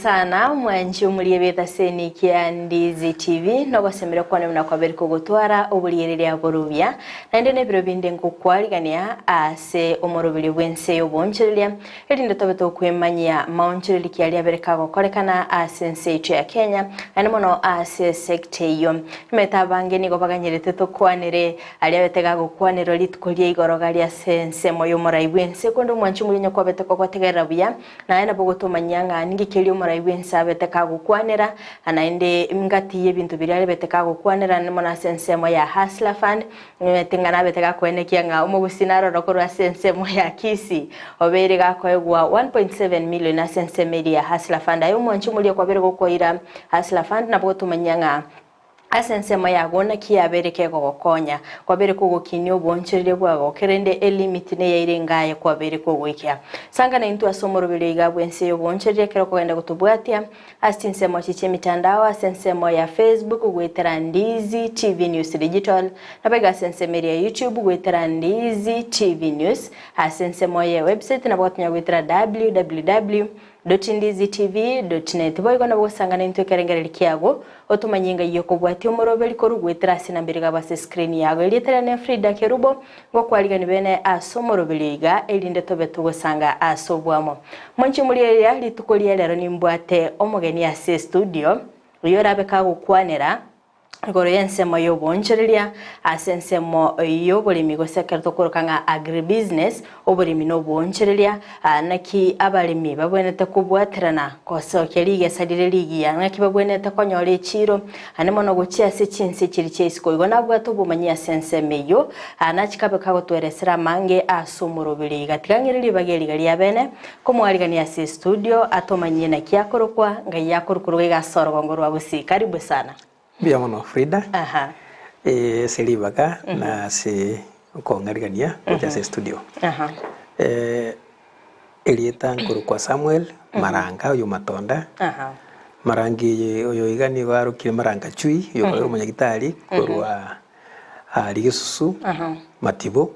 Sana mwanche omorie b'etaseni kia Ndizi TV nogosemera kwane buna kwaberi kogotwara oboriereria borobia naende nebiro binde ngokwarigania ase omoroberio bw'ense y'oboonchoreria erinde tobe tokwemanyia maonchoreri ki aria abere kagokorekana ase ense yaito ya Kenya naende mono ase esecta eyio. Nimanyete abange nigo baganyerete tokwanere aria abete gagokwanerwa rituko ria igoro garia ase ensemo y'omorai bw'ense korende omwanche omoria onye kwabete kogotegerera buya Naye nabo ogotomanyia ng'a ninki keria omorai bw'ense abete kagokwanera, na naende ngati y'ebinto biria arebete kagokwanera mono ase ensemo ya Hustler Fund, nimanyete ng'a nabete gakoenekia ng'a omogusii naroro korwa ase ensemo ya Kisii, obeire gakoegwa 1.7 million ase ensemo eria ya Hustler Fund. Aye omwanchi omoria kwabere gokoira Hustler Fund, nabo ogotomanyia ng'a Ase ensemo yago naki yabeire kegogokonya? Kwabeire kogokinia oboonchoreria bwago, kerende elimiti neyaire engaye kwabeire kogoikia. Sanga naintwe ase omoroberio iga bw'ense y'oboonchoreria ekero okogenda gotobwatia ase chinsemo echi chi'emitandao ase ensemo ya Facebook goetera Ndizi TV News Digital, naboigo ase ensemo eria ya YouTube goetera Ndizi TV News, ase ensemo ye website nabo gotonya goetera www. Dotindizitv.net. Boigo nabo gosangana intwe ekerengererio kiago, otomanye engai y'okobwatia omoroberi korwa goetera ase enamba ere ase escreen yago. Erieta riane Frida Kerubo, ngokwarigani bene ase omoroberio iga, erinde tobe togosanga ase oboamo. Mwanche morigereria rituko ria rero nimbwate omogeni ase estudio, oyio orabe kagokwanera, Igoro y'ensemo y'oboonchoreria ase ensemo y'oboremi gose ekero tokoroka ng'a agribusiness, oboremi na oboonchoreria, naki abaremi babwenerete kobwaterana gosokia rigesa rire rigiya, ng'aki babwenerete konyora echiiro, ande mono gochia ase chinse chiria chia isiko. Igo nabwate obomanyi ase ensemo eyio, nachike abe kagotweresera amange ase omoroberi iga. Tiga ng'ire ribaga eriga ria bene, komwarigania ase estudio, atomanyie naki akorokwa, ngai akorukorwa iga ase orogongo rwa Gusii. Karibu sana. Mbuya mono Frida, Aha. eh, ase ribaga na ase okong'arigania gocha ase estudio. Aha. Eh, erieta nkorokwa Samuel Maranga oyo Matonda. Aha. Maranga eye oyo iga nigo arokire Maranga Chui oyo okabera omonyagitari korwa aria Gesusu Aha. Matibo.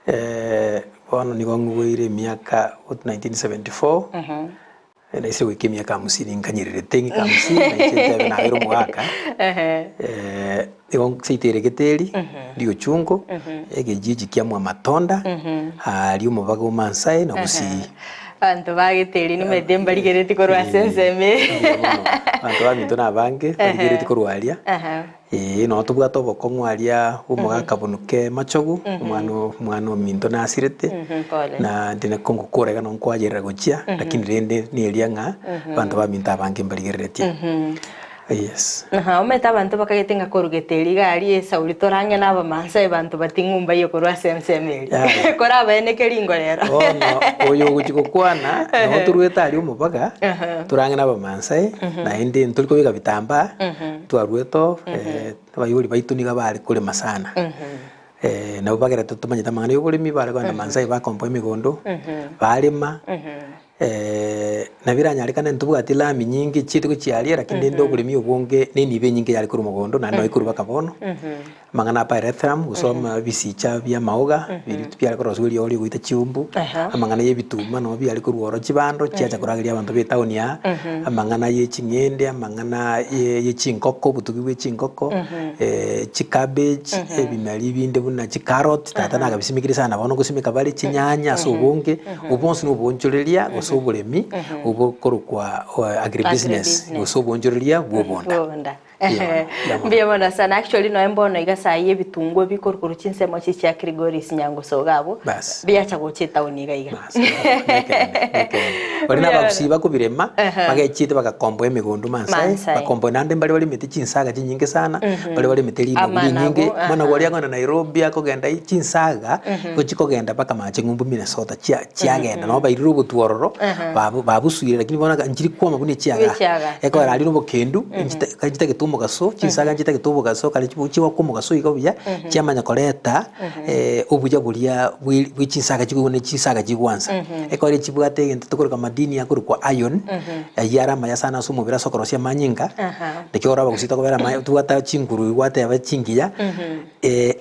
Eh, bono nigo ng'ubeire emiaka 1974. Naisire goika emiaka hamsini nkanyererete ng'ika hamsini na inche nchebe nabeire omogaka igo seito ere Geteri Riochungo egejiji kia Mwamatonda aaria omobaga o Maasai na Gusii. Abanto ba Geteri nimanyete mbarigereti korwa ase ensemo eye. Mbuya mono. Abanto baminto nabange barigereti korwa aria. Ee, noo tobwate obokong'u aria bw'omogaka Bonuke Machogu, omwana o- omwana ominto nasirete, Pole. na inde nako ngokora iga noo nkoayerera gochia, lakini rende neria ng'a abanto baminto abange mbarigereretie. Yes. Aha, omanyete abanto bakagete ng'a korugete eria iga aria esauri torang'e na abamaasai banto bating'u mbaye korwa ase ensemo eria. Yaya. Korabaeneke ringo rero. Bono oyo ogochia gokwana, noo toruete aria omobaga, torang'e na abamaasai, naende ntori kobeka bitambaa, Twaruete oo, abayori baito nigo bare korema sana. Nabo bagerete tomanyete amang'ana ya oboremi, bare kogenda Maasai bakomboa emegondo, barema, nabo eranyarekane ntobwati lami nyinge chiaito gochia aria, lakini rende oboremi obonge na enibo enyinge yare korwa mogondo naende noo ekorwa mpaka bono. Amang'ana a pyrethrum, gose ebisicha bia amaoga, biria biare korosiwa eriogo riogoita chiumbu, amang'ana ya ebituma nabo biare korwa oro chibando chiacha korageria abanto ba etown aa, amang'ana ye ching'ende, amang'ana ye ye chingoko obotugi bwa echingoko, chicabbage, ebimeri binde buna chicarrot, tata nagabisimekire sana bono ngosimeka bare chinyanya ase obonge, obwo bonsi na oboonchoreria gose oboremi obokorokwa agribusiness gose oboonchoreria bwa obonda. Mbuya mono sana actually noe mbono iga sayi ebitunguo bikorwa korwa chinsemo echi chia Kilgoris Nyangusu iga abwo Bas. biacha gocha etown iga iga. Bas, nekeene, nekeene. Baria na abagusii bakobirema, bagechiete bagakomboa emegondo Maasai, Maasai. bakomboa naende mbare baremete chinsaga chinyinge sana, baria baremete rinagu Amanagu, rinyinge, amanagu aha. aria akogenda Nairobi, akogenda i chinsaga, gochi kogenda mpaka mache ng'umbu Minnesota chia chiagenda, nabo bairire obotwe ororo, babu babusuire lakini bono nchiri kwoma buna echiaga. Echiaga. Ekogera aria na obokendu, nchita nchitagete omogaso, chinsaga nchitagete obogaso kare chibo chigoaka omogaso iga buya, chiamanya koreta obuya boria bwe bwe chinsaga chikoigwa ne chinsaga chigwansa. Ekogera chibwate egento tokoroka madini akorokwa iron, ayio are amaya sana ase omobere ase okorosia amanyinga, naki oraba gose tokobera ama tobwate chinguru gwateba chingiya,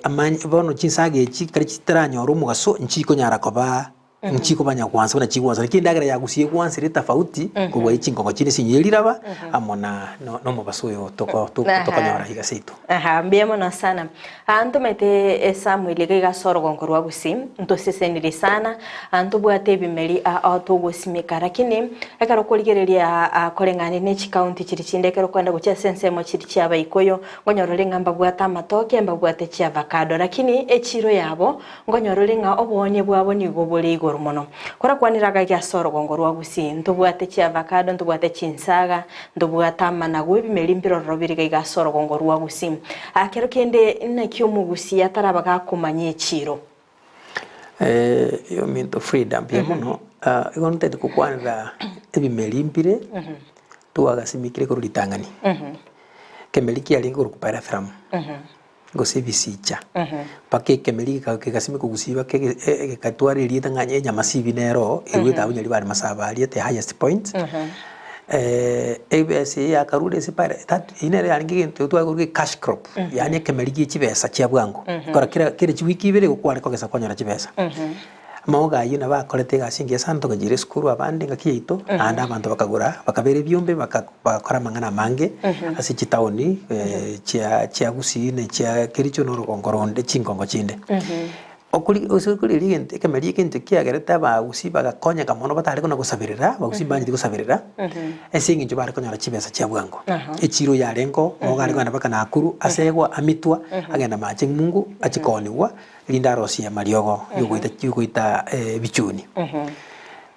amany bono chinsaga echi ekero chitaranyora omogaso, nchikonyara koba. Nchikobanya gwansa buna chigwansa, naki endagera ya gusii egwansire etafauti kobua ye chingongo chinde ase engencho ye riraba amo na nomobaso oyo tokonyora iga seito. Aha, mbuya mono sana. Aa ntomete Samuel iga iga ase orogongo rwa Gusii, ntosesenirie sana, aa ntobwate ebimeri aa togosimeka lakini ekero okorigereria aa koreng'ania ne chikaunti chiria chinde ekero okoenda gochia ase ensemo chiria chia abaikoyo, nkonyora ore ng'a mbabwate amatoke, mbabwate chiavacado lakini echiro yabo Nkonyora ore ng'a oboonia bwabo nigo bore igoro mono. Korakwanere agake ase orogongo rwa Gusii, ntobwate chiavacado, ntobwate chinsaga, ntobwate amanagu, ebimeri mbirororo bire iga iga ase orogongo rwa Gusii. Aa kero kende naki omogusii ataraba gakomanya echiiro? Ominto Frida mbuya mono, igo ntagete gokwanera ebimeri mbire twagasimekire korwa ritang'ani. Ekemeri kiarenge korokwa pyrethrum. Gose ebisicha, mpaka ekemeri gegasimeka gosiba gekatwara erieta ng'a enyamasibi nero oo, eruete abwo Nyaribari Masaba aria the highest point. Ebesa eye yakarure ase pare that eyio nere yarenge egento tware koroka ecash crop, yaani ekemeri gie chibesa chia bwango, ekero kera kera chiwiki ibere igo kware kogesa kwanyora chibesa. Amauga ayio nabo akorete egasi engiya sana tokachira esukuru abande engaki yaito, naende abanto bakagora bakabera ebiombe baka bagakora amang'ana amange ase chitaoni chia chia Gusii na chia Kericho na orogongo ronde chingongo chinde. Okori ase okorigereria egento ekemeri egento kiagerete abagusii bagakonyeka mono batare kona gosaberera, abagusii mbancheti gosaberera, ase eng'encho bare konyora chibesa chia bwango. Echiro yarengeo, nigo are kogenda mpaka Nakuru, asegwa, amitwa, agenda mache ng'umbu, achie koonigwa. Erinde arosie amariogo yogoita yogoita ebichuni.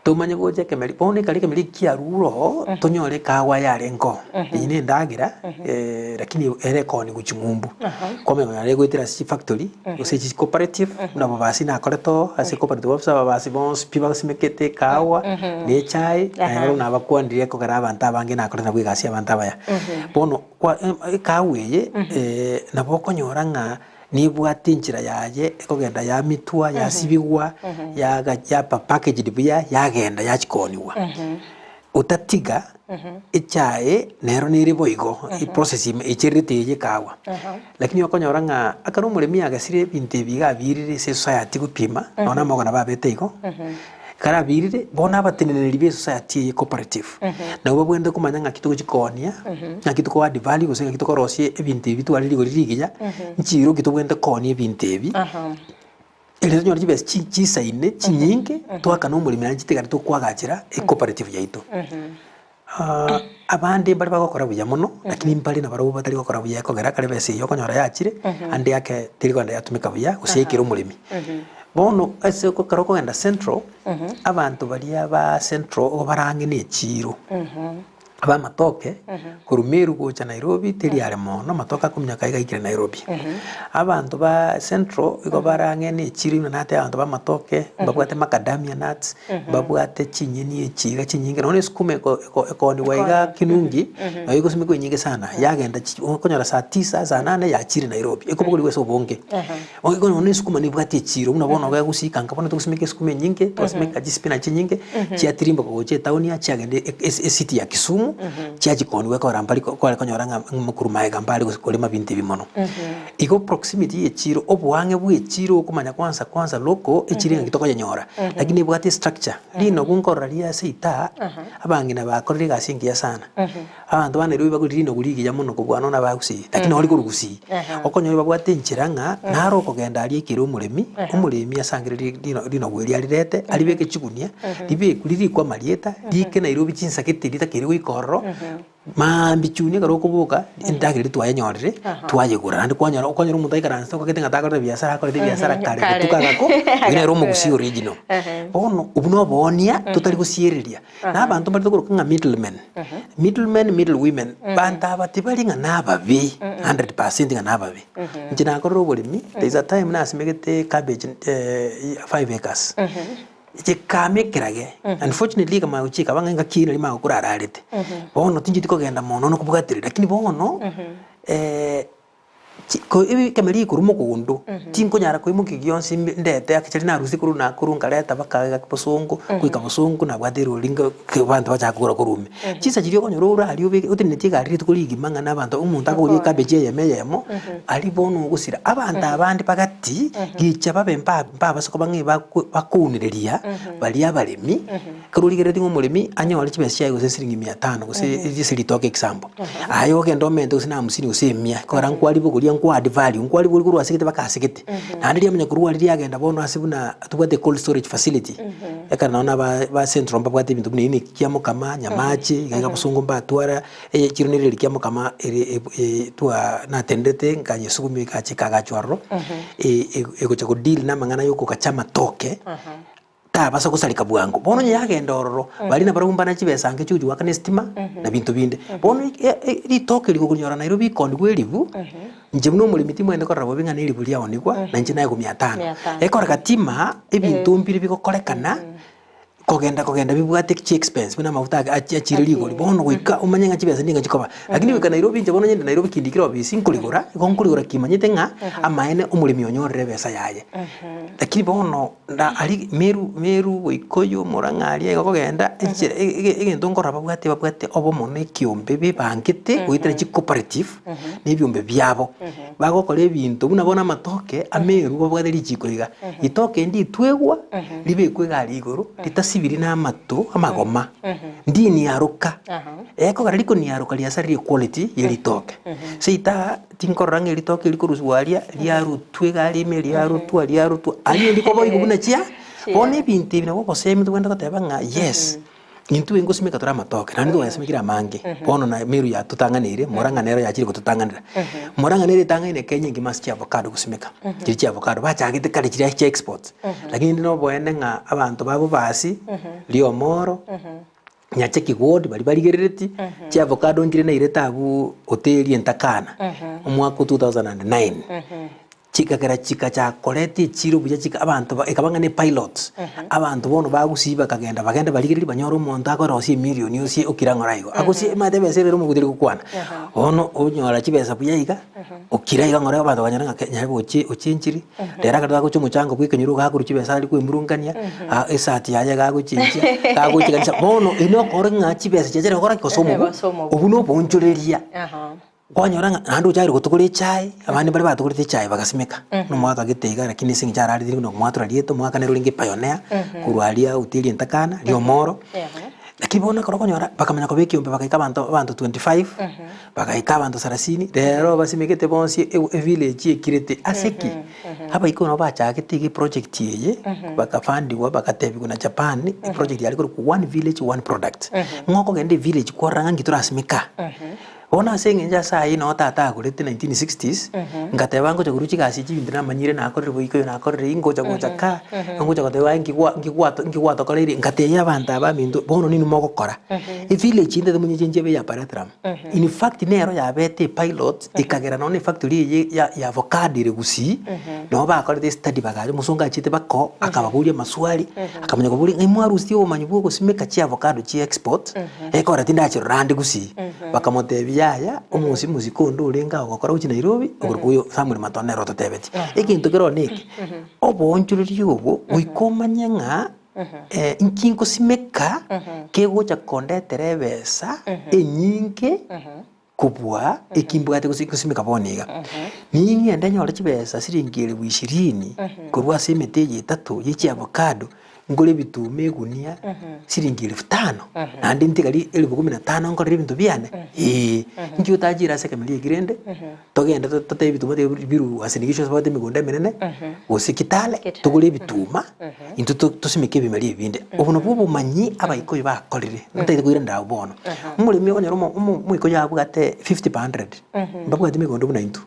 Tomanye gocha ekemeri, bono ekare ekemeri ekiarure oo, tonyore ekawa yarenge oo, eyio na endagera lakini ere ekooniwa ching'umbu. Kwamanya nonye egoetera ase chifactory, gose chi cooperative, buna Bobasi nakorete oo, ase cooperative office ababasi bonsi pi basimekete ekawa, na echae, naye barabwo nabakwanire ekogera abanto abange nakorete nabwo egasi abanto abaya. Bono kwa ekawa eye, nabo okonyora ng'a. Nebwate enchera yaye ekogenda yamitwa, yasibigwa, yaga yaba packaged buya, yagenda yachia koonigwa. Otatiga echae nero nere boigo, eprocess ime echererete eye ekawa. Lakini okonyora ng'a ekero omoremi agesire ebinto ebi iga abirire ase esociety gopima, nonya na amagena babete igo, ekero abirire, bono abateneneri ba esociety eye cooperative, nabo babwenerete komanya ng'aki togochi koonia, ng'aki toko add value gose ng'aki tokorosia ebinto ebi bitware rigori rigiya, nchiro ki tobwenerete koonia ebinto ebi, erio tonyore chibesa chi chisaine chinyinge, toakane omoremi naende chitigare tokoagachera ecooperative yaito. Abande mbare bagokora buya mono, lakini mbare nabarabwo batari gokora buya ekogera ekero ebesa eyio okonyora yachire, ande ake teri kogenda yatumeka buya gose yaikera omoremi. Bono ase ekero okogenda central, abanto baria ba central igo bare ang'e na echiro, abamatoke korwa Meru gocha Nairobi teri are mono, amatoke akominyoka iga aikire Nairobi. Abanto ba central igo bare ang'e na echiro buna nateba abanto ba amatoke, mbabwate macadamia nuts, Mbabwate chinyeni echi iga chinyinge, nonya esukuma eko eko ekoonigwa iga Kinungi, nabo egosimekwa enyinge sana, yagenda chi okonyora saa tisa, saa nane yachire Nairobi, ekobogorigwa ase obonge. Bono nonya esukuma nebwate echiro, buna bono iga egosika nka bono togosimeka esukuma enyinge, twasimeka chispinach chinyinge, chiatirimboka gocha etown aa chiagenda e- e- ecity ya Kisumu, chiachia kooniwa ekogera mbari kware konyora ng'a korwa magega mbare gose korema binto ebi mono. Igo proximity ye echiro, oboang'e bwa echiro okomanya kwansa kwansa local, echiro engaki tokoyenyora, lakini ebwate estructure. Rinogu nkorora ria ase itaa, abang'ina bakorire egasi engiya sana. Abanto ba Nairobi bagorire rinogu rigiya mono kobua nonya aba Gusii, lakini nabo rikorwa Gusii. Okonyora babwate enchera ng'a naro okogenda aria ekero omoremi, omoremi asangererie rino rinogu erio arirete, aribeke chigunia, ribekwe ririkwe amarieta, riike Nairobi chinsa gete ritakeire goika ororo. Maambia chuni ekero okoboka, endagera eria twayenyorire, twayegora naende kwanyora okonyora omonto aikaransete okagete ng'a takorete biasara akorete ebiasara kare Kare. botuko agako, oyio nere omogusii original. Bono obwo na oboonia totari gosiereria, na abanto mbare tokoroka ng'a middlemen, middlemen, middle women, banto aba tibari ng'a nababe 100% ng'a nababe. Inche nakorire oboremi, there is a time nasimegete cabbage 5 acres. Chikama ekerage, unfortunately ekamanya gochia ekaba ng'a engaki eyio naria magokoro ararete. Bono tincheti kogenda mono na kobwatereria, lakini bono. Chi ko ekemeri korwa mogondo, tinkonyara koimokia gionsi mbe ndete actually narusia korwa Nakuru nkareta mpaka iga bosongo, goika bosongo nabwate erori nka abanto bachaka kogora korwa ime. Chinsa chiria okonyora ore aria obeke otenenetie egari rituko rigima ng'a na abanto omonto akogoria ecabbage eyemo eyemo, aria bono ogosira. Abanto abande bagati, gicha babe mba mbabasa koba ng'a ebako bakounereria baria abaremi. Ekero origereretie ng'a omoremi anyore chibesa chiaye gose siringi mia tano gose ase ritoke example, aye ogende omente gose na hamsini gose emia, ekogera nkwaribogoria nkwa add value, nkwaribogoria korwa ase egete mpaka ase egete. Naende riamanya korwa aria riagenda bono ase buna tobwate cold storage facility, ekero nonye na aba ba central mbabwate ebinto buna ebi kiamokama, nyamache, iga iga bosongo mbatwara, echiro nere ere kiamokama ere twa natenderete nkanyesugumia egacha ekagachwa ororo, egocha go deal na amang'ana ya okogacha amatoke. Tabasa gosareka bwango. Bono onye yagenda ororo, baria nabarabwo mbana chibesa ange chigochia goakana estima, na binto binde. Bono ritoke rigokonyora Nairobi ikonigwa eribu, inche buna omoremi timwenereti korora bobe ng'a neribu riaonigwa, na inche naegwa mia tano. Mia tano. Ekoreka tima, ebinto mbire bigokorekana, kogenda kogenda bibwate chi expense buna amafuta achire rigori. Bono goika omanye ng'a chibesa nigo chikoba. Lakini goika Nairobi inche bono nyende Nairobi kindikire ofisi nkorigora, igo nkorigora kimanyete ng'a, amaene omoremi onyorire ebesa yaye. Lakini bono. Na aria Meru, Meru goika oyio omorang'a aria iga okogenda, enchera e- e- egento nkorora babwate babwate obomo na ekiombe bebangete goetera chicooperative, na ebiombe biabo. Bagokora ebinto buna bono amatoke a Meru babwate richiko iga, ritoke nditwegwa, ribekwe egari igoro, ritasibiri na amato amagoma, ndiniaroka, ekogera rikoniaroka riasarire equality ya ritoke. Seita. Tinkorora ng'a eritoke rikorusigwa aria, riarutwa egari ime, riarutwa, riarutwa, aria ndikoboigwa buna chia, bono ebinto ebi nabo obosemi tobwenerete goteba ng'a yes, intwe ngosimeka tore amatoke, naende twayasimekire amange, bono na Meru yatotang'aneire, Murang'a nero yachire gototang'anera. Murang'a nere etang'aine Kenya engima ase chiavocado gosimeka, chiria chiavocado, bachagete kare chiria chia export, lakini rende noboene ng'a abanto ba Bobasi, Riomoro. Nyacheki ward baria barigerereti chiavocado nchire nairete abwo hoteli entakana omwaka o 2009 chikagera chikachakoreta echiro buya chika abanto ba ekaba ng'a ne pilot abanto bono bagusii bakagenda bagende barigererie banyore omonto akorosia emilioni osie okira ng'ora igo agosie omanyete ebesa ere ere omoguteri gokwana bono onyora chibesa buya iga okira iga ng'ora abanto bakanyora ng'a nyarebe ochie ochenchiri. Rero ekero agocha omochango bwa ekenyoro iga akorwa chibesa aria kwemurungania, esati yaye iga agochenchia, iga agochiganisa, bono eri nokore ng'a chibesa chiachire gokora ki? Gose omobu, Gose omobu. obwo na obonchoreria. Aha. Kwanyora ng'a naende ochakire gotugora echae, abande mbare batugorete echae bagasimeka, buna omwaka gete iga lakini ase eng'encho ararire buna omwatora rieta, omwaka nere orenge epioneer, korwa aria hoteli entakana, riomoro. Lakini bono ekero okonyora, bakamanya koba ekiombe bagaika abanto abanto 25, Bagaika abanto sarasini, rero basimegete bonsi evillage ekirete. Ase ki? Abaikoro nabo bachagete iga eproject eye, bakafundiwa bagatebigwa na Japan, eproject yare korokwa one village one product. Ng'a okogenda evillage kwarora ng'a nki torasimeka. Bono ase eng'encho ase ayio noo tata agorete 1960s, ngateba ngocha korwa chigasi echi ebinto namanyire nakorire boikoyo nakorire ii ngocha gocha ka, ngocha goteba aye nki gwa nki gwato nki gwatokoreire, ngatebia abanto aba baminto bono ninwe mogokora. Evillage ende tomonyeche ebe ya Paratram. In fact nero yabete epilot ekagera nonya efactory eye ya ya avocado ere Gusii, nabo bakorete estudy bagacha omosongo achete bako akababoria amaswali, akamanya koboria ng'a mwarusirie obomanyi bwa ogosimeka chiavocado chia export, ekogera tindachirora ande Gusii. Bakamotebia yaya, omosi omosike onde orenge agokora gochia Nairobi, okorokwa oyo Samuel Matone nere ototebetie. Egento kere ororo neke, oboonchoreria obo goika omanye ng'a. Inki ngosimeka kegocha kondetera ebesa enyinge kobua eki mbwate gose ngosimeka bono iga? Ning'ende nyore chibesa siringi elifu ishirini korwa ase emete eye etato ye chiavocado, ngore ebituma egunia siringi elifu tano, naende ntigari elifu kumi na tano nkorere ebinto biane? Eeh. Inki otachire ase ekemeria eki rende? Togende totebe ebituma biru ase nigo tobwate emegondo emenene, gose Kitale, Kitale. togore ebituma, intwe tosimeke ebimeri ebinde. Obo nabwo obomanyi abaikoyo bakorire, ntagete koiranera abwo bono. Omoremi okonyora omo omo omoikoyo abwate 50 per hundred, mbabwati emegondo buna intwe,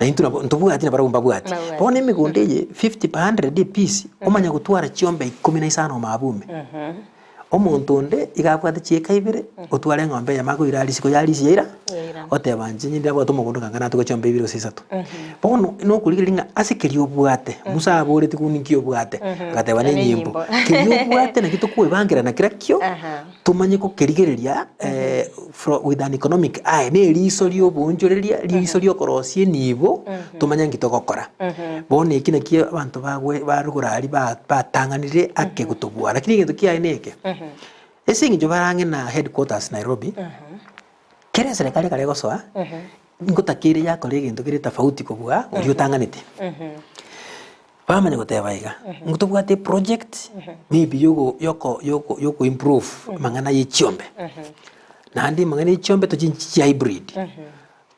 na intwe nabo ntobwati na barabwo mbabwati. Mbabwati. Bono emegondo eye 50 per hundred epiece, omanya gotwara chiombe ikomi na isano mabume. Omonto onde iga abwate chieka ibere, otware eng'ombe eyemo akoira aria isiko yaria isi yaira, Yaira. Oteba inche nyinde nabwate omogondo ng'a natuga chiombe ibere gose isato. Bono nokorigereria ng'a ase keria obwate, Musa aboreti ku ninki obwate, agateba ne enyimbo. Keria obwate naki tokoebangerana kera kio, tomanye gokerigereria fro with an economic eye, na eriso ria oboonchoreria, riiso ria okorosia enibo, tomanye nki togokora. Bono eki naki abanto bagwe barugoro aria ba batang'anire ake gotobua. Lakini egento kiaye neke, ase eng'encho bare ang'e na headquarters Nairobi, kera eserekari ekare egosoa, ngotakeire yakora egento kere tofauti kobua oria otang'anete. Bamanya goteba iga, ng'o tobwate eproject maybe yogo yoko yoko yoko improve amang'ana ya echiombe. Naende amang'ana ya echiombe tochinchi chia hybrid,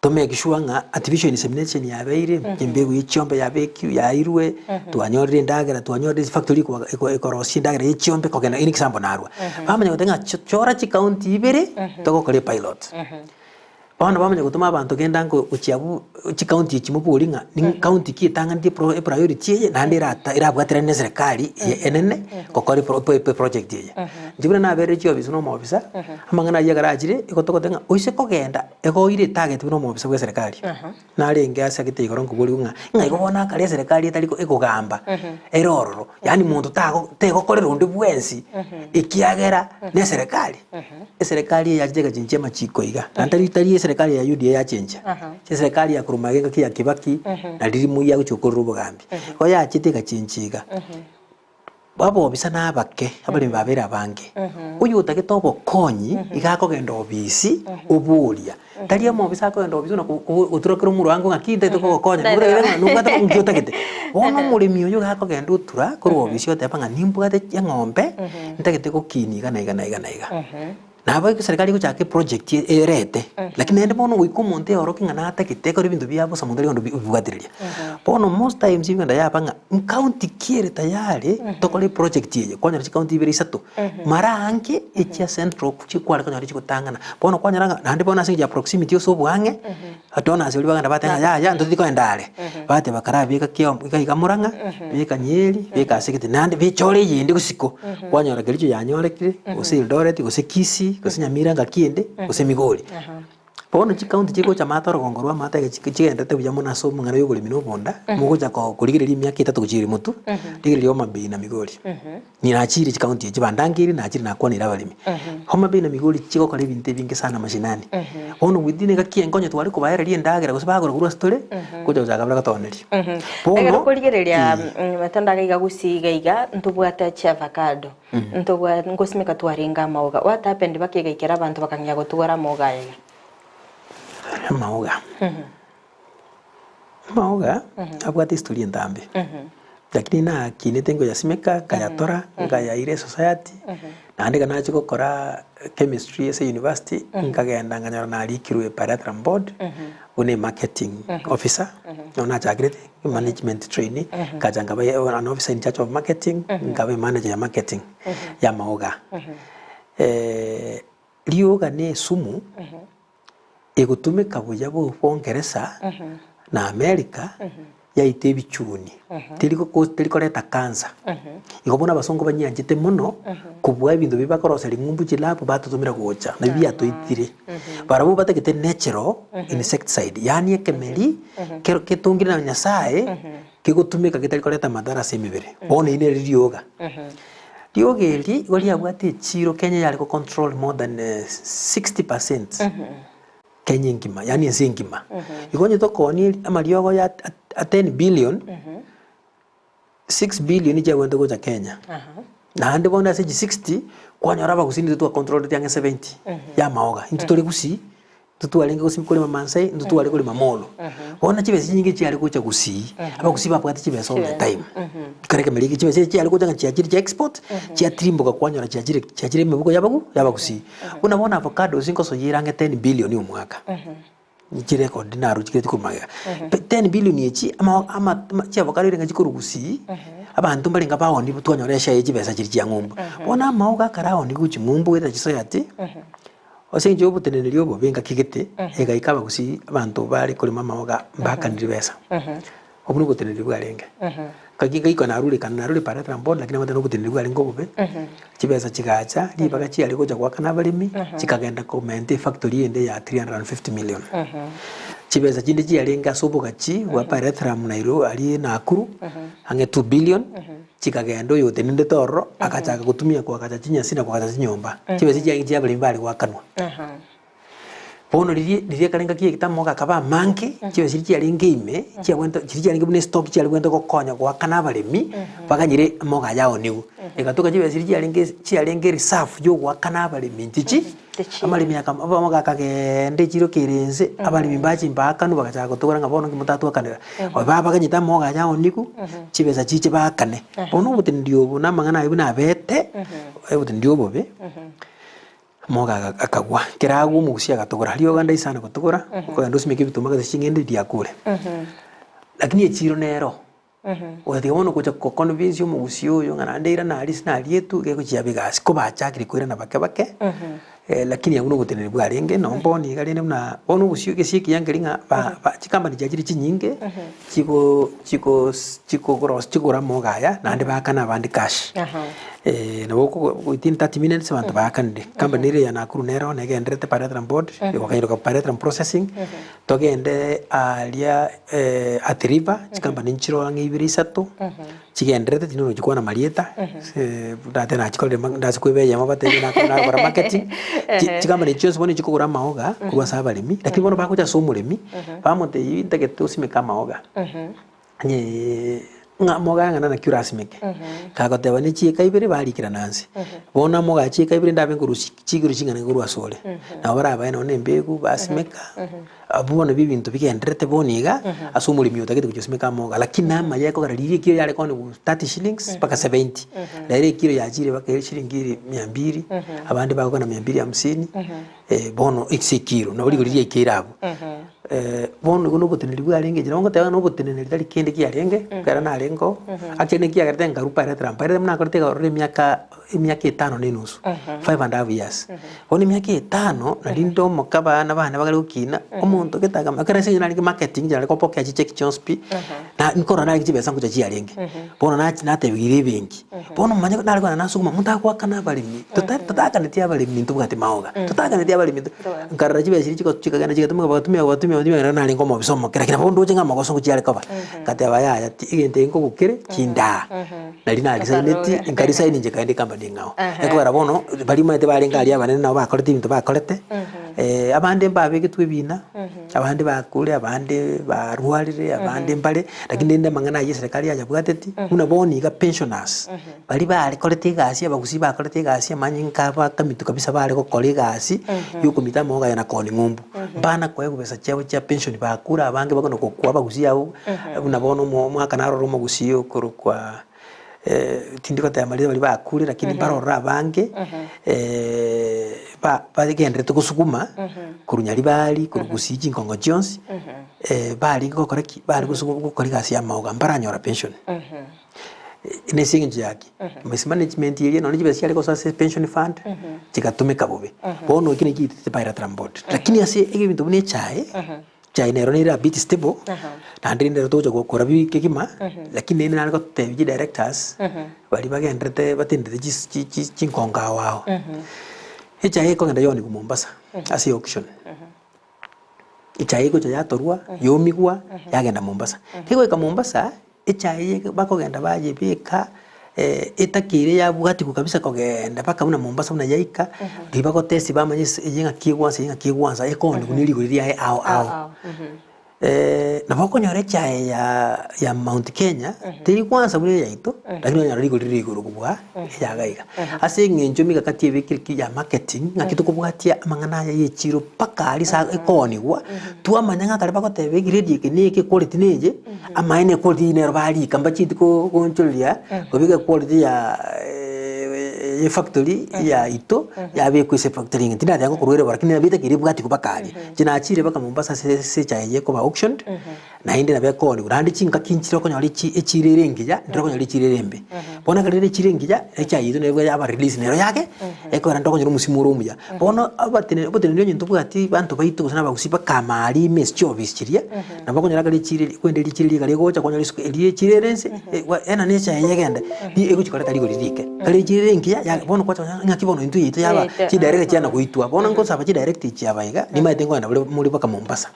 to make sure ng'a artificial insemination yabeire, embegu ya echiombe yabekirwe yairwe, twanyorire endagera twanyorire efactory eko eko ekorosia endagera ya echiombe kogenda in example narwa. Bamanya goteba ng'a chora chicounty ibere, togokora epilot. Bono bamanya gotoma abanto genda nko gochia abwo chicounty echi mobori ng'a ni county ki etang'anetie epro epriority eye naende erata erabwaterane na eserekari eye enene gokora epro eproject eye. Inche buna naberire chiofisi na omofisa, amang'ana aywo ekero achire, igo togotebi ng'a oise kogenda egoire etarget buna omofisa bwa eserekari, narenge ase agete igoro nkoboriwa ng'a ng'a igo bono akare eserekari etari ekogamba ere ororo, yaani monto tago tegokorera onde bwensi ekiagera na eserekari. Eserekari eye yachete egachenchia amachiko iga, na tari tari eserekari ya UDA yachenchia, eserekari ya korwa magega engaki ya Kibaki na riria Moi agochia gokorera obogambi. Igo yachete egachenchia iga, abobisa na abake, abaremi babeire abange, oyo otagete obokonyi iga akogenda obisi oboria, tari omobisa akogenda obisi buna ko ko gotura kera omorango ng'aki ntagete kogokonya, nobwate nki otagete. Bono omoremi oyo iga akogenda otura korwa obisi oteba ng'a nimbwate eng'ombe, ntagete gokinia iga na iga na iga na iga. Nabo eserikari egochaka eproject erete, lakini naende bono goika omonto eorokie ng'a natagete ekero ebinto bia bosa monto aria kogenda obibwatereria. Bono most times egenda yaba ng'a nkaunti ki ere tayari tokore eproject eye, kwanyora chikaunti ibere isato, mara aange echia central chikware konyora chigotang'ana. Bono kwanyora ng'a naende bono ase eng'encho ya proximity ase oboang'e, donors baria bagenda bateba ng'a yaya ntotiri kogenda are, bateba karabeka kiambu iga iga Murang'a, beka Nyeri, beka ase gete naende bechore eyende gosiko, kwanyora Kericho yanyorekire, gose Eldoret, gose Kisii, gose Nyamira ngaki ende, gose Migori. Bono chikaunti chigocha amato orogongo rwa amato iga chigenderete buya mono ase omong'ana ya oboremi na obonda, mogocha ko korigereria emiaka etato gochia ere motwe, rigereria Homa Bay na Migori. Nachire chikaunti echi bandangeire nachire nakwanire abaremi. Homa Bay na Migori chigokora ebinto ebinge sana mashinani. Bono within engaki enke onye tware kobaereria endagera gose bagora korwa ase tore, gocha gochaka bare gotoneria. Ekero Bono okorigereria matunda iga iga gusii iga iga ntobwate chiavacado, ntobwa ngosimeka twarenge amaoga, what happened mpaka egaikera abanto bakang'ea gotugora amaoga aya iga? Amaoga, amaoga abwate history entambe, lakini nakinete nkoyasimeka, nkayatora, nkayaira esociety, naende ekero nachia gokora chemistry ase university, nkagenda nkanyora narikirwe bilateral board, buna emarketing officer, nabo nachakerete management trainee, nkacha nkaba an officer in charge of marketing, nkaba emanager ya marketing ya amaoga. Rioga na esumu egotumeka buya bongeresa na America yaita ebichuni teri teri koreta cancer. Igo bono abasongo banyianchete mono kobua ebinto biria bakorosia ring'umbu chilabu batotomera gocha nabio biatoitire. Barabwo batagete natural insecticide yaani ekemeri kero ketongire na Nyasaye kegotumeka getari koreta madhara ase emebere. Bono eri nere rioga. Rioga eri igo riabwate echiro Kenya yare go control more than 60 percent Kenya engima yaani ense engima. Igo onye tokoonia amariogo ya a 10 billion, 6 billion chiabwenerete gocha Kenya. Naende bono ase echi 60, kwanyora abagusii intwe twacontrolete ang'e 70 ya amaoga. Intwe tore gusii, intwe twarenge gose korema maasai, intwe tware korema molo. Bono chibesa chinyinge chiare gocha gusii, abagusii babwate chibesa all the time. Ekero ekemeri eke chibesa echi chiare gocha ng'a chiachire chia export, chiatirimboka kwanyora chiachire chiachire emebuko yabagu yabagusii. Buna bono avocados nkosoyia ang'e 10 billion omwaka, chirecord naruchigete korwa magega. 10 billion echi ama ama chiavocado ere ng'a chikorwa gusii, abanto mbarenge baoni twanyora eshare ye chibesa chiria chia ng'umbu. Bono amaogo akare aoni gochia ng'umbu goetera chisociety, ase eng'encho ya oboteneneri obobe engaki gete, egaika abagusii abanto bare korema amaoga mbakanire besa. Obwo noboteneneri bwarenge. Ngaki ngaikwa narure ekana narure Paretra board lakini nabwate na oboteneneri bwarenge obobe, chibesa chigacha, ribaga chiare gocha goakana abaremi, chikagenda komenta efactory ende ya 350 million. Chibesa chinde chiarenge ase obogachi bwa Paretram Nairobi aria Nakuru, ang'e 2 billion, chikagenda oyo otenenete ororo, agachaka gotumia koagacha chinyasi na koagacha chinyomba. Chibesa chiarenge chia abaremi bare goakanwa. Bono riria riria ekare engaki y'egetamo gakaba amange, chibesa chiria chiarenge ime, chiabwenerete chiria chiarenge buna estock chiare bwenerete gokonya goakana abaremi, baganyire amogo aya aoniwe. Egatoka chibesa chiria chiarenge chiarenge reserve ya ogoakana abaremi nchichi, amaremi aka amogo akageenda echiro kere inse, abaremi mbache mbaakanwe bagachaka gotogora ng'a bono nki motatwakanera. Babaganyete amogo aya aoniwe, chibesa chiche baakane. Bono oboteneneri obo na amang'ana aywo buna abete, oboteneneri obobe. Omoga akagwa, ekero agwa omogusia agatogora, rioga ndaisana gotogora, okogenda osimeke ebituma gose ching'ende riakure. Lakini echiro nero, ogatiga bono gocha ko convince omogusia oyo ng'a naende irana aria ase narietwe, gegochia abe egasi. Ko bachakire koirana bake bake, lakini abwo noboteneneri bwarenge, nonye bono iga rende buna, bono obosie egesie ekiya nkeri ng'a ba ba chicompany chiachire chinyinge, chigo chigo chikogora chikogora amoga aya, naende baakana abande cash. Nabo okogo within 30 minutes abanto baakanire. Company ere ya Nakuru nero negendererete Paretra board, egokanyeroka Paretra processing, togende aaria Athi River, chicompany nchire ang'e ibere isato, chigendererete tindi nochikwana marieta, ndate nachikorire ma ndase koeba eyemo batebie nako nagokora marketing, chi chicompany echio chionsi bono chikogora amaoga korwa ase abaremi, lakini bono bagocha ase omoremi, bamotebia ntagete osimeke amaoga. Onye ng'a mogaye ng'a naki orasimeke, kagoteba ne chieka ibere barikerana nse. Bono amogaye chieka ibere ndabe nkorusia chigoro ching'ana korwa asore. Nabo barabae nonye na embegu basimeka, abwo bono ebinto bigendererete bono iga, ase omoremi otagete gochia gosimeka amoga. Lakini amaya ekogera riria ekiro yare koonia 30 shillings mpaka 70, rero ekiro yachire mpaka eshiringi ere mia mbiri, abande bagokana mia mbiri hamsini. Bono ase ekiro, nabo rigori riaikeire abwo. Bono igo noboteneneri bwarenge inche nabo ngoteba ng'a noboteneneri tari kende kiarenge, ekero narengeo, actually naki kiagerete nkarwa Paretra, Paretra buna nakorete iga ororo emiaka emiaka etano na enusu, five and half years. Bono emiaka etano, nari nde omoke abana bane bagare gokina, omonto gete akama ekero ase eng'encho narenge marketing inche nare kopokea chicheki chionsi pi, na nkorora narenge chibesa ngocha chiarenge. Bono nachi natebiwa ebenki. Bono omanye nare kogenda nasuguma monto agoakana abaremi, tota totakaneti abaremi ntobwati maoga, totakaneti abaremi nto nkarora chibesa chiria chiko chikagenda chigatumeka bagatumia bagatumia bagatumia ekero narenge omobisa omoke lakini nabo ndoche ng'a amagoso ngochia are koba. Ngateba yaya ti egento eke nkogokere chindaa. Nari narisaineti, nkarisaini inche nkaenda ecompany eng'ao. Ekogera bono, baria omanyete barenge aria abanene nabo bakorete ebinto bakorete, abande mbabegetwe ebina. Abande bakure, abande barwarire, abande mbare, lakini rende amang'ana ayio eserekari yayabwateti, buna bono iga pensioners, baria barekorete egasi abagusii bakorete egasi amanyinga abo akamitu kabisa bare gokora egasi ya okomita amaogo aya na koonia ng'umbu. Mbana koegwa besa chiabo chia pension bakure abange bakona gokwa abagusii abwo, buna bono omo omwaka narore omogusii okorokwa. Tindi goteba riria baria bakure lakini mbarorore abange ba- bagenderete gosuguma korwa Nyaribari, korwa Gusii chinkongo chionsi, barenge gokora ki? Bare gosuguma gokora egasi ya amaoga mbaranyora pension. Na ase eng'encho ya ki? Mismanagement eria nonye chibesa chiare gosoa ase pension fund, chigatumeka bobe. Bono ekio nakio gitete bilateral board. Lakini ase ebinto buna echae. Echae nero nere a bit stable, naende rende nero togocha gokora bi kegima, lakini rende nare gotebia chidirectors, baria bagenderete batendete chis chi chi chinkongo ao ao. Echae ekogenda yaonigwa Mombasa, ase eauction. Echae egocha yatorwa, yaomigwa, yagenda Mombasa. Kegoika Mombasa, Echae eye bakogenda bayebeka etakeire yabwatigwa kabisa kogenda mpaka buna Mombasa buna yaika, riria bagotesti bamanya ase eye ng'aki egwansa eye ng'aki egwansa ekoonigwa ne rigori riaye ao ao. Nabo okonyora echae ya ya Mount Kenya terigwansa buna eyaito, lakini okonyora rigori rire igoro kobua eya iga iga. Ase eng'encho emikakati ebekire ki ya marketing, ng'aki tokobwatia amang'ana aya ya echiro mpaka aria ase ekoonigwa, twamanya ng'a ekero bagoteba egrade eke na eke equality na eye. Amaene equality eyio nero barika mbachieti ko goonchoreria kobeka equality ya efactory yaito yabekwa ase efactory eye. Tindateba ngokorwa ere bo lakini nabete ekero ebwati mpaka aria. Inche nachire mpaka Mombasa ase ase echae eye ekoba auctioned, Naende nabo ekoonigwa, naende chingaki nchire okonyora echi echiro ere engiya, ndire okonyora echiro ere embe. Bono ekero rire echiro engiya, echae yaito nabo yaba release nero yake, ekogera ntokonyora omosimo ore omuya. Bono abatene oboteneneri onye ntobwati banto baito gose na abagusii bakama aria ime ase chiofisi chiria, nabo okonyora ekero echiro eri kwende richiro riga rigocha kwanyora isiko eria echiro ere nse, ena na echae eye egende, ri egochi koreta rigori rike. Ekero echiro ere engiya ya bono kwacha konyora ng'aki bono intwe yaito yaba chidirect chiana goitwa. Bono nkosaba chidirect echi aba iga, nimanyete nkoenda bore more mpaka Mombasa.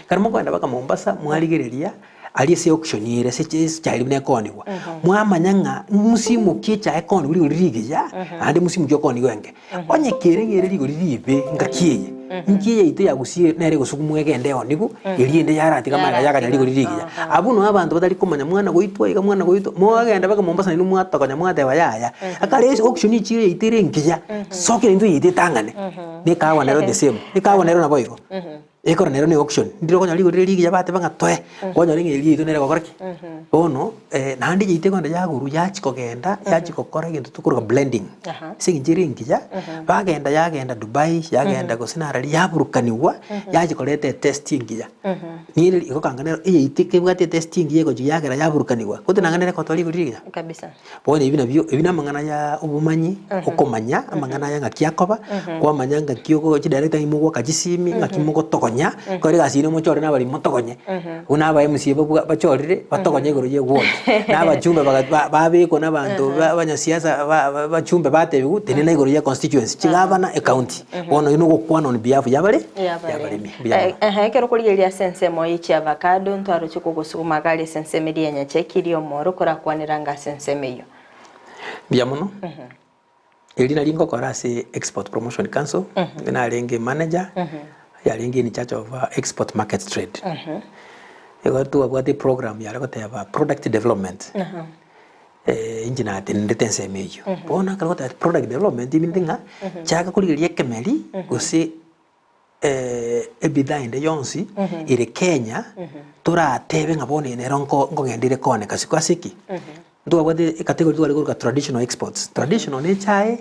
Ekero mokoenda mpaka Mombasa, mwarigereria aria ase auction ere ase echae buna ekoonigwa, mwamanya ng'a mosimu ki echae ekoonigwa rigori rigiya, naende mosimu ki okoonigwa enke. Onye kere ng'a ere rigori ribe ngaki eye, inki eyaito ya gusii nere egosugumwa egende eonigwe, eria ende yaratiga amaiga yaganya rigori rigiya. Abwo noo abanto batari komanya mwana goitwa iga mwana goitwa, mogenda mpaka Mombasa nainwe mwatokonya mwateba yaya, ekare ase auction echiro yaito ere engiya, sokia naintwe eyaito etang'ane. Na ekahawa nero the same, ekahawa nero nabo igo. Ekero nero ne auction, ndire okonyora rigori rire rigiya bateba ng'a toe, kwanyora ng'a eria yaito nere egokora ki? Bono naende yaito ekogenda yagorwa yachia kogenda, yachia gokora egento tokoroka blending. Ase eng'encho ere engiya, bagenda yagenda Dubai, yagenda gose nararia yaburukaniwa, yachia koreta etest engiya. Nigo ere egokanga nero eyaito ekebwate etest engiya egochia yagera yaburukaniwa, gose nang'ana nere egotoa rigori rigiya. Kabisa. Bono ebi nabio, ebi namang'ana ya obomanyi, okomanya amang'ana aya ng'aki akoba, kwamanya ng'aki ogo chidirector ng'aki mogoaka chisimi, ng'aki mogotogonya, ekero egasi ere mochore na abaremi motogonye, buna aba MCA babwa bachorire, batogonye igoro ya eward, na abachumbe baga ba babekwa na abanto ba abanyasiasa ba ba abachumbe batebiwu tenena igoro ya constituency, chigavana, ecounty. Bono oywo nogokwana on behalf yabare? Yabaremi. Mbuya mono. Ehe, ekero okorigereria ase ensemo ye chiavacado, ntwaroche kogosuguma agari ase ensemo eria ya nyacheki ria omoro korakwanera anga ase ensemo eyio. Mbuya mono. Eri nari ngokora ase Export Promotion Council, narenge manager, yarenge in charge of export market trade. Igo twabwate eprogram yare goteba product development. Inche natenenete ensemo eyio. Bono ekero ogoteba product development eminto ng'a chaka korigereria ekemeri gose ebidhaa ende yonsi ere Kenya toratebe ng'a bono eye nero nko nkogenda ere kooneka isiko ase ki? Ntwabwate ecategory tware koroka traditional exports. Traditional na echae,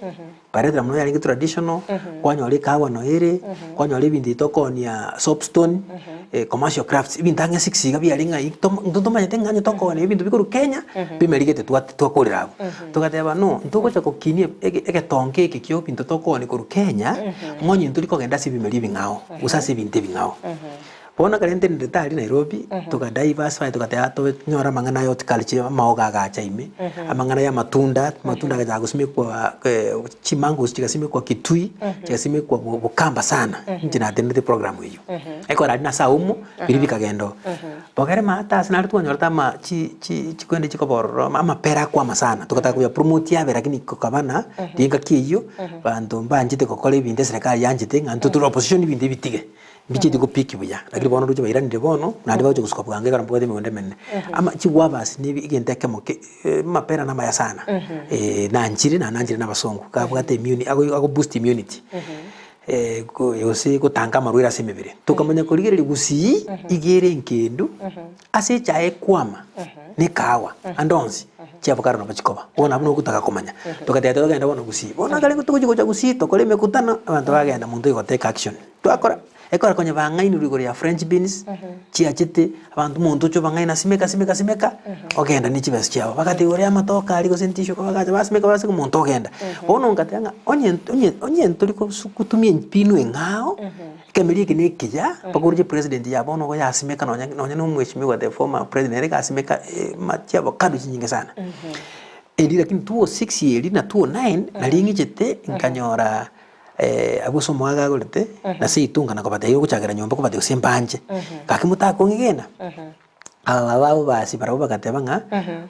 baretera mono yarenge traditional, kwanyora ekahawa noyo ere, kwanyora ebinto ebi tokoonia soapstone, commercial crafts, ebinto ang'e six iga biarenge ng'a ito intwe ntomanyete ng'a onye tokoonia ebinto bikorwa Kenya, bimerigete twa twakorera abwo. Togateba no, ntogocha gokinia ege egetonga eke kia ebinto tokoonia korwa Kenya, ng'onye ntori kogenda ase ebimeri ebing'ao, gose ase ebinto ebing'ao. Bono ekero ntenenete aria Nairobi, toga diversify togateba tonyore amang'ana aya horticulture amaoga agacha ime, amang'ana ya amatunda, amatunda agachaka gosimekwa chimangoes chigasimekwa Kitui, chigasimekwa bo Bokamba sana, inche natenenete program eywo. Ekero aria nase aumo, biria bikagenda oo. Bogere maate ase nario twanyorete ama chi chi chikwende chikoba ororo amapera akwama sana, togataka koya promote abe lakini kokaba na ringaki eywo, banto mbanchete gokora ebinto eserekari yanchete ng'a intwe tore opposition ebinto ebi bitige. Mbichieti gopiiki buya, lakini bono roche bairanire bono, naende bagochia gosuka bwango ekero mbwate emegondo emenene. Ama chiguavas ne ebi egento ekemo ke amapera namaya sana, nanchire naende nanchire na abasongo, kabwate immuni ago ago boost immunity, ko gose gotanga amarwaire ase emebere. Tokamanya korigereria gusii, iga ere enkendu, ase echae ekwama, na ekahawa, ande onsi, chiavocado nabo chikoba. Bono abwo nogotaka komanya, togateba togende bono gusii, bono ekero togochia gocha gusii tokore emekutano, abanto bagenda monto oyo gotake action. Twakora, ekero konya bang'ainirwe igoro ya french beans, chiachete, abanto omonto ocha obang'aina simeka simeka simeka, ogenda ne chibesa chiabo. Bagateba igoro ya amatoke aria gose entishu bagacha basimeka basimeka omonto ogenda. Bono ngateba ng'a onye onye onye ntori kosu gotumia embinu eng'ao, ekemeri eke na ekiya, mpaka oroche president ya bono igo yasimeka nonya nonya na omweshimiwa the former president nere gasimeka ma chiavocado chinyinge sana. Erio lakini 206 eria na 209 naria ng'ichete nkanyora. Abwo ase omogaka agorete, na seito nkana kobatebia ogochakera nyomba kobatebia gose mbanche. Gaki motakong'egena, aba baba abwo basi barabwo bagateba ng'a,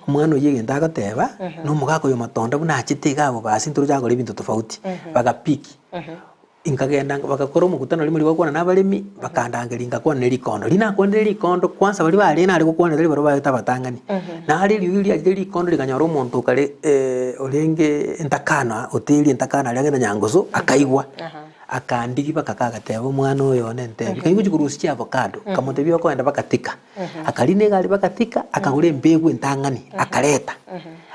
omwana oyio egento agoteba, na omogaka oyo matonda buna achete iga abwo basi ntoroche agokora ebinto tofauti. Bagapiki, nkagenda bagakora omokutano rimo riria bagokwana na abaremi, bakandangeria ngakwana ne rikondo. Riria nakwanire rikondo, kwanza baria barenge nare gokwanera riria barabwo baete abatang'ani. Nare eriogi riachete rikondo rikanyora omonto okare orenge entakana, oteria entakana aria agende nyangoso, akaigwa, akandigia mpaka agateba omwana oyo one ntebi, kai ngochia korusia chiavocado, nkamotebia okoenda mpaka Thika. Akarina egari mpaka Thika, akagora embegu entang'ani, akareta,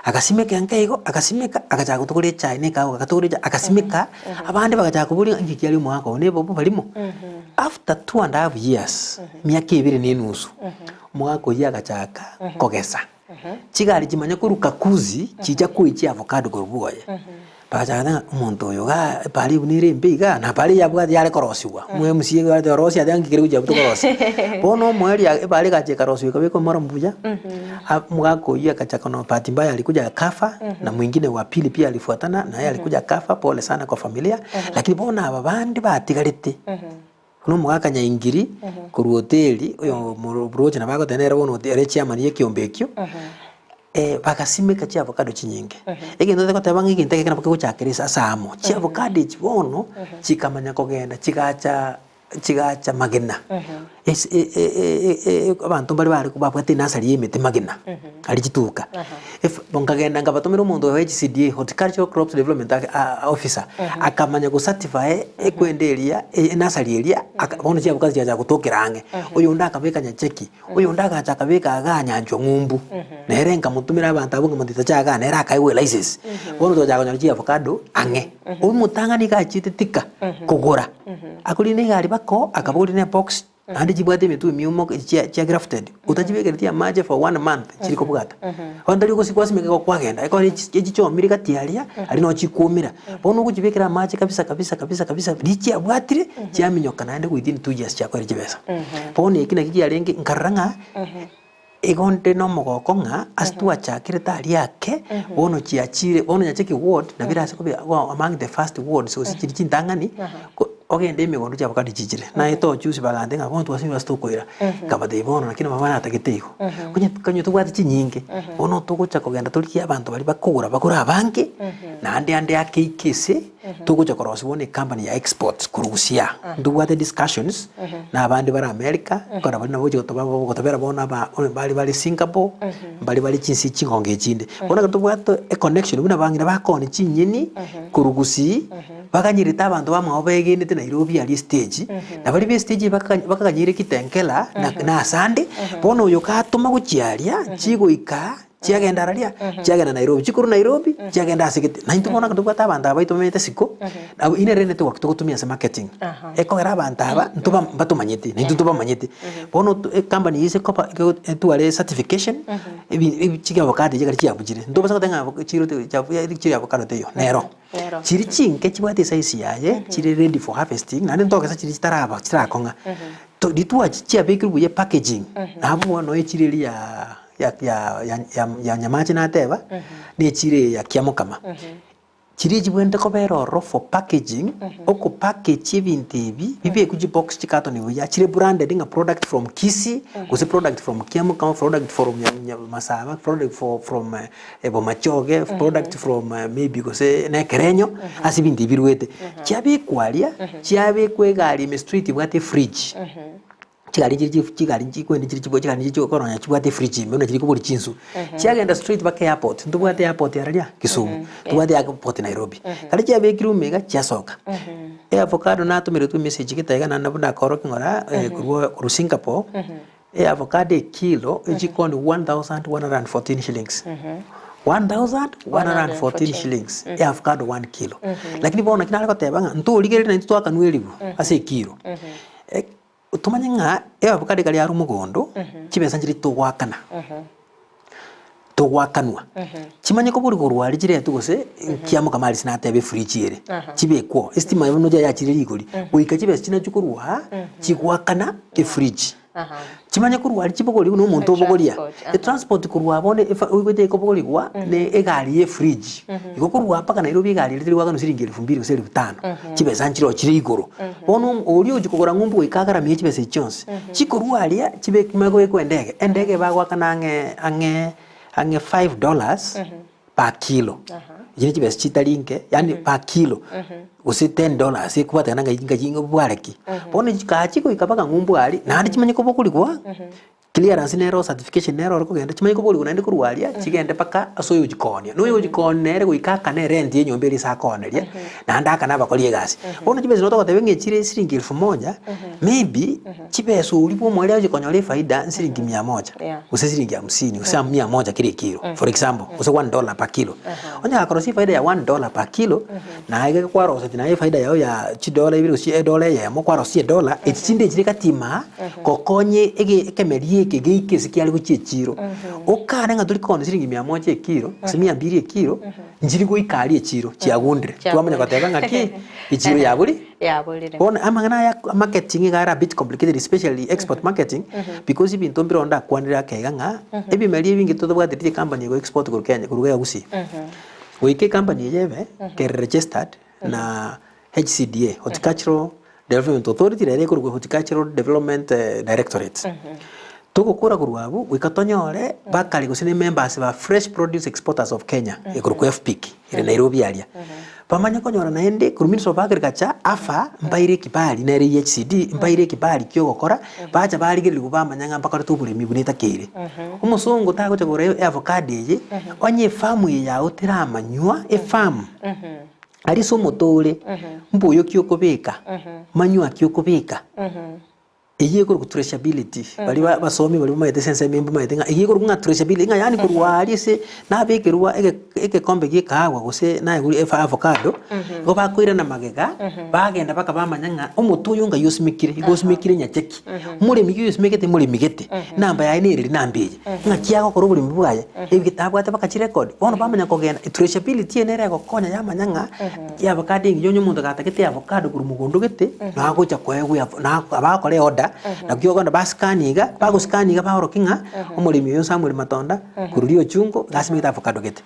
agasimeka enka igo, agasimeka, agachaka gotogora echae na ekahawa, agatogora echae, agasimeka, abande bagachaka koboria ng'a inki kiaria omogaka oyo, na ebobo barimo. After two and half years, emiaka ebere na enusu. Omogaka oyio agachaka kogesa. Chigari chimanya korwa Kakuzi chicha koiyia chiavocado korwa bwoye. Bagachaka ng'a omonto oyo igaa epara buna ere embe igaa na epara eyabwate yare korosiwa. Omo MC iga arete orosia ate nki kere gochia abwo tokorosia. Bono omoerio epara egacha ekarosiwa ekabekwa omoremu buya, omogaka oyio agachaka na bahati mbaya alikuja akafa, na mwingine wa pili pia alifuatana naye alikuja akafa, pole sana kwa familia, lakini bono aba bande batigarete. Buna omogaka Nyaingiri korwa hoteli, oyo omoroche nabo agoteba nere bono ere chairman ya ekiombe ekio, bagasimeka chiavocado chinyinge. Egento togoteba ng'a egento eke nabo kegochakera ase ase amo, chiavocado echi bono chikamanya kogenda chigacha chigacha magena, ase abanto mbare bare babwate enasari ya emete magena, aria chituka. If nkagenda nkabatomera omonto oyo HCDA, Horticultural Crops Development Officer, akamanya go certify ekwenda eria, enasari eria, aka bono chiavocado chigacha gotokera ang'e. Oyonde akabeka nyacheki, oyonde agacha akabeka igaa nyanchwa ng'umbu, nere nkamotomera abanto abwo nkamotebia tacha igaa nere akaegwa elicense. Bono togachaka konyora chiavocado ang'e. Omotang'ani iga achiete Thika kogora, akorina egari bako, akabogoria na ebox. Naende chibwate emetwe emiomo chia chia grafted, otachibekereti amache for one month chiri kobwata. Bono tari ogosi gwasimeka igo kwagenda, ekero echi echichomire gati aria, aria noo chikwomera. Bono ogochibekera amache kabisa kabisa kabisa kabisa riria chiabwatire, chiaminyoka naende within 2 years chiakoire chibesa. Bono eki naki kiarenge, nkarora ng'a. Igo nde nomogoko ng'a ase twachakire aria ake, bono chiachire, bono Nyacheki ward nabo erase koba among the first wards gose chiria chintang'ani, ko ogende emegondo chi'avocado chichire. Naye tochusi bagante ng'a bono twasibire ase tokoira. Nkabatebia bono naki nabo baratagete igo. Onye konye tobwate chinyinge, bono togocha kogenda torigie abanto baria bakogora bagore abange, naende ande ake ike ase. Togocha korosia bono ecompany ya exports korwa gusii aa, ntobwate discussions na abande bare America, ekero baria nabo bagochia gotoba gotobera bono aba mbare bare Singapore, mbare bare chinse chingongo echinde. Bono ekero tobwate econnection buna abang'ina bakoonia chinyeni korwa gusii, baganyerete abanto bamwabo baegenete Nairobi aria estage, na baria ba estage baka bakaganyire Kitengela na na asande, bono oyo gatoma gochia aria, chigoika. Chiagenda araria, chiagenda Nairobi, chikorwa Nairobi, chiagenda ase gete. Na intwe bono ekero tobwate abanto aba baito bamenyete isiko, nabo ine ere network togotumia ase marketing. Ekogera abanto aba ntoba mbatomanyeti, na intwe ntobamanyeti. Bono to ecompany eye ase ekoba ego etware certification, ebi ebi chiavocado echi ekero chiabuchire, ntobasa goteba ng'a chiro chiri avocado teiyo, nero. Nero. Chiri chinke chibwate esize yaye, chire ready for harvesting, naende ntogesa chiria chitaraba chitarakong'a. To ritwachi chiabekirwe buya epackaging, nabo bono echiro eria ya. ya ya ya ya ya Nyamache nateba, na echiro eye ya Kiamokama. Chiria chibwenerete kobera ororo for packaging, oko package ebinto ebi, bibekwe chibox chicarton buya, chire branded ng'a product from Kisii, gose product from Kiamokama, product from nya nya Masaba, product for from Bomachoge, product from maybe gose na Ekerenyo, ase ebinto ebi birwete. Chiabekwa aria, chiabekwa egari ime straight ebwate efridge. Chigari chiri chif chigari chikwende chiri chibo chigari chiri chikoronya chibwate efridge ime buna chiri kobori chinsu. Chiagenda straight mpaka airport, ntobwate airport araria Kisumu, ntobwate airport Nairobi. Ekero chiabekirwe ime iga chiasoka. Eavocado natomeretwe emessage gete iga naende buna akorokia ng'ora korwa korwa Singapore, eavocado ekilo echikoni 1114 shillings. 1114 shillings, eavocado one kilo. Lakini bono naki nare goteba ng'a ntorigereria naintwe twakanwa eribu ase ekilo. Tomanye ng'a eavocado ekero yarwa mogondo, chibesa nchiria togoakana, togoakanwa. Chimanye kobori korwa aria chiretwe gose kiamokama aria sinateba efridge ere, chibekwe oo, estima bono yachire rigori, goika chibesa chiria nachio korwa aa, chigoakana efridge. Chimanye korwa aria chibogorigwe na omonto obogoria, Etransport, aha. etransport korwa abwo bono efa oigwete ekobogorigwa na egari ya efridge, igo korwa aa mpaka Nairobi egari eria teri goakanwa siringi elfu mbili gose elfu tano, chibesa nchire oo chire igoro. Bono oria ogochia kogora ng'umbu goika agaramie chibesa echi chionsi, chikorwa aria chibe chimanye kobekwa endege, endege bagoakana ang'e ang'e ang'e $5 per kilo. Echi ne chibesa chitari nke, yaani per kilo, gose $10 ekobwatekana ng'a ng'a ng'a bware ki. Bono kaa chigoika mpaka ng'umbu aria, naende chimanye kobogorigwa. Clearance nero, certification nero ore kogenda, chimanye koborigwa naende korwa aria, chigende mpaka ase oyochi koonia. Na oyochi koonia nere goika akane erent ya enyomba eria ase akooneria, naende akane abakori egasi. Bono chibesa nabo togoteba ng'a echire siringi elfu moja, maybe chibesa oria bwa omoerio agochi konyora efaida nsiringi mia moja, Yeah. gose siringi hamsini, gose mia moja kera ekiro, for example, gose $1 per kilo. Onye gakorosia efaida ya $1 per kilo, naye iga kwarosetie naye efaida yago ya chidola ibere gose edola eyemo, kwarosia edola, echi chinde chire gati imaa, gokonye ege ekemeria. eke geike ase kiare gochia echiro. Okare ng'a tori koonia siringi mia moja ekiro, gose mia mbiri ekiro, nchiri goika aria echiro, chiagundire. Twamanya goteba ng'aki, echiro yabori Yaborire. Bono amang'ana aya marketing iga are a bit complicated especially export marketing because ebinto mbire onde akwanire akeiga ng'a ebimeri ebinge totabwati chicompany ego export korwa Kenya korwa iga Gusii. Goika ecompany eye ebe kere registered na HCDA, Horticultural Development Authority rero ekorokwa Horticultural Development Directorate. Togokora korwa abwo goika tonyore bakare gose ne members ba Fresh Produce Exporters of Kenya ekorokwa FPIC ere Nairobi aria. Bamanye konyora naende korwa Ministry of Agriculture AFA mbaire ekibali nere EHCD mbaire ekibali kia ogokora bacha barigererigwa bamanya ng'a mbakorete oboremi buna etakeire. Omosongo tagocha kogora eavocado eye onye efarm eye yago teramanywa efarm aria ase omote ore mboyo ki okobeka manure ki okobeka. Eyio ekorokwa traceability, baria ba abasomi baria bamaete ase ensemo eye mbamaete ng'a eyio ekorokwa ng'a traceability ng'a yaani korwa aria ase nabekerwa ege egekombe gia ekahawa gose naegure efa avocado, igo bakoirana magega, bagenda mpaka bamanya ng'a omote oyo ngai osimekire, igo osimekire nyacheki, moremi ki oyosimekete moremi gete, namba yaye nereri namba eye, ng'aki agokora oboremi bwaye, ebigete abwate mpaka chirecord, bono bamanya kogenda traceability eye nere egokonya yamanya ng'a. Chiavocado engiya onye omonto gatagete avocado korwa mogondo gete, nagocha koegwa eavo na abakora eorder, naki okogenda bascan iga, bagoscan iga baorokia ng'a omoremi oyo Samuel Matonda korwa Riochungo iga asimegete avocado gete.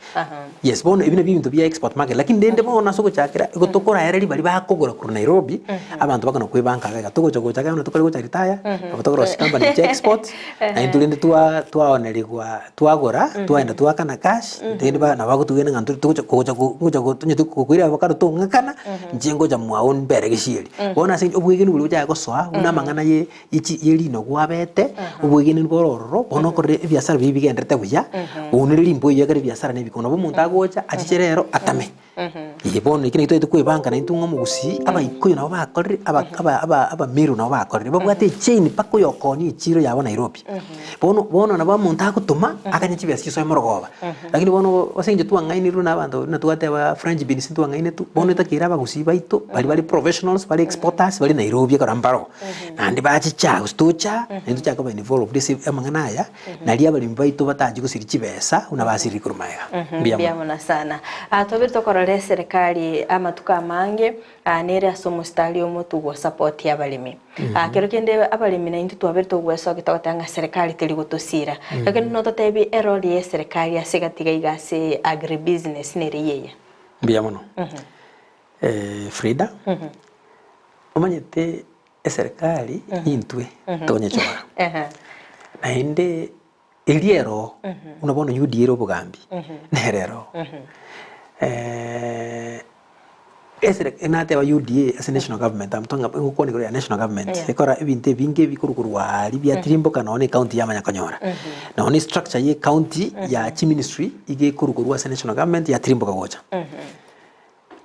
Yes, bono ebi nabio ebinto bia export market, lakini rende bono ase ogochakera, igo tokoraereria baria bakogora korwa Nairobi, abanto bakona koebanka iga iga, togocha gocha iga buna tokare gocha retire, nabo tokorosia chicompany chia export, naintwe rende twa twaonerigwa Twagora, twaenda twaakana cash, rende ba nabo bagotugena ng'a ntore togocha kogocha ko ngocha go onye tokoira avocado tong'akana, inche ngocha mwao mbere gesieri. Bono ase eng'encho obwegenwa boria bochake gosoa buna amang'ana ye ye chi ye rinogu abete, obwegenwa bore ororo, bono okorire ebiasara biria bigenderete buya, ounire rimbo eywo ekero ebiasara na ebikong'u. Nabo omonto agocha, achiche rero atame. Ee bono eki nakio totagete kwebanga naintwe ng'a omogusii, abaikuyu nabo bakorire, aba aba aba abamiru nabo bakorire, babwate echain mpaka oyokoonia echiro yabo Nairobi. Bono bono nabo omonto agotoma, aganye chibesa chisoe morogoba. Lakini bono ase eng'encho twang'ainirwe na abanto buna twateba french beans ntwang'ainetwe, bono etakeire abagusii baito, baria bare professionals, bare exporters, bare Nairobi ekero mbaroo, naende bachicha gose tocha, naende tochake koba involved ase amang'ana aya. Nario abaremi baito batachi gosiria chibesa buna basiririe korwa magega. Mbuya mono. Mbuya mono sana. Ah, twabire tokorora eserekari amatuko amange ah, nere ase omostari omotu gosapoti abaremi. Ah, kero kende abaremi naintwe twabire togwesokia togoteba ng'a serikali teri gotosira. Lakini nototebie erori ya eserekari ase egati iga ase agribusiness nere yeye. Mbuya mono. Frida, omanyete Eserekari nintwe tonyechora. Naende eria ero buna bono UDA ere obogambi nere ero. Esere nateba UDA ase national government I'm talking about ngokwana igoro ya national government Yeah. ekora ebinto ebinge ebikorwa korwa aria biatirimboka nonye na ecounty yamanya konyora. Nonye na estructure ya ecounty ya chiministry iga ekorwa korwa ase national government yatirimboka gocha.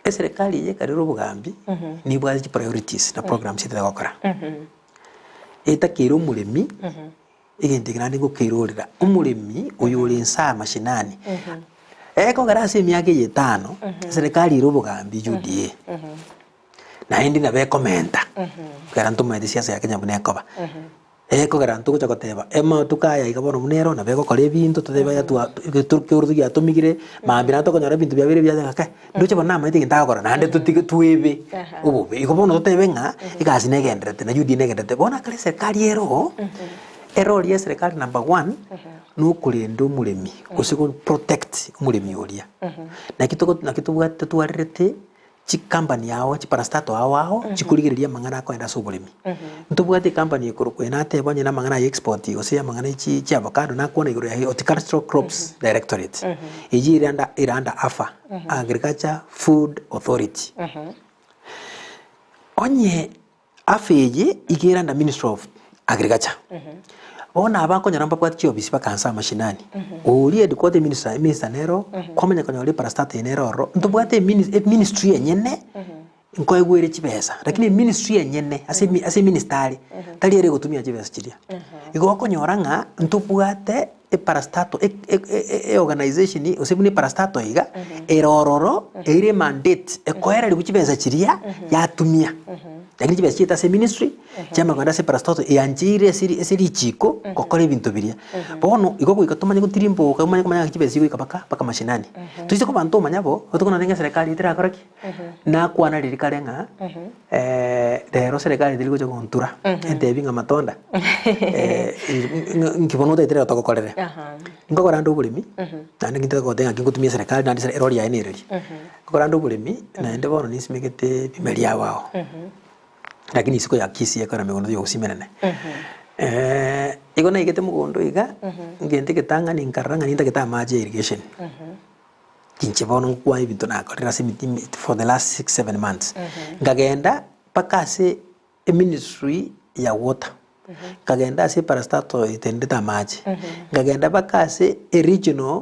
Eserekari eye ekarera obogambi nibwate chipriorities na programs etari gokora. Etakeire omoremi, egento eke naende ngokeirorera, omoremi oyo ore inse mashinani, ekogera ase emiaka eye etano, eserekari ere obogambi UDA, naende nabo ekomenta, ekero ntomaete siasa ya Kenya buna ekoba. Ekogera ntogocha goteba, Amatuko aya iga bono buna ero nabo egokora ebinto, totebe aya twa ekeoro giatomigire, mambia naende tokonyora ebinto biabeire ebiya ng'a kai, ndoche bono namaete egento agokora naende totige twebe obobe. Igo bono totebe ng'a egasi negendererete na UDA negendererete. Bono ekero eserekari ero, erori ya eserekari number one, nokorenda omoremi gose go protect omoremi oria. Naki togo naki tobwate totwarerete. Chicompany ao, chiparastato ao ao, chikorigereria amang'ana akoenda ase oboremi. Ntobwate ecompany ekorokwa eye nateba onye namang'ana aya export gose amang'ana ya chi chiavocado nakwana igoro ya Horticultural Crops Directorate. Eyio ere under ere under AFA, Agriculture Food Authority. Onye AFA eye iga ere under Ministry of Agriculture. Bono aba nkonyora mbabwate chiofisi mpaka nse amashinani. Oria headquarter eminister eminister nero, kwamanya konyora eparastato eye nere ororo, ntobwate emini eministry enyene, nkoegwa ere chibesa, lakini eministry enyene ase emi ase eminister are, tari ere egotumia chibesa chiria. Igo okonyora ng'a ntobwate eparastato e- e- e- eorganization gose buna eparastato iga, ere ororo, eire emandate, ekoererigwa chibesa chiria, yatumia. Lakini chibesa chiaito ase eministry, chiamanya kogenda ase parastatal eancheire ase ri ase richiko gokora ebinto biria. Bono igo goika tomanye gotirimboka omanye komanya ng'a chibesa chigoika mpaka mpaka mashinani. Toise koba ntomanya bo, tokonora ng'a eserekari eyio terakora ki? Nakwana riria kare ng'a rero serikali teri gocha gontura, entebie ng'a matonda nki bono otagete rero togokorere. Nkokora ande oboremi, naende ngintete goteba ng'aki ngotumia eserekari naende ase erori yaye nereri. Nkokora ande oboremi, naende bono ninsimegete ebimeri ao ao, lakini isiko ya Kisii ekero emegondo ya gosimerana. Igo naigete mogondo iga, ngente egetang'ani nkarora ng'a nintagete amache ya irrigation. Inche bono nkwana ebinto nakorire ase emiti for the last six, seven months. Nkagenda mpaka ase eministry ya water, nkagenda ase eparastatal etenderete amache, nkagenda mpaka ase eregional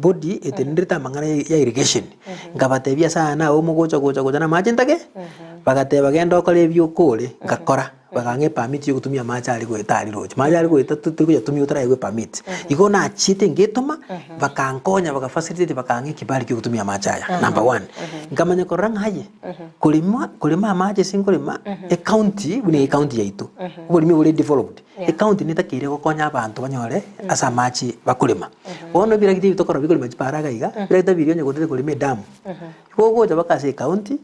body etenderete amang'ana ya irrigation, nkabatebia ase aya naye omogocha gocha gocha na amache ntake, bagateba genda okore ebi okore, ngakora. Bakang'a epermit yogotumia amache aria goeta aria roche. Amache aria goeta to- torigoyatumia otaraegwa epermit. Igo nachiete ngetoma, bakankonya baka facilitate bakang'a ekibali kia ogotumia amache aya, number one. Nkamanya korora ng'a aye, korema korema amache ase nkorema, ecounty buna ecounty yaito, oboremi bore developed, ecounty netakeire gokonya abanto banyore ase amache bakorema. Bono ebiragita ebi tokora bikorema chipara iga iga, ebiragita biria onye gotete korema edamu, Igo ogocha mpaka ase ecounty,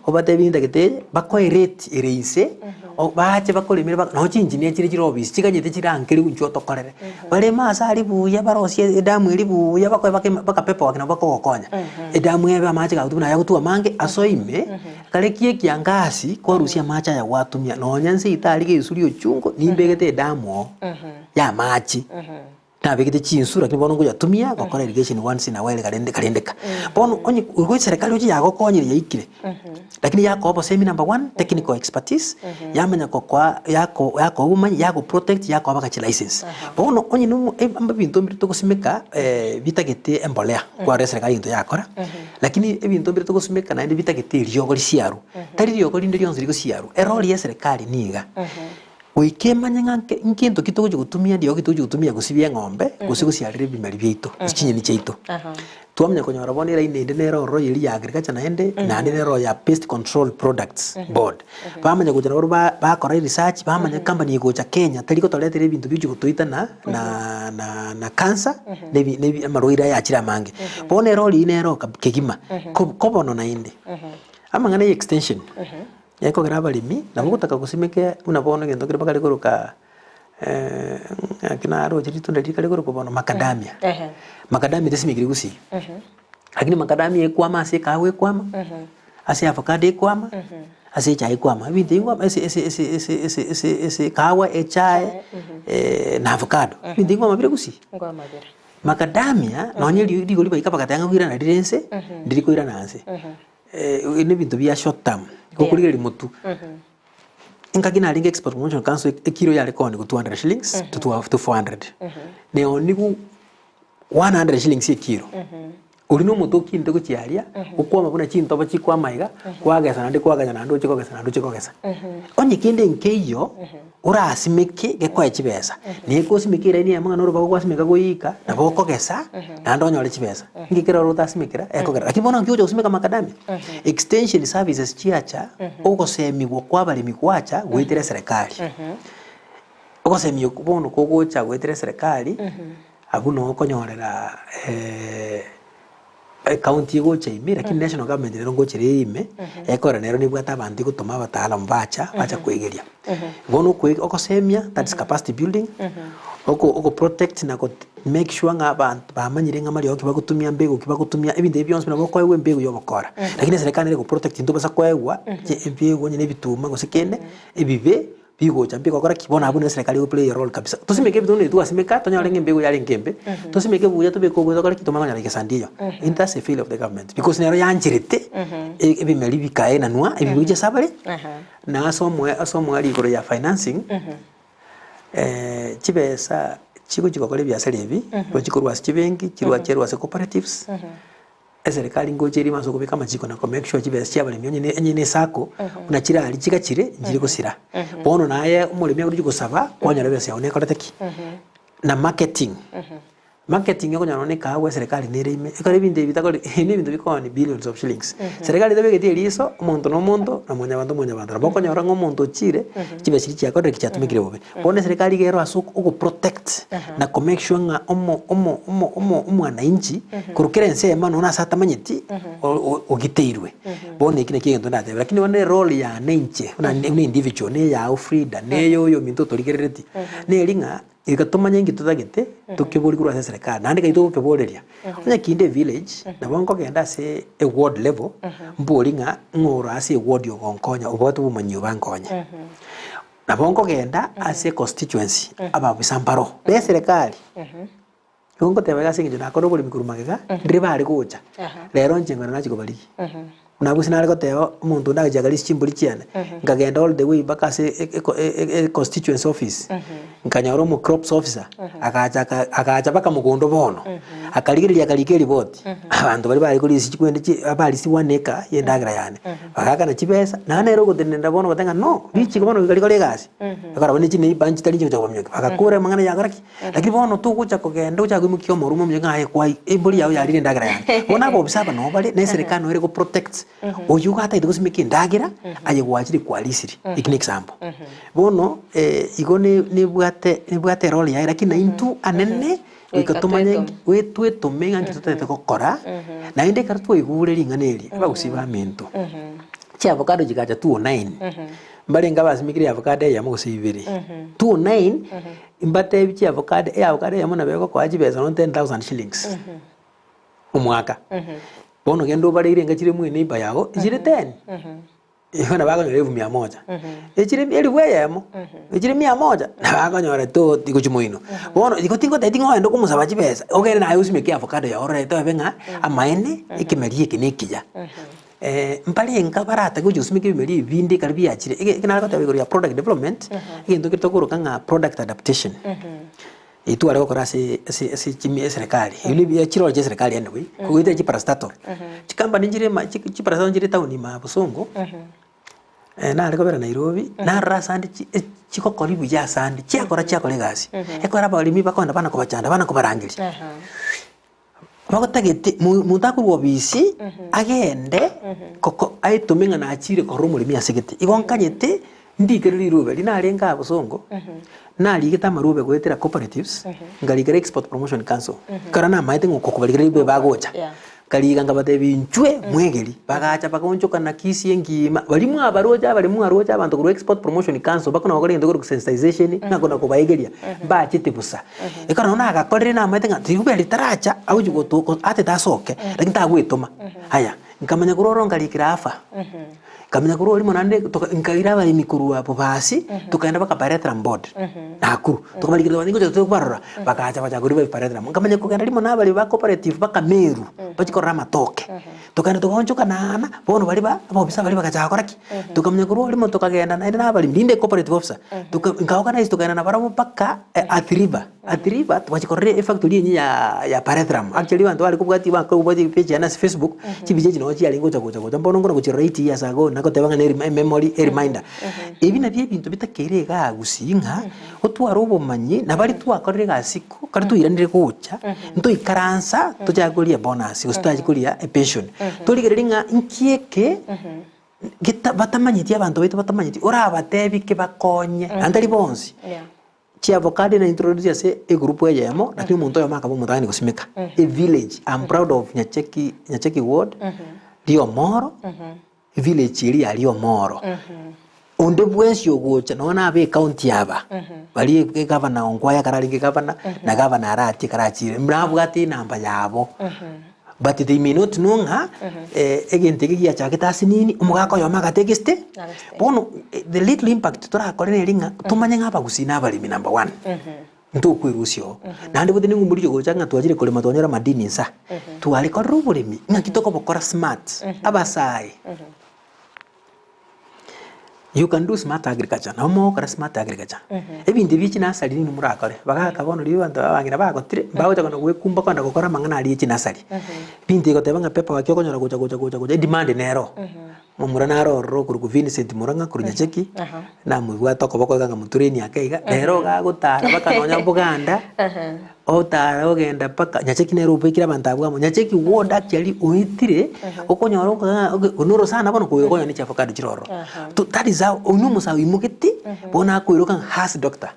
obatebie nintagete eye, bakoe rate ere inse, o bache bakoremere baka nonye chingineer chire chire ofisi chiganyete chirankerigwe inchuo otokorere. Bareme ase aria buya barosie edamu eria buya bakoe baka mpaka paperwork nabo bakogokonya. Edamu ebe amache gagotwa buna ayagotwa amange asoe ime, kare ki ekiangasi kwarusia amache aya gwatumia nonye nse itari gesu ria ochungu nimbegete edamu oo ya amache. Nabegete chinsu lakini bono nkoyatumia gokora irrigation once in a while karende karendeka. Bono onye igo eserekari oche yagokonyire yaikire, lakini yakoa obosemi number one, technical expertise, yamanya kokoa yako yakoa obomanyi yago protect yakoa mpaka chilicense. Bono onye na omo ebinto mbire togosimeka bitagete embolea, kwarora eserekari egento yakora, lakini ebinto mbire togosimeka naende bitagete eriogo risiarwe, tari riogo rinde rionsi rigosiarwa, erori ya eserekari niga. Goika emanye ng'a nke nkento ki togochia gotumia ndiogo ki togochia gotumia gosibia eng'ombe, gose gosiarera ebimeri biaito, gose chinyeni chiaito. Twamanya konyora bono eraini ende nere ororo eria ya agriculture naende, naende nere ororo ya pest control products board. Bamanya gocha nabarobwo ba bakora eresearch, bamanya company egocha Kenya tari gotoretera ebinto bigochia gotoita na na na na cancer, na ebi na ebi amarwaire aya achire amange. Bono erori eywo nere oka kegima, ko ko bono naende, amang'ana ya extension. Ekogera abaremi nabo ogotaka gosimeka buna bono egento keria bakare koroka ng'aki naroche ritunda riria rikare korokwa bono macadamia. Macadamia tesimekiri gusii, lakini macadamia ekwama ase ekahawa ekwama, ase avocado ekwama, ase echae ekwama, ebinto ebi nkwama ase ase ase ase ase ase ase ekahawa, echae na avocado, ebinto ebi nkwama bire gusii. Nkwama bire. Macadamia nonye ri rigori baika bagateba ng'a koirana rire nse, ndiri koirana nse. Ebi nebinto bia short term, igo okorigereria motwe, engaki narenge export promotion council ekiro yare kooniwa 200 shillings to to 400, neoniwu 100 shillings ekiro, oria na omote okinte gochia aria, okwama buna chintobo chikwama iga, kwagesa naende kwaganya naende oche kogesa naende oche kogesa. Onye kende nkeiyo. Orasimeke gekoe chibesa, na ekosimeka eraini eyemo ng'a norobago gwasimeka goika, nabo okogesa naende onyore chibesa. Inki kere oro otasimekera ekogera. Lakini bono nki ogocha gosimeka macadamia? Extension services chiacha, ogosemigwa kwa abaremi gwacha goetera eserekari. Ogosemia okwo bono kogocha goetera eserekari, abwo noo okonyorera Ecounty egocha ime lakini national government nero ngocha ere ime, ekore nero nebwate abanto egotoma abataalamu bacha, bacha koegeria. Bono okoe ogosemia, that is capacity building, oko oko protect na ko make sure ng'a abanto bamanyire ng'a mariogo ki bagotumia, mbegu ki bagotumia, ebinto ebi bionsi nabo okoegwa embegu ya obokora. Lakini eserekari nere ego protect ntobasa koegwa embegu onye na ebituma gose kende, ebibe. Bigocha mbigokora ki? Bono abwo nere eserekari ego play a role kabisa. Tosimeke ebinto buna ebi twasimeka, tonyore ng'a embegu yarenge embe, tosimeke buya tobeke oboyo tokore ki? Tomanye konyora gesandi eyo. And that's a failure of the government because nero yancherete e- ebimeri bikaenanwa, ebi bigochia ase abare, na ase omoe ase omoerio igoro ya financing, chibesa chigochi gokora ebiasara ebi, gochi korwa ase chibenki, chirwa chiarwa ase cooperatives. Eserekari ngocha erime ase okobeka amachiko na ko make sure chibesa chia abaremi onye ne onye ne esacco buna chirari chigachire nchiri gosira. Bono naye omoremi agochi gosaba kwanyora ebesa yago nekorete ki? Na marketing. Marketing okonyora nonya ekahawa eserekari nere ime, ekero ebinto ebi bitakori ebi na ebinto bikooni billions of shillings. Serikali etabegeti eriso, omonto na omonto, na mwanyabanto mwanyabanto. Nabo okonyora ng'a omonto ochire, chibesa chiria chiakorire ki chiatumekire bobe. Bono eserikari iga ero ase oko ogoprotect na ko make sure ng'a omo omo omo omo omwananchi korwa kera ensemo nonya ase atamanyeti o- o- ogiteirwe. Bono eki nakio egento ndatebe. Lakini bono erole yane inche buna buna individual, na eyao Frida, na eya oyo ominto otorigerereti, neri ng'a Goika tomanye inki totagete, tokeborie korwa ase eserekari, naende ekero togokeboreria, onye kinde evillage, nabo nkogenda ase eward level, mbori ng'a ng'o ore ase eward ogonkonya obwate obomanyi obo ankonye. Nabo nkogenda ase econstituency, ababisa mbaro ba eserekari, igo ngoteba iga ase eng'encho nakora oboremi korwa magega, ndire bare gocha, rero inche nkogenda nachia kobarigia. Buna gose nare goteba omonto onde agacha akarisia chimbori chiane, nkagenda all the way mpaka ase e constituency office, nkanyora omo crops officer, agacha aka agacha mpaka mogondo bono, akarigereria akarika eripoti, abanto baria bare korisia chikwende chi abarisia one acre ya endagera yane, bagaakana chibesa, naende nere ogotenenera bono ogoteba ng'a no, richiko bono goika rikore egasi, ekero abwo ne chineighbour nchitari nchigocha kobamiokia, bagakora amang'ana yakora ki. Lakini bono togocha kogenda ocha koimokia omorwimo omuya ng'a aye kwai embori yao yarire endagera yane. Bono abobisa aba noo bare, na eserekari noo ere goprotect oyio gatagete gosimeka endagera, aye gwachire kwarisiri. Eki ne example. Bono igo ne nebwate nebwate erole yaye lakini naintwe anene goika Goika tomanye twetome. nki twetome ng'a nki totagete gokora, naende ekero twaigure ring'ana eri, abagusii baminto, chiavocado chigacha 209, mbarenge abasimekire eavocado eyemo gose ibere, 209. Mbatebi chiavocado, eavocado eyemo nabo egokoa chibesa nonya 10,000 shillings omwaka. Bono genda obareire enga chire mwe neighbour yago, chire ten, igo nabo akonyora elfu mia moja. Echire elifu eyemo, echire mia moja, nabo akonyora toti gochia moino. Bono igo tingotebia ng'a ogende komosaba chibesa, ogende naye osimeke eavocado yago ororete obe ng'a amaene, ekemeri eke nekiya. Mbarenge baratake gochia gosimeka ebimeri ebi binde ekero biachire, ege eke nare goteba igoro ya product development, egento ekere tokoroka ng'a product adaptation, eye tware gokora ase ase ase chimi eserekari, ebi nebi chirori chia eserekari anyway, kogoetera chiparastatal. Chikampani nchire ma chi chiparastatal nchire etown ime aa bosongo, nare kobera Nairobi, narora ase ande chi chigokori buya ase ande, chiakora chiakora egasi, ekero abaremi bakogenda bana kobachanda bana kobarangeria. Bagotagete monto akorwa obisi agende koko aetome ng'a nachire korora omoremi ase gete. Igo nkanyete ndikere rirube riria narenge aa bosongo, narigete amarube goetera cooperatives, nkarikera export promotion council, ekero namaete ng'a okobarikera rirube bagocha. Nkariga nkabatebia inchwe mwegeri, bagacha bagaonchoka na Kisii engima, baria mwabaroche abaremi mwaroche abanto korwa export promotion council bakona gokora egento korwa sensitization, ng'a kona kobaegeria, mbachete bosa. Ekero nabo nagakorire namaete ng'a riube ritaracha agochi goto atete asoke, lakini tagwetoma. Aya, nkamanya korwa ororo nkarikera afa, nkamanya korwa orimo naende toka nkaira abaremi korwa Bobasi, tokaenda mpaka Paretra board, Nakuru, tokabarikera tokabatebia ngocha tobarora, bagacha bachaka koriba Paretra. Nkamanya kogenda rimo na abaremi ba cooperative mpaka Meru, bachie korora amatoke. Tokaenda togaonchoka naana, bono baria ba abaofisa baria bagachaka gokora ki? Tokamanya korwa orimo tokagenda naende na abaremi, rinde ecooperative officer, toka nka organize tokagenda nabarabwo mpaka Athi River, Athi River twachia korora efactory enyia ya ya Paretram. Actually abanto bare kobwatia bakobwatia epage yane ase Facebook, chibicha echi nabo chiarenge gocha gocha gocha, mbono nkona gochirora eight years ago nagoteba ng'a ne ememory, ereminder. Ebi nabio ebinto bitakeire igaa gusii ng'a. Otware obomanyi, na baria twakorire egasi ko, ekero twairanire gocha, ntoikaransa tochake koria ebonus gose tochake koria epension. Torigereria ng'a nki eke geta batamanyeti abanto baito batamanyeti, orabatebie ki bakonye, naende tari bonsi. Chiavocado na introduce ase egroup eyemo, lakini omonto oyomo akaba omotang'ani gosimeka. Evillage, I'm proud of Nyacheki Nyacheki ward, Riomoro. Village eria yaria omoro. Onde bwensi ogocha nonya nabe ecounty aba, baria egavana Ongwae ekero arenge gavana, na gavana Arati ekero achire, nabwate enamba yabo. But they may not know ng'a egento eke giachagete ase nini, omogaka oyomo agategesete, bono the little impact torakore neri ng'a tomanye ng'a abagusii na abaremi number one. Ntokwerusia oo. Naende gose ning'o omoriche gocha ng'a twachire korema twanyora amadini insa. Tware korera oboremi, ng'aki tokobokora smart, abasae. You can do smart agriculture, nabo mogokora smart agriculture. Ebinto ebi chinasari nini morakore, bagaka bono riria abanto abang'ina bagotire, mbagocha kona goekumba kogenda gokora amang'ana aria ya chinasari. Ebinto egoteba ng'a paper work okonyora gocha gocha gocha gocha, edemand nero. Momura nare ororo okorokwa Vincent Murang'a korwa Nyacheki, namobwate okoboko iga nkamotrain ake iga, rero iga agotara mpaka nonya Buganda, otara ogenda mpaka Nyacheki nere obekire abanto abwo amo. Nyacheki ward actually oetire, okonyora okoa oge onoro sana bono koigwa konya ne chiavocado chire ororo. To that is how oywo na omosae oimogete, bono akoiroka ng'a has doctor,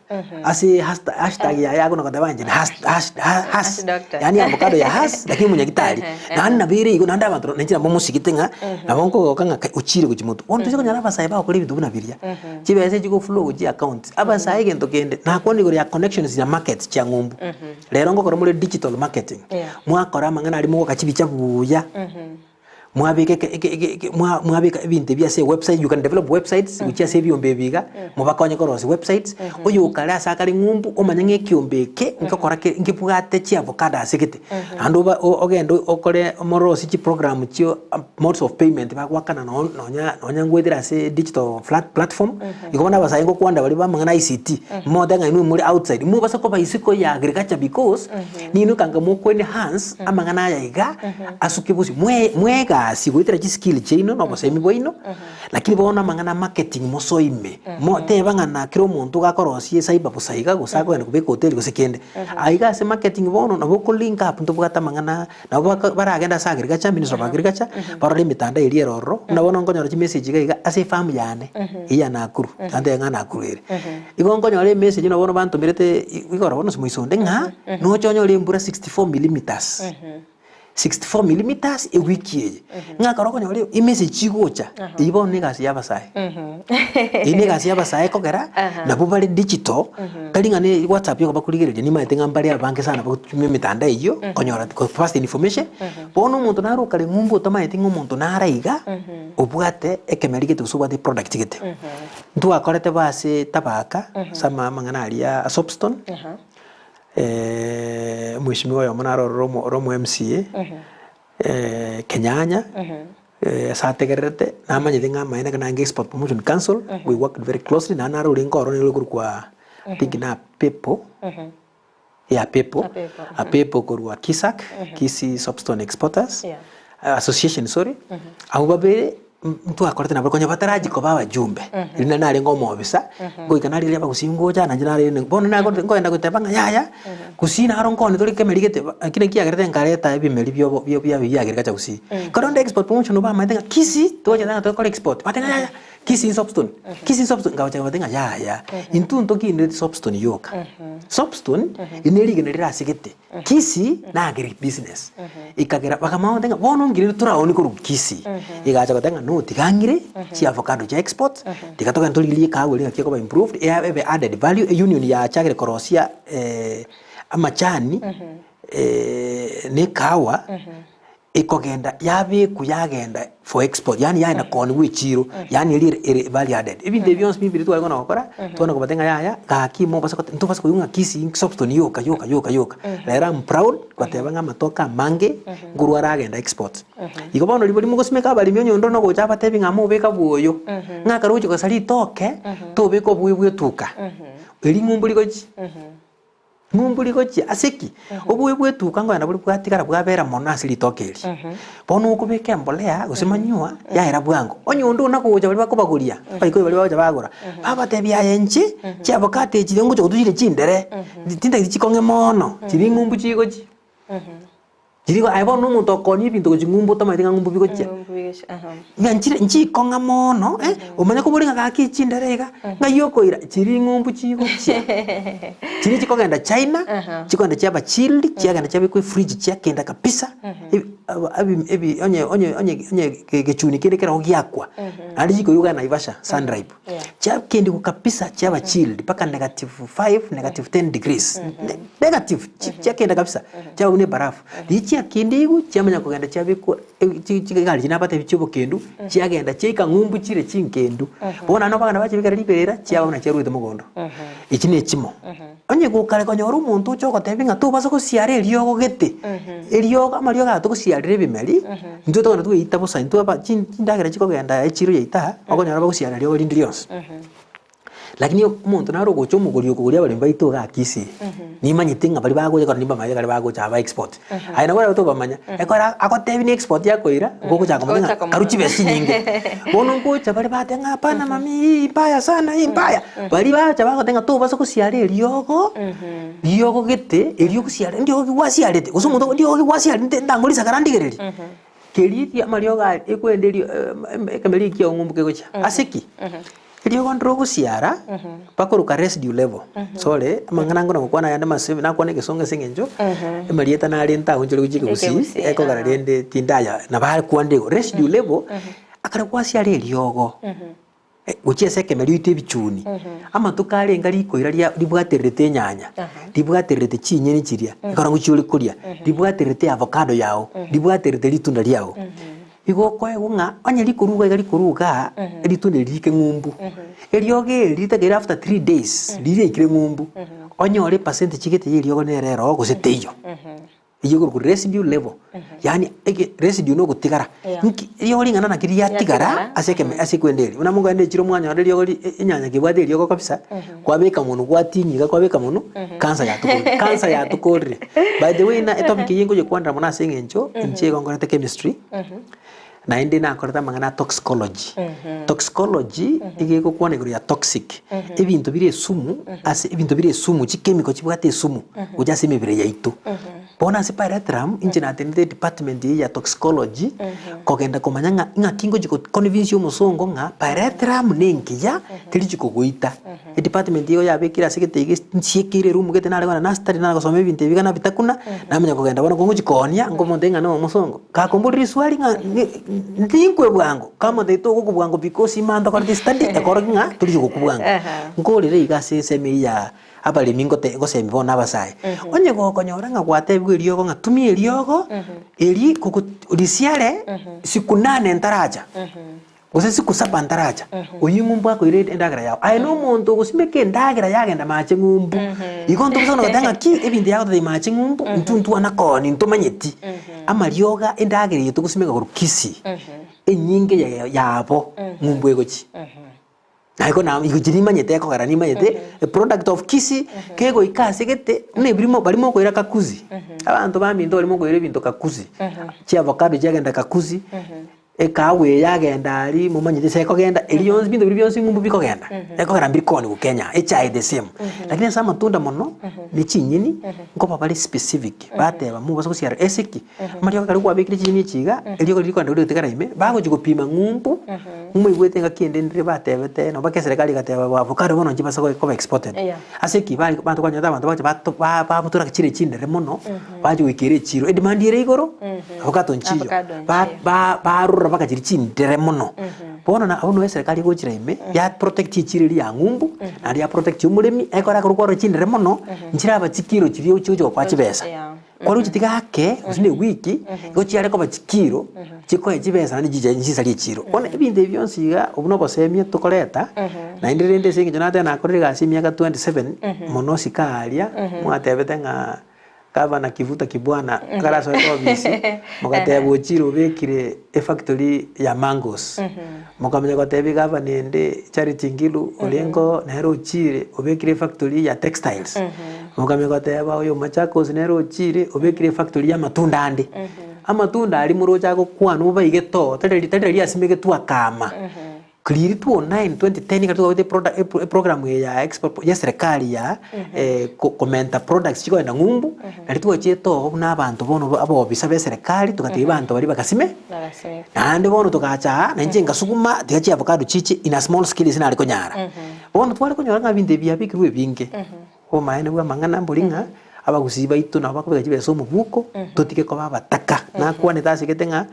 ase hasta hashtag yaye akona goteba inche has has has Has doctor. yaani avocado ya has lakini omonyagitari. Naende nabo ere igo naende abanto nainche nabo mosigete ng'a nabo nkogoka ng'a kai ochire gochia motwe. Bono toise konyora abasae bagokora ebinto buna biria, chibesa echi chigoflow gochia accounts, abasae egento kende, nakwana igoro ya connections na markets chia ng'umbu. Rero ngokora more digital marketing, Yeah. mwakora amang'ana aria mogoaka chibicha buya, mwabeka eke eke eke eke mwa mwabeka ebinto ebi ase ewebsite, you can develop websites gochia ase ebiombe ebi iga, mobakonye korosia websites, oyokare ase akare ng'umbu omanye ng'a ekiombe eke nkokora kere nkebwate chiavocado ase gete. Naende oba ogende okore omorosie chiprogram chio modes of payment bagoakana no nonya nonya ngoetera ase digital flat platform, igo bono abasae ngokwanda baria ba amang'ana a ICT, mote ng'a inwe more outside, mobase koba isiko ya agriculture because, ninwe kanga moko enhance amang'ana aya iga, asuke bosio mwe mwegasi goetera chiskill chiaino na obosemi bwaino, lakini bono amang'ana a marketing mosoime, moteba ng'a na kera omonto iga akorosia ecyber bosa iga gose akogenda kobeka hoteli gose kende. Aiga ase marketing bono nabo oko link up ntobwate amang'ana nabo baka baragende ase agriculture, ministry of agriculture, barore emetandao eria ere ororo, buna bono nkonyora chimessage iga iga ase efarm yane, eyia ya Nakuru, tantebia ng'a Nakuru ere. Igo nkonyora emessage buna bono bantomerete igoro bono ase moisonde ng'a, noche onyore embura 64 millimeters. 64 millimeters ewiki eye ng'a ekero okonyora emessage chigocha eyio bono na egasi ya abasae eyio na egasi ya abasae ekogera nabwo bare digital tari ng'a ne whatsapp yoka bakorigereria nimanyete ng'a mbare abange sana bagotumia emetandao eyio konyora ko first information bono omonto naro okare ng'umbu otamanyeti ng'a omonto nare iga obwate ekemeri gete gose obwate eproduct gete. Ntwakorete bo ase tabaka ase amang'ana aria a soapstone. Omweshimiwa oyomo naro ororo omo ore omo MCA, Kenyanya, ase ategererete, namanyete ng'a amaene ekero naenge Export Promotion Council, we worked very closely, naende naro orenge ororo nigo okorokwa I think na Apepo, yeah Apepo, Apepo, Apepo korwa Kisak, Kisii Soapstone Exporters Yeah. Association sorry, abwo babere Ntwakorete nabo konya batarachi koba abajumbe, riria nari narenge omobisa, ngoika narigereria abagusii ngocha nainche narende bono nakorete nkoenda goteba ng'a yaya, gusii naro nkone tore kemeri gete ba ekio naki kiagerete nkareta ebimeri biobo bio bia biagereka gusii. Korende export promotion bamaete ng'a kisii togocha ng'a tokore export, bateba ng'a yaya kisii soapstone, kisii soapstone, nkagocha nkabatebia ng'a yaya, intwe ntokineti soapstone yoka, soapstone eri ne rigena rirasegete. Kisii na agribusiness ekagera bakamanya goteba ng'a bono ngire toraoni korwa Kisii egacha goteba ng'a no tiga ng'ire chiavocado chia export tiga togende torigererie ekahawa eria naki ekoba improved ebe added value eunion yachakire korosia amachani na ekahawa. Ekogenda yabekwa yagenda for export yaani yagenda kooniwa echiro yaani eria ere ere value added. Ebinto ebi bionsi bibere tware kona gokora, twana kobatebia ng'a yaya gaki mobasa gote ntobasa koigwa ng'a Kisii soapstone yoka yoka yoka yoka. Rero am proud goteba ng'a amatoke amange nkorwa aragenda export. Igo bono ribaria mogosimeka abaremi onye onde ogocha abatebi ng'a mobeka bwoyo, ng'a ekero ogochia kogesa ritoke, tobeka oboyo bwa etuka, erio ng'umbu rigochi. Ng'umbu rigochia ase ki? Obobe bw'etuka nkoenda bore bwatigara bwabera mono ase ritoke eri. Bono okobeka embolea gose manure yaera bwango. Onye onde ona gocha baria bakobagoria, abaikoyo baria bagocha bagora, babatebia aye inche chiavocado echi ngocha gotuchire chindere, tintageti chikong'e mono, chiria ng'umbu chigochia. Chirigo aye bono nomonto okoonia ebinto gochia ng'umbu otamanyeti ng'a ng'umbu bigochia. Ng'umbu bigochia, aha. Ng'a nchire nchikong'a mono eh, omanye kobori ng'a gaki chindere iga, ng'ai okoira, chiri ng'umbu chigochia. Chiria chikogenda China, Aha. chikogenda chiaba chilled, chiagenda chiabekwa efridge chiakenda kabisa, ebi aba ebi ebi onye onye onye onye gechuni kende keroo giakwa, naende chikoiywa iga Naivasha, sunripe. Yeah. Chiakendigwa kabisa chiaba chilled mpaka negative 5, negative 10 degrees. Ne- Negative chi- chiakenda kabisa chiaba buna ebarafu. Riria chiakendigwe chiamanya kogenda chiabekwa e- chi- chigari chiria nabatebi chia obokendu chiagenda chiaika ng'umbu chire chinkendu. Bono naende okogenda bachibekera riberera chiaba buna chiarwete mogondo. Echi ne echimo. Onye gokare konyora omonto oche ogotebi ng'a tobasa gosiara eriogo gete, eriogo amariogo aya togosiarera ebimeri, intwe togenda twaita bosa intwe aba chin chindagera chikogenda echiro yaito aa, okonyora bagosiara riogo rinde rionsi. Lakini omonto nare ogocha omogori okogoria abaremi baito iga Kisii, nimanyete ng'a baria bagocha ekero nimbamanyete ekero bagocha aba export. Aye nabo orabe tobamanya, ekero agotebi ne export akoira, gogochaka komanya ng'a karue chibesa chinyinge. Bono ngocha bare bateba ng'a hapana mami hii mbaya sana hii mbaya, baria bacha bagoteba ng'a tobasa gosiara eriogo, riogo gete, erio ogosiara ndiogo ki gwasiarete, gose omonto ndiogo ki gwasiarete ndango risakara ndigererie. Keria ria amariogo aria ekwenda erio ekemeri ekiao ng'umbu kegocha. Ase ki? Eriogo ndire ogosiara, bakoroka residue level. Sorry, amang'ana ang'o nagokwana ayande mase nakwana egesongo ase eng'encho, amarieta nare ntaonchore gochia ekegusii, Ekegusii, ekogera aha. rende tindaya nabakwanire igo. Residue level, akare gwasiara eriogo, gochia ase ekemeri oite ebichuni, amatuko arenge rikoira ria ribwatererete enyanya, ribwatererete chinyeni chiria, ekero ngochia ore koria, ribwatererete avocado yago, ribwatererete ritunda riago. Igo okoegwa ng'a onye rikoruga iga rikoruga, ritunda eri riike ng'umbu. Eriogo eri ritakeire after 3 days, riria riaikire ng'umbu, onyore epercentage gete ya eriogo nere ero gose teiyo. Eyio ekorokwa residue level, yaani eke residue na ogotigara, Yeah. nki eriogo ring'ana naki riatigara Riatigara, ase ekeme ase ekwenda eria. Buna mokoenda echiro mwanyora eriogo ri enyanya kebwate eriogo kabisa, kwabeka monwe gwatinyia iga kwabeka monwe, cancer yatokorire, cancer yatokorire. By the way na etopic eye nkoyekwanera mono ase eng'encho, inche igo nkorete chemistry, naende nakorete amang'ana a toxicology. Toxicology, iga egokwana igoro ya toxic, ebinto bire esumu ase ebinto bire esumu chichemical chibwate esumu gocha ase emebere yaito. Bono ase pyrethrum, inche natenenete edepartment eye ya toxicology, kogenda komanya ng'a ng'aki ngochi go convince omosongo ng'a pyrethrum na engiya terichi kogoita. Edepartment igo yabekire ase gete iga nsiekire eroom gete nare kogenda nastari nare gosoma ebinto ebi iga nabitakuna, namanya kogenda bono ngochi koonia, nkomonto ng'a na omosongo, gakomboria riswali ng'a ninkwe bwango, kamotebi togokwa bwango because imanye ntokorete estudy ekorokia ng'a torichi gokwa bwango. Nkorire iga ase ensemo eywo ya abaremi ngote ngosemia bono abasae, onye gokonyora ng'a gwatebigwa eriogo ng'a tumia eriogo, eri koko risiare siku nane ntaracha. Gose siku saba ntaracha, oyio ng'umbu akoira endagera yao. Aye nomonto ogosimeka endagera yagenda mache ng'umbu. Igo ntobisa kona goteba ng'a ki ebinto yagototebia mache ng'umbu, intwe ntwana kooni ntomanyeti. Amariogo endagera eye togosimeka korwa Kisii, enyinge yaye yabo ng'umbu egochia. Naye na igo chiria nimanyete ekogera nimanyete a product of Kisii, kegoika ase gete, buna ebirimo baria mokoira kakuzi, abanto baminto baria mokoira ebinto kakuzi, chiavocado chiagenda kakuzi, Ekahawa eye yagenda aria momanyete ase ekogenda, eria yonsi binto biria bionsi ng'umbu bikogenda, ekogera mbiri kooniwa Kenya, echae the same. Lakini ase amatunda mono, ne chinyeni, nkoba bare specific, bateba mobasa gosiara ase ki, amariogo ekero kwabekire chinyeni echi iga, eriogo riria rikogenda rigotigara ime, bagochi gopima ng'umbu, moigwete engaki ende ndire batebete, nabo mpaka eserekari egateba bo avocado bono nchibasa koba exported. Yeah. Ase ki, bari abanto kwanyora abanto bagocha bato ba babutora chire chindere mono, bache goikera echiro, edemand ere igoro, avocado nchiyo, Avocado ba nchiyo. ba barora mpaka chiria chindere mono. Bono na abwo noo eserekari egochera ime, ya protect echiro eria ya ng'umbu, naende ya protect omoremi, ekero akorwa kwarora chindere mono, nchiraba chikiro chiria ochi ochi gokoa chibesa. Yeah. Kwarwa ochitiga ake, gose na ewiki, igo chiare koba chikiro, chikoe chibesa naende chicha chisarie echiro. Bono ebinto ebi bionsi iga, obwo na obosemia tokoreta, naende rende ase eng'encho nateba nakorire egasi emiaka 27, mono osike aria, mwatebete ng'a gavana Kivuta Kibwana ekero asoete ofisi, mogateba ochire obekire efactory ya mangoes, mokamanya gotebia egavana ende Charity Ngilu orenge nere ochire obekire efactory ya textiles, mokamanya goteba oyo Machakos nere ochire obekire efactory ya amatunda ande. Amatunda aria moroche agokwanwa obaigete oo, tari tari riria asimegetwe akaama. Riria 2009, 2010 ekero twabwate eproda epro eprogram eye ya export ya eserekari ya ko komenta products chikogenda ng'umbu, nario twachiete oo buna abanto bono ba abobisa ba eserekari togatebia abanto baria bagasime, Bagasimeka. naende bono togacha aa, na inche ngasuguma tiga chiavocado chiche in a small scale ase nare konyara. Bono tware konyora ng'a ebinto ebi biabekirwe ebinge. Obomaene bw'amang'ana mbori ng'a abagusii baito nabo bakobeka chibesa omobuko, totige koba abataka. Nakwanete asegete ng'a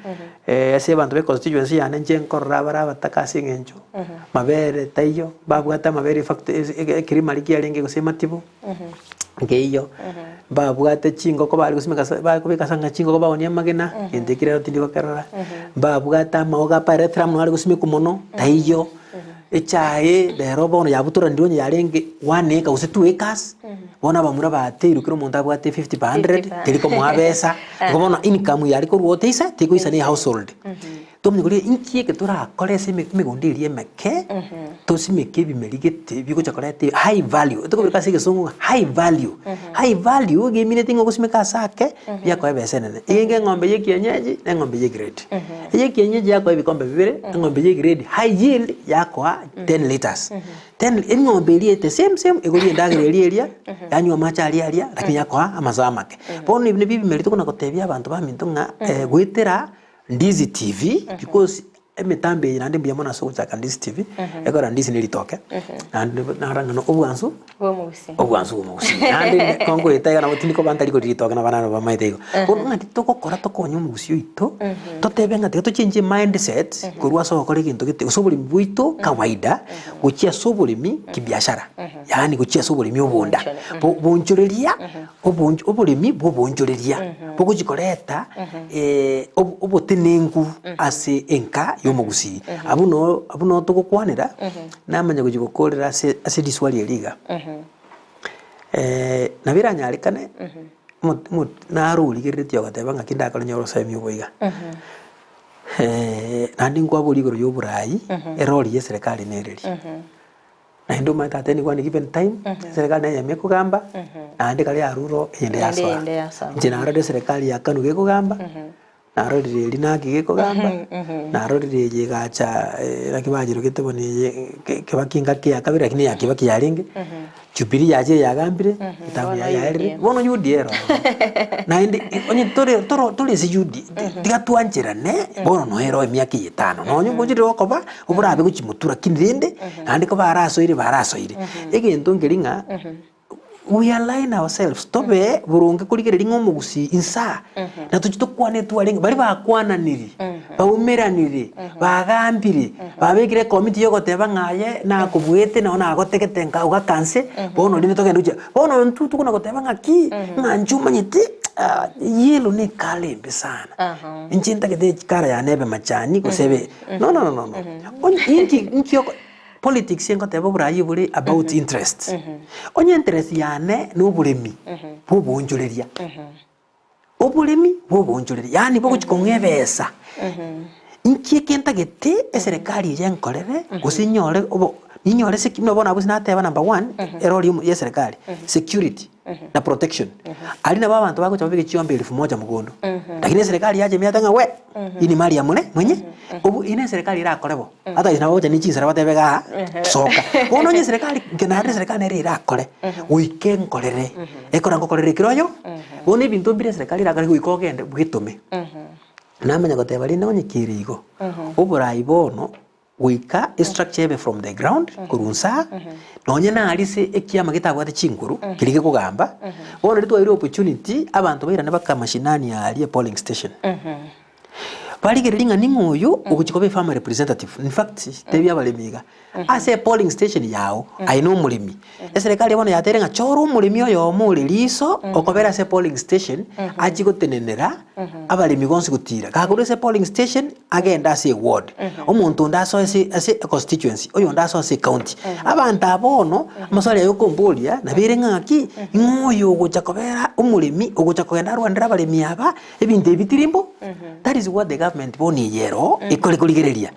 ase abanto be constituency yane inche nkorora abare abataka ase eng'encho mabere taiyo, babwate amabere efactory ekirimari kiarenge gose ematibo, nkeiyo, mbabwate chingoko bare gosimeka ase bare kobeka ase ng'a chingoko baonie amagena, gento ekio rero tindi gokerora, mbabwate amaoga pyrethrum naro are gosimekwa mono, taiyo. Echae rero bono yabutoranirwe onye yarenge one acre gose two acres, bono abamura bateirwe kera omonto abwate 50 per 100, teri komoa besa, igo bono income yare korwa oo teisa, tegoisa na ehousehold. Tomanye koria inki eke torakore ase eme emegondo eria emeke, tosimeke ebimeri gete bigocha koreta high value, tokobeka ase egesongo ng'a high value. High value iga emineti ng'a ogosimeka ase ake, biakoa ebesa enene. Egenge eng'ombe ya ekienyeji na eng'ombe ya egrade. Eye ekienyeji yakoa ebikombe bibere, eng'ombe ya egrade high yield yakoa ten litres. Ten eng'ombe eria the same same egoria endagera eria eria, yanywa amache aria aria, lakini yakoa amazao amake. Bono ebi nabio ebimeri tokona gotebia abanto baminto ng'a goetera Ndizi TV, because emetambo eye naende mbuya mono ase ogochaka Ndizi TV, ekora ndizi na eritoke, naende naro ng'a obwansu, Bw'omogusii. obwansu bwa omogusii. Naende ne kongoeta iga nabo tindi koba ntari koria ritoke na abana nabo bamaete igo. Bono ng'aki togokora tokonye omogusii oito, totebe ng'a tiga tochengie mindset korwa ase ogokora egento gete gose oboremi bwaito kawaida, gochia ase oboremi kibiashara, yaani gochia ase oboremi obonda. Bo bonchoreria obonch oboremi bwa obonchoreria, bogochi koreta obotenenku ase enka y'omogusii. Abwo noo abwo noo togokwanera, namanya gochia gokorera ase ase riswali eria iga. Nabo eranyarekane, omo omo naro origereretie ogoteba ng'aki ndakore nyore osemi obo iga. Naende nkwaboria igoro ya oborai, erori ya eserekari nereri. Naende omanyete at any one given time, eserekari neye eyemo ekogamba, naende kare yarure oo eyende Naende yasoa. eyende yasoa. Inche narorire eserekari ya Kanu gekogamba, narorire eria naki gekogamba, narorire eye egacha naki banyerogete bono eye ke kebaki engaki ya kabere lakini eya kebaki yarenge, Jubilee yachire yagambire, eterm Bono yaye yaerire, UDA. bono UDA ero ororo. Naende onye tore toro tore ase UDA, tiga twancherane, bono noyo ero emiaka eye etano, nonye ngochire gokoba, oborabe gochia motwe lakini rende, naende ko barasoire barasoire. Egento nkeri ng'a, we align ourselves, tobe boronge korigereria ng'a omogusii insaa, na tochie tokwane twarenge, baria bakwananiri, baumeranire, bagambire, babekire ekomiti yogoteba ng'a aye nakobuete nao nagotegete nka ogaka nse, bono rende togende gochia, bono intwe tokona goteba ng'aki, ng'a inche omanyete yellow ne ecolour embe sana, inche ntagete ecolour yane ebe machani gose ebe no no no no no, onye inki inki oko politics engoteba oborayi bore about interest, onye interest yane na oboremi bwa oboonchoreria. Oboremi bw'oboonchoreria, yaani bogochia kong'a ebesa. Inki eke ntagete eserekari eye enkorere, gose nyore obo ninyore sec buna bono abwo nateba number one, erori ya eserekari, security na protection. Aria nabo abanto bagocha babeke chiombe elfu moja mogondo, lakini eserekari yacha ime yateba ng'a we, hii ni mali ya more mwenye, obwo eyio ne eserekari erakore bo, otherwise nabo bagocha ne chinsara batebe igaa, soka. Bono onye eserekari, inche naende eserekari nere erakore, goika enkorere, ekero ngokorera ekero oyo. Bono ebinto mbire eserekari erakore goika ogende bwetome. Namanya goteba rende onye kere igo, oborai bono goika estructure ebe from the ground korwa inse aa, nonye naria ase ekiama getabwate chinguru keria gekogamba, bono riria twaeirwe opportunity abanto bairane baka mashinani aria polling station. Barigereria ng'a ning'o oyo ogochia koba efarmer representative. In fact, tebia abaremi iga, ase epolling station yago, aye na omoremi, eserekari bono yateire ng'a chora omoremi oyomo ore riso okobera ase epolling station, achie gotenenera abaremi bonsi gotira. Gakorwa ase epolling station, agende ase eward, omonto onde asoe ase ase econstituency, oyonde asoe ase ecounty. Abanto aba bono, amaswali aya okomboria, nabere ng'a ng'aki, ng'o oyo ogocha kobera omoremi, ogocha kogenda arwanere abaremi aba, Ebinto ebi tiri mbo, that is what the government bono eye ero ekore korigereria.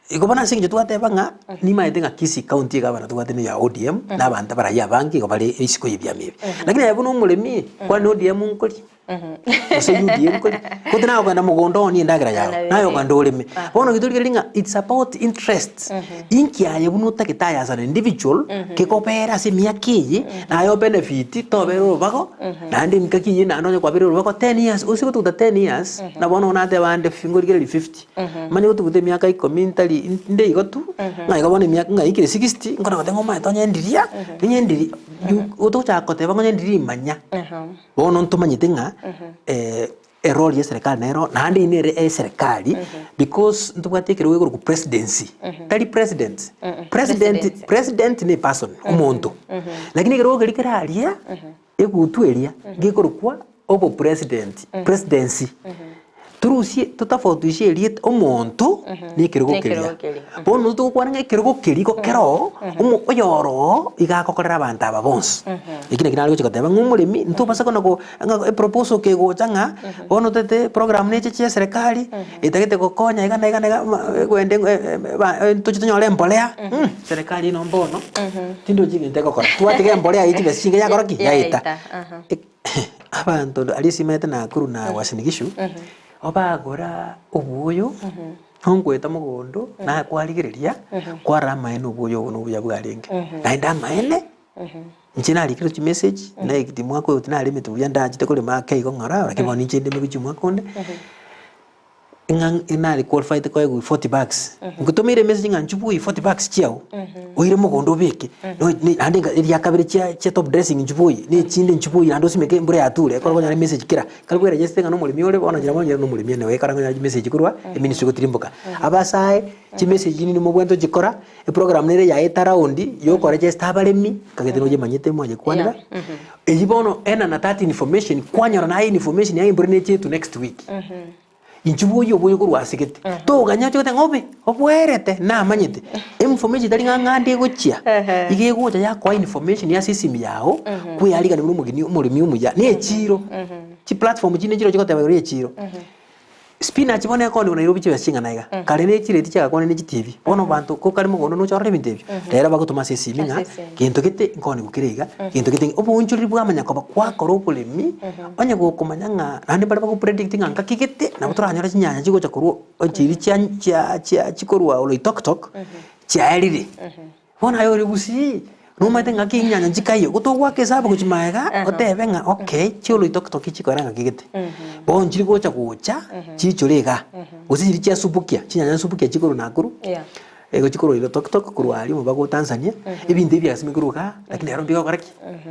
Igo bono ase eng'encho twateba ng'a nimaete ng'a Kisii county egavana tobwate ne ya ODM, na abanto abarayia abange igo bare isiko ya ebiama ebi. Lakini aye buna omoremi, kwani ODM nkoria? Gose UDA nkoria? Gose naye okogenda mogondo oonie endagera yago, naye okogenda oreme. Bono ekio torigereria ng'a it's about interest, inki aye buna otagete aye as an individual, kegobera ase emiaka eye, naye obenefit, tobera orobago. Naende engaki eyio naende onye kwabeire orobago 10 years, gose gotuguta 10 years, na bono nateba ande fi ngorigereria 50, manye gotuguta emiaka ikomi ntari nde igo tu, ng'a igo bono emiaka ng'a ikire 60, nkona goteba ng'a omanyete onye ndiria, onye ndiria you otochaka koteba ng'a onye ndiria manya, bono ntomanyete ng'a erori ya eserekari nero, naende eyio nere eserekari, because ntobwate ekerogo ekorokwa presidency, tari president, president Presidency. president na eperson, omonto, lakini ekerogo keria kere aria, Egutu eria gekorokwa obopresident, presidency. Torusie totofautishe erieta omonto na ekerogo Na ekerogo keria. keria. Bono togokwana ng'a ekerogo keria igo kere oo, omo oyoro oo iga agokorera abanto aba bonsi. Eki naki nare gochia goteba ng'a omoremi ntobasa kona go ng'a eproposal kegocha ng'a bono otete program neche chia eserekari etagete gokonya iga na iga na iga ma egwende toche tonyore embolea serikali ino mbono tindochi egento egokora. Twatiga embolea eye chibesa chinke yakora ki? Yaeta. Yaeta, aha. Abanto aria esimete Nakuru na Uasin Gishu, obagora obwoyo, nongoeta mogondo, nakwarigereria, kwarora amaene obwoyo obo nobuya bwarenge. Naende amaene, inche narikire chimessage, naigiti mwaka oyo tinaremete buya ndachete korema ake igo ng'ora, lakini bono ninche ndeme gochia omwaka onde, ng'a nare qualified koegwa 40 bags, ngotomeire emessage ng'a nchubue 40 bags chiago, oire mogondo obeke, naende enga eria kabere chia chia top dressing nchubue, na echinde nchubue naende osimeke embura yature, ekero okonyora emessage kera, ekero kweregister ng'a na omoremi ore bono nchera bono na omoremi anyway ekero okonyora chimessage korwa eministry gotirimboka. Abasae, chimessage chinde mobwenerete gochikora, eprogram nere yaeta round ya okoregister abaremi, kagete noyemanyete mwayekwanera, Eyio bono ena na that information, kwanyora naye information yaye mbore nechetu next week. Inchuo boyio oboyo korwa ase gete. Toganya oche goteba ng'a obe, obwerete, namanyete. Information etari ng'a ng'a ande egochia, iga egocha yakoa information ase esimi yago, kweyarigania buna omogeni omoremi omuya, na echiro, chiplatform chinde nchire chigoteba igoro ya echiro. Spinach bono ekoniwa Nairobi chibesa ching'ana iga, kare ne chireti chiagakwanire ne chitibi, bono abanto ko kare mogondo noche orore ebinto ebio, rero bagotoma ase esimi ng'a Ase esimi. gento gete nkonigwa kere iga, gento gete oboonchoreri bwamanya koba gwakora oboremi, onye gokomanya ng'a naende mbare bago predict ng'a ngaki gete nabo toranyore chinyanya chigocha korwa chiria chia chia chia chikorwa Oloitoktok, chiaerire. Bono aye ore gusii, nomanyete ng'aki chinyanya nchikaiyo, gotogoaka esabu gochia magega, otebe ng'a okay, chioloitokitok chikore ng'aki gete. Bono nchiri gocha gocha, chiichore igaa, gose chiria chia subukia, chinyanya subukia chikorwa Nakuru, Yeah. ego chikorwa Oloitoktok korwa aria omobago o Tanzania, ebinto ebi biasimekirwe igaa, lakini ero mbigokora ki?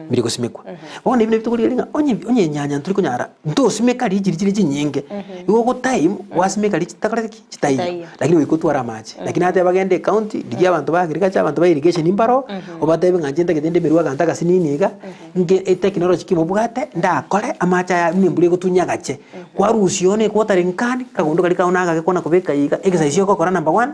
Mbiri gosimekwa. Bono ebi nabio tokorigereria ng'a onye onye enyanya ntori konyara, ntosimeka riria chiri chire chinyinge, igo ogotime, gwasimeka riria chitakoreti ki? Chitaiyo. Chitaiyo. Lakini goika otware amache. Lakini nateba genda ecounty, rigia abanto ba agriculture, abanto ba irrigation mbaro, obatebie ng'a inche ntagete ndemerwe aganto agasinini iga, nge etechnology ki mobwate, ndakore amache aya buna embura egotunya agache. Kwarusia one ewatering can, kagondo karia kao nagake kwana kobeka iga, exercise ogokora number one,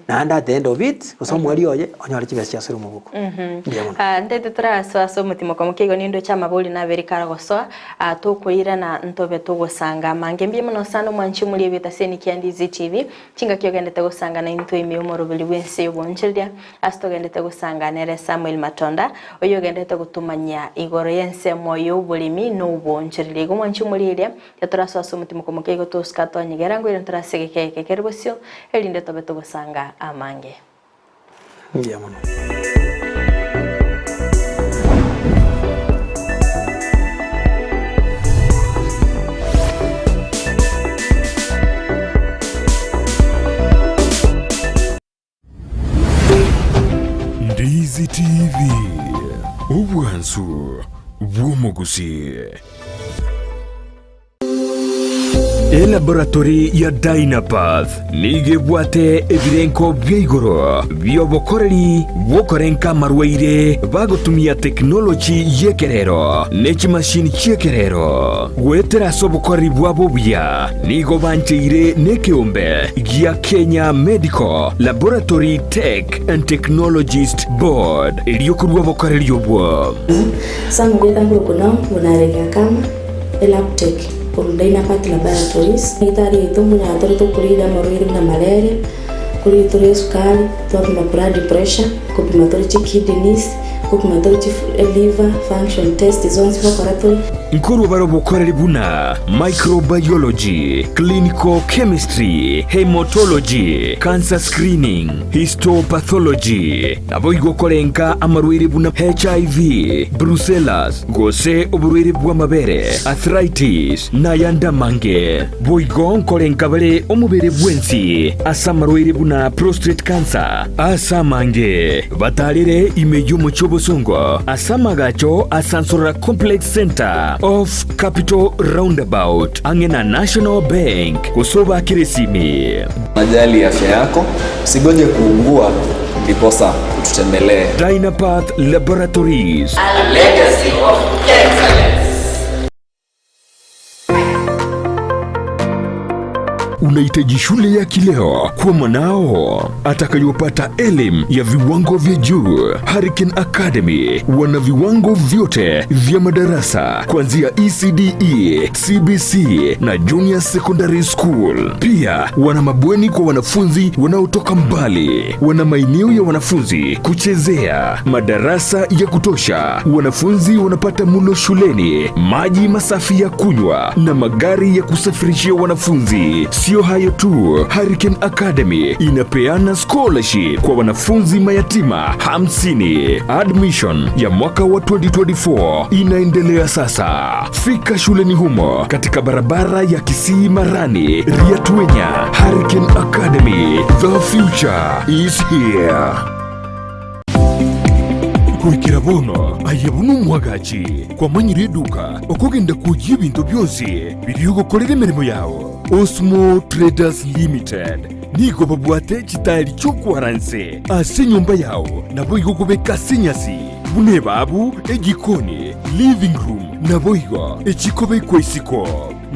naende at the end of it, gose omweri oye, onyore chibesa chiasore omoboko. Mbuya mono. Ah, ntaete torasoa ase omotimo komo keigo nindoche amabori nabere karagosoa, ah, tokoirana ntobe togosanga amange. Mbuya mono sana omwanchi omoria ebieta ase Enikia Ndizi TV, chingaki ogendete gosanga naintwe ime y'omoroberi bw'ense y'obonchereria, ase togendete gosanga nere Samuel Matonda, oyio ogendete gotomanyia igoro y'ensemo y'oboremi na obonchereria. Igo omwanchi omoria eria, tiga ase omotimo komo keigo tosuka twanyegera, ngoirane torase egeka eke kere bosio, erinde tobe togosanga amange. Mbuya mono. Ndizi TV, obwansu bw'omogusii. Elaboratory ya Dynapath nigo ebwate ebirenko bia igoro bi'obokoreri bw'okorenka amarwaire bagotumia tekinoloji y'ekerero ne chimashini chi'ekerero. Goetera ase obokoreri bwabo obuya nigo bancheire nekeombe gia Kenya Medical Laboratory Tech and Technologist Board erio korua obokoreri obwo. Sam Gwetha Ngurukuna Munarege Akama, Elabtech, korwa Dynapath Laboratories, Daktari oito mbuna tore tokorigia amarwaire buna malaria, korigia tore esukari, twapima blood pressure, kopima tore chikidneys, kopima tore chi liver function test zonsi gokora tore. Nkorwa bare obokoreri buna microbiology, clinical chemistry, haematology, cancer screening, histopathology, Naboigo korenka amarwaire buna HIV, brucellas, gose oborwaire bw'amabere, arthritis, na ayande amange. Boigo nkorenka bare omobere bwensi ase amarwaire buna prostate cancer. Ase amange, batarere ime y'omochie obosongo ase amagacho a Sansorora Complex Centre off Capital Roundabout ang'e na National Bank gose obakere esimi. Unajali afya yako, usigoje kuugua ndiposa ututembelee. Dynapath Laboratories. A legacy of excellence. Unahitaji shule ya kileo kwa mwanao atakayopata elimu ya viwango vya juu? Hurricane Academy wana viwango vyote vya madarasa kuanzia ECDE, CBC na Junior Secondary School. Pia wana mabweni kwa wanafunzi wanaotoka mbali, wana maeneo ya wanafunzi kuchezea, madarasa ya kutosha, wanafunzi wanapata mulo shuleni, maji masafi ya kunywa na magari ya kusafirishia wanafunzi. Sio hayo tu, Hurricane Academy inapeana scholarship kwa wanafunzi mayatima 50. Admission ya mwaka wa 2024 inaendelea sasa. Fika shuleni humo katika barabara ya Kisii Marani, Riatuenya. Hurricane Academy, the future is here. Goikera bono aye buna omwagachi kwamanyire eduka okogenda kwoyia ebinto bionsi biria ogokorera emeremo yao. Osmo Traders Limited nigo babwate chitairi chi'okwaranse ase enyomba yao naboigo okobeka ase enyasi buna ebabu, ejikoni, living room naboigo echikobekwa isiko.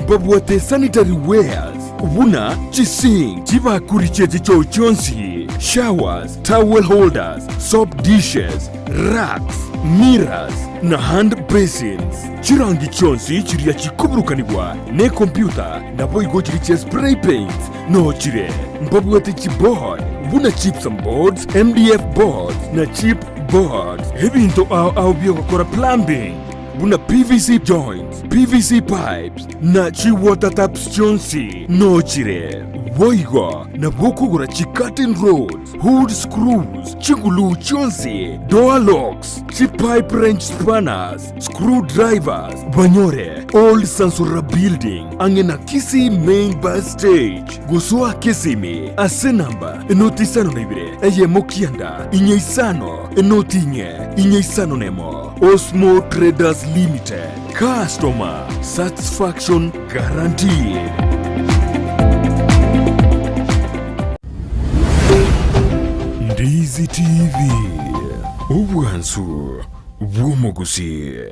Mbabwate sanitary wares buna chisink, chibakuri chie chichoo chionsi, showers, towel holders, soap dishes, racks, mirrors, na hand basins. Chirangi chionsi chiria chikoburukanigwa nekompyuta naboigo chiria chia spray paints noo chire. Mbabwate chiboard buna gypsum boards, MDF boards, na chip boards. Ebinto ao ao biogokora plumbing buna PVC joints, PVC pipes, na chi-water taps chionsi noo chire. Boigo nabo okogora chi-curtain rods, hood screws, chiguluu chionsi, door locks, chi-pipe wrench spanners, screw drivers, banyore Old Sansora Building ang'e na Kisii Main Bus Stage. Gosoa Kisimi ase enamba enoti isano na ibere eyemo kianda inye isano enoti inye inye isano nemo. Osmo Traders Limited, customer satisfaction guaranteed. Ndizi TV, obwansu bw'omogusii.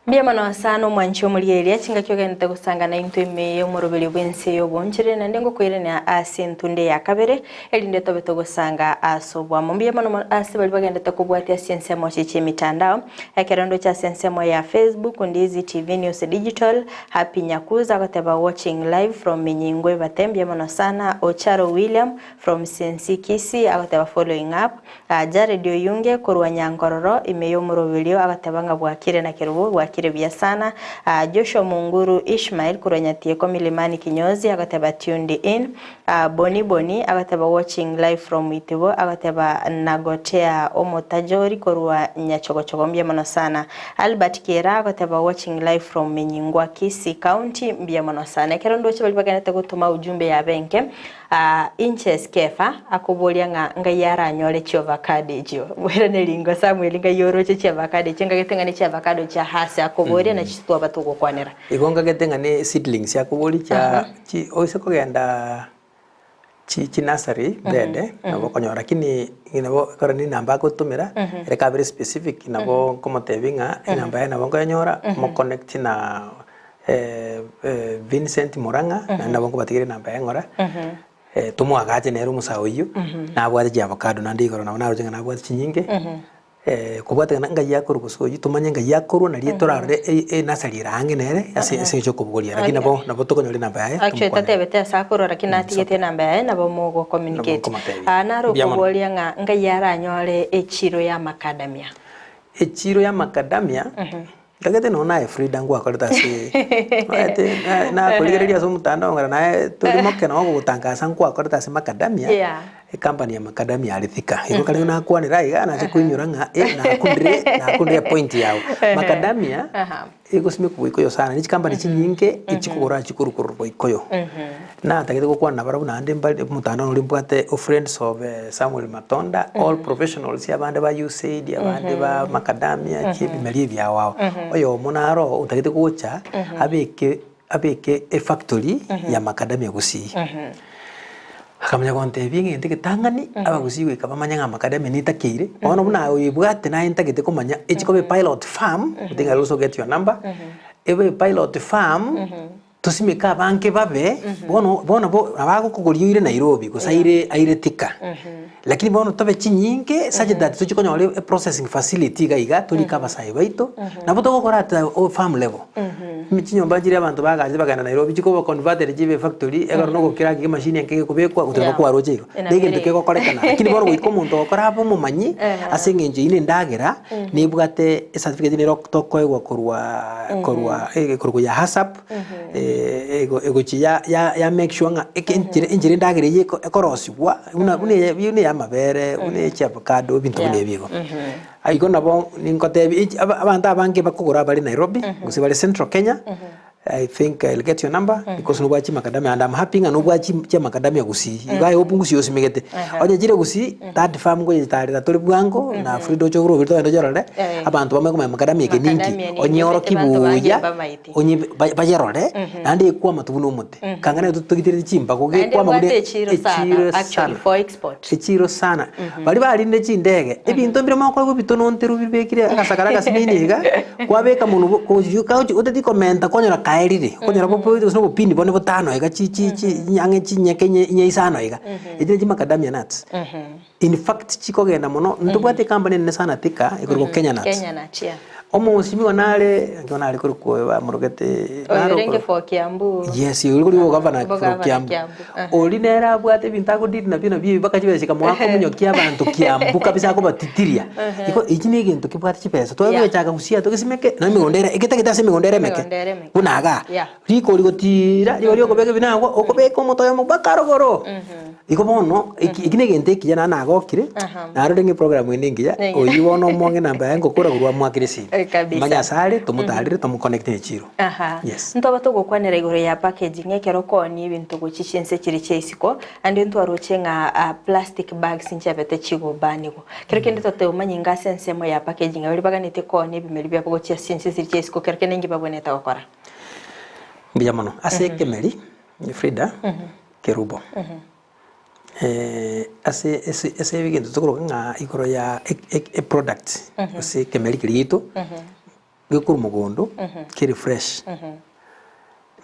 Mbuya mono sana omwanchi omorieria, chingaki ogenderete gosanga naintwe ime y'omoroberio bw'ense y'obonchore, naende ngokoirania ase entunde ya kabere, erinde tobe togosanga ase oboamo. Mbuya mono mono ase baria bagenderete kobwatia ase ensemo echi chi'emitandao, ekero ndoche ase ensemo ya Facebook, Ndizi TV News Digital, Happy Nyakuza agoteba watching live from Minyingo Ebate, mbuya mono sana, Ocharo William from Sensi Kisii agoteba following up, Jared Oyunge korwa Nyankororo ime y'omoroberio agateba ng'a bwakire na kerubo bwakire buya sana. Joshua Munguru Ishmael korwa Nyatieko Milimani Kinyozi agateba tuned in. Boni Boni agateba watching live from Itibo agateba nagotea omotajori korwa Nyachogochogo mbuya mono sana. Albert Kiera agateba watching live from Menyingwa Kisii County mbuya mono sana. Ekero ndoche baria bagenete gotoma ujumbe yabe enke. Aa, inche Skefa, akoboria ng'a ngai aranyore chiovakado echio. Bwere neringo Samuel ngai oroche chiavakado echio ngagete ng'a ne chiavakado chia hasi akoboria nachi twaba togokwanera. Igo ngagete ng'a ne seedlings akoboria chia chi oise kogenda chi chinursery bede nabo okonyora lakini nabo ekero ne enamba agotomera ere kabere specific nabo nkomotebia ng'a enamba yaye nabo nkoyenyora moconnect na Vincent Murang'a, naende nabo nkobatigera enamba yaye ng'ora, tomoagache nere omosae oyio, nabwate chiavocado naende igoro nabo naroche ng'a nabwate chinyinge, kobwatekana ng'ai akorwa gose oyio, tomanye ng'ai akorwa naria torarore enursery ere ang'e nere ase ase eng'encho ya okobogoria lakini nabo nabo tokonyora enamba yaye Actually tomokwanere. tatebete ase akorwa lakini natigete enamba yaye nabo mogo Nabo communicate. nkomotebia. Aa naro Mbuya mono. okoboria ng'a ngai aranyore echiro ya macadamia. Echiro ya macadamia, Ntagete nonya naye Frida ngwakorete ase omanyete na- nakorigereria ase omotandao ng'a naye tori moke noo ogotangasa nkwakorete ase Macadamia, Yeah. ecompany ya Macadamia are Thika. Igo kare nakwanera iga nacha koinyora ng'a eh nakundire nakundire epoint yago. Macadamia, Aha. egosimekwa Boikoyo sana, ne chicompany chinyinge echikogora chikorwa korwa Boikoyo. Natagete gokwana nabarabwo naende mbare omotandao noria mbwate o friends of Samuel Matonda, all professionals abande ba USAID, abande ba Macadamia, chi ebimeri ebi ao ao. Oyomo naro otagete gocha abeke abeke efactory ya Macadamia gusii. Akamanya gontebia egento egetang'ani, abagusii goika bamanye ng'a macadamia netakeire, bono buna oebwate naye ntagete komanya, echi koba epilot farm, I think I'll also get your number, ebe epilot farm, tosimeke abange babe, bono bono bo nabo agokogoria oire Nairobi gose aire aire Thika. Lakini bono tobe chinyinge such that tochie konyora eprocessing facility iga iga, torike abasae baito, nabo togokora at a farm level. Chinyomba nchiria abanto bagachete bagenda Nairobi chikoba converted chibe factory, ekero na ogokira ake emachine enke gekobekwa goteba Yeah. kwaroche igo. Ena Na egento nere. kegokorekana, lakini bono goika omonto ogokora abe omomanyi, ase eng'encho eyio na endagera, nebwate ecertificate nero tokoegwa korwa korwa ekorokwa ya HACCP, ego egochia ya ya ya make sure ng'a eke enchera enchera endagera eyio eko ekorosigwa buna buna eye buna eya amabere, buna eye chiavocado ebinto buna Yeah. ebio igo. Igo nabo ningotebi echi aba abanto abange bakogora abare Nairobi, gose bare Central Kenya, I think I'll get your number because nobwate chimakadamia and I'm happy ng'a nobwate chi chiamakadamia gusii. Igo aye hope gusii osimegete. Onye chire gusii, that farm ngoyetarera tore bwango na Frida oche orobiri togende tocherore, Eh. abanto bamanye komanya makadamia eke ninki. Makadamia ninki, Onye oroki abanto bange buya, mbamaeti. onye ba- bayerore, naende ekwama tu buna omote. Kang'ana togiterete chimbago Naende gekwama buna ebwate echiro sana, echiro actually sana. for export. Echiro sana. Baria barinde chindege, ebinto mbire mokoigwa ebitononteru bibekire agasakara agasinini iga, kwabeka monwe bo kochi kagochi oteti komenta kwanyora kaerire, okonyora bobe gose obopini bone botano iga chi chi chi ang'e chinyeke inye inye isano iga. Echi ne chimacadamia nuts. In fact chikogenda mono, ntobwate ecompany enene sana Thika, ekorokwa Kenya Nuts. Kenya Nuts, yeah. Omosimiwa nare, ekero nare korokwa oyo bamorogete Oyo orenge for Kiambu. Yes, oyo ori ogavana Bo from gavana Kiambu. Kiambu, aha. Ori nere abwate ebinto agodili nabio nabio ebi mpaka chibesa chikamoa komonyokia abanto Kiambu kabisa akobatitia. Igo eki na egento kebwate chibesa, Yeah. twagechaka gusii togesimeke, na emegondo ere egetagete ase emegondo ere emeke, Emegondo ere emeke. buna igaa. Yeah. Rikori gotiira, riba riokobeka ebinagwa, okobeka omote oyomo mpaka rogoro. Igo bono, eki eki negento ekiya naende nagokire, Aha. narorire ng'a eprogram eye nengiya, Nengiya. oyio bono omong'e enamba yaye ngokora korwa amoakere esimi. Eh, kabisa. Manye ase are, tomotarere, tomokonekte ne chiro. Aha. Yes. Ntoba togokwanera igoro ya packaging ekero okoonia ebinto gochia chinse chiria chia isiko, ande ntwaroche ng'a ah, plastic bags nchabete chigobanigwa. Kero kende toteomanye ng'a ase ensemo ya packaging baria baganetie koonia ebimeri biabo gochia ase chinse chiria chia isiko kero kende inki babwenerete gokora? Mbuya mono. Ase ekemeri, Frida, Kerubo, ase ase ase egento tokoroka ng'a igoro ya eproduct gose ekemeri keria giaito, gekorwa mogondo, kere fresh,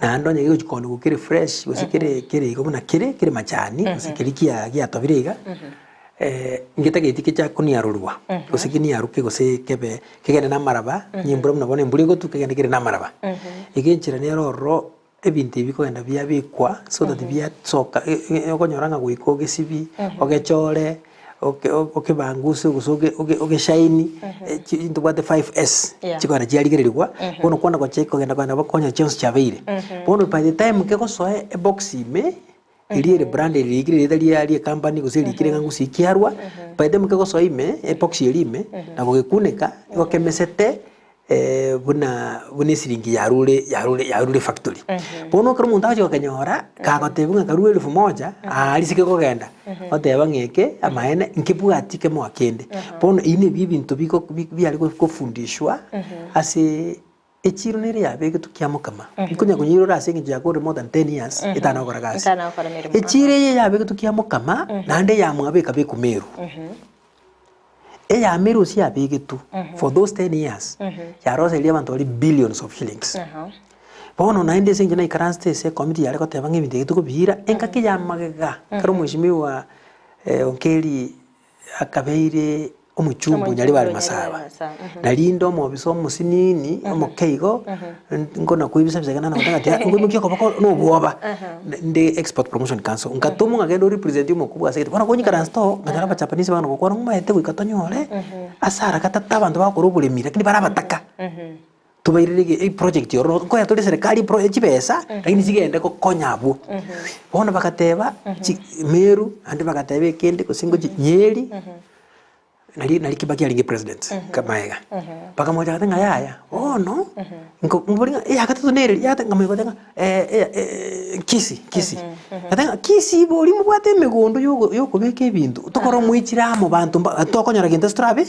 naende onye gegochi kooniwa kere fresh gose kere kere igo buna kere, kere machani gose keria kia giatobire iga, ngetageti kecha koniarorwa, gose keniaroke gose kebe kegende na amaraba, onye embura buna bono embura egotwa kegende kere na amaraba. Iga enchera nere ororo ebinto ebi bikogenda biabekwa so that biasoka okonyora ng'a goika ogesibi, ogechore, oke okebanguse gose oge oge ogeshaini, chi ntobwate 5S Yeah. chikogenda chiarigererigwa, bono kwana gochia kogenda kogenda bokonya chionsi chiabeire. Bono by the time kegosoa ebox ime, eria ere brand erikire erieta ria ria ecompany gose erikire ng'a gose ekiarwa, by the time kegosoa ime, ebox eria ime, na gogekuneka, igo kemesete buna buna esiringi yarure yarure yarure efactory. Bono ekero omonto agochia gokenyora, kagotebiwa ng'a karue elfu moja, aaria ase kekogenda, oteba ng'a eke amaene nkebwati kemoa kende. Bono ebi nabio ebinto biko bi biare kofundishwa ase echiro nere yabegetwe kiamokama, nkonya konyeirora ase eng'encho yakorire more than ten years, etana gokora gasi. Etana gokora emeremo, Echiro eye yabegetwe kiamokama, naende eyamwabo ekabekwa Meru. Eyamere ase yabegetwe for those ten years, yaroseirie abanto baria billions of shillings. Bono naende ase eng'encho naikaransete ase ecommittee yare goteba ng'a ebinto ebi tokobiira, engaki ya magega, ekero omweshimiwa Onkeri akabeire omochumbu Nyaribari Masaba, narinde omobisa omosinini omoke igo, nkona koibisa bisa ekero nagoteba ng'a tiga nkoimokia okoboko na obwoba, nde export promotion council, nkatomwa ng'a genda orepresent omokubwa ase egete, bono konyikaransa oo, nkanyora abajapanese bagana gokwana ng'a omanyete goika tonyore ase ara gatato abanto bagokora oboremi lakini bare abataka, tobairere ege eproject ororo, nkonya tore serikali epro chibesa, lakini chigende gokonya abwo. Bono bagateba chi Meru, naende bagateba ekende gose ngochi Nyeri. Nari nari Kibaki arenge president kamaega, bakamocha bagoteba ng'a yaya bono nko mbori ng'a eya gatato nere eria yagatato nkamanya goteba ng'a Kisii Kisii, ngateba ng'a Kisii bori mobwate emegondo yogo yokobeka ebinto tokore moichire amo banto mba tokonyora gento ase torabe,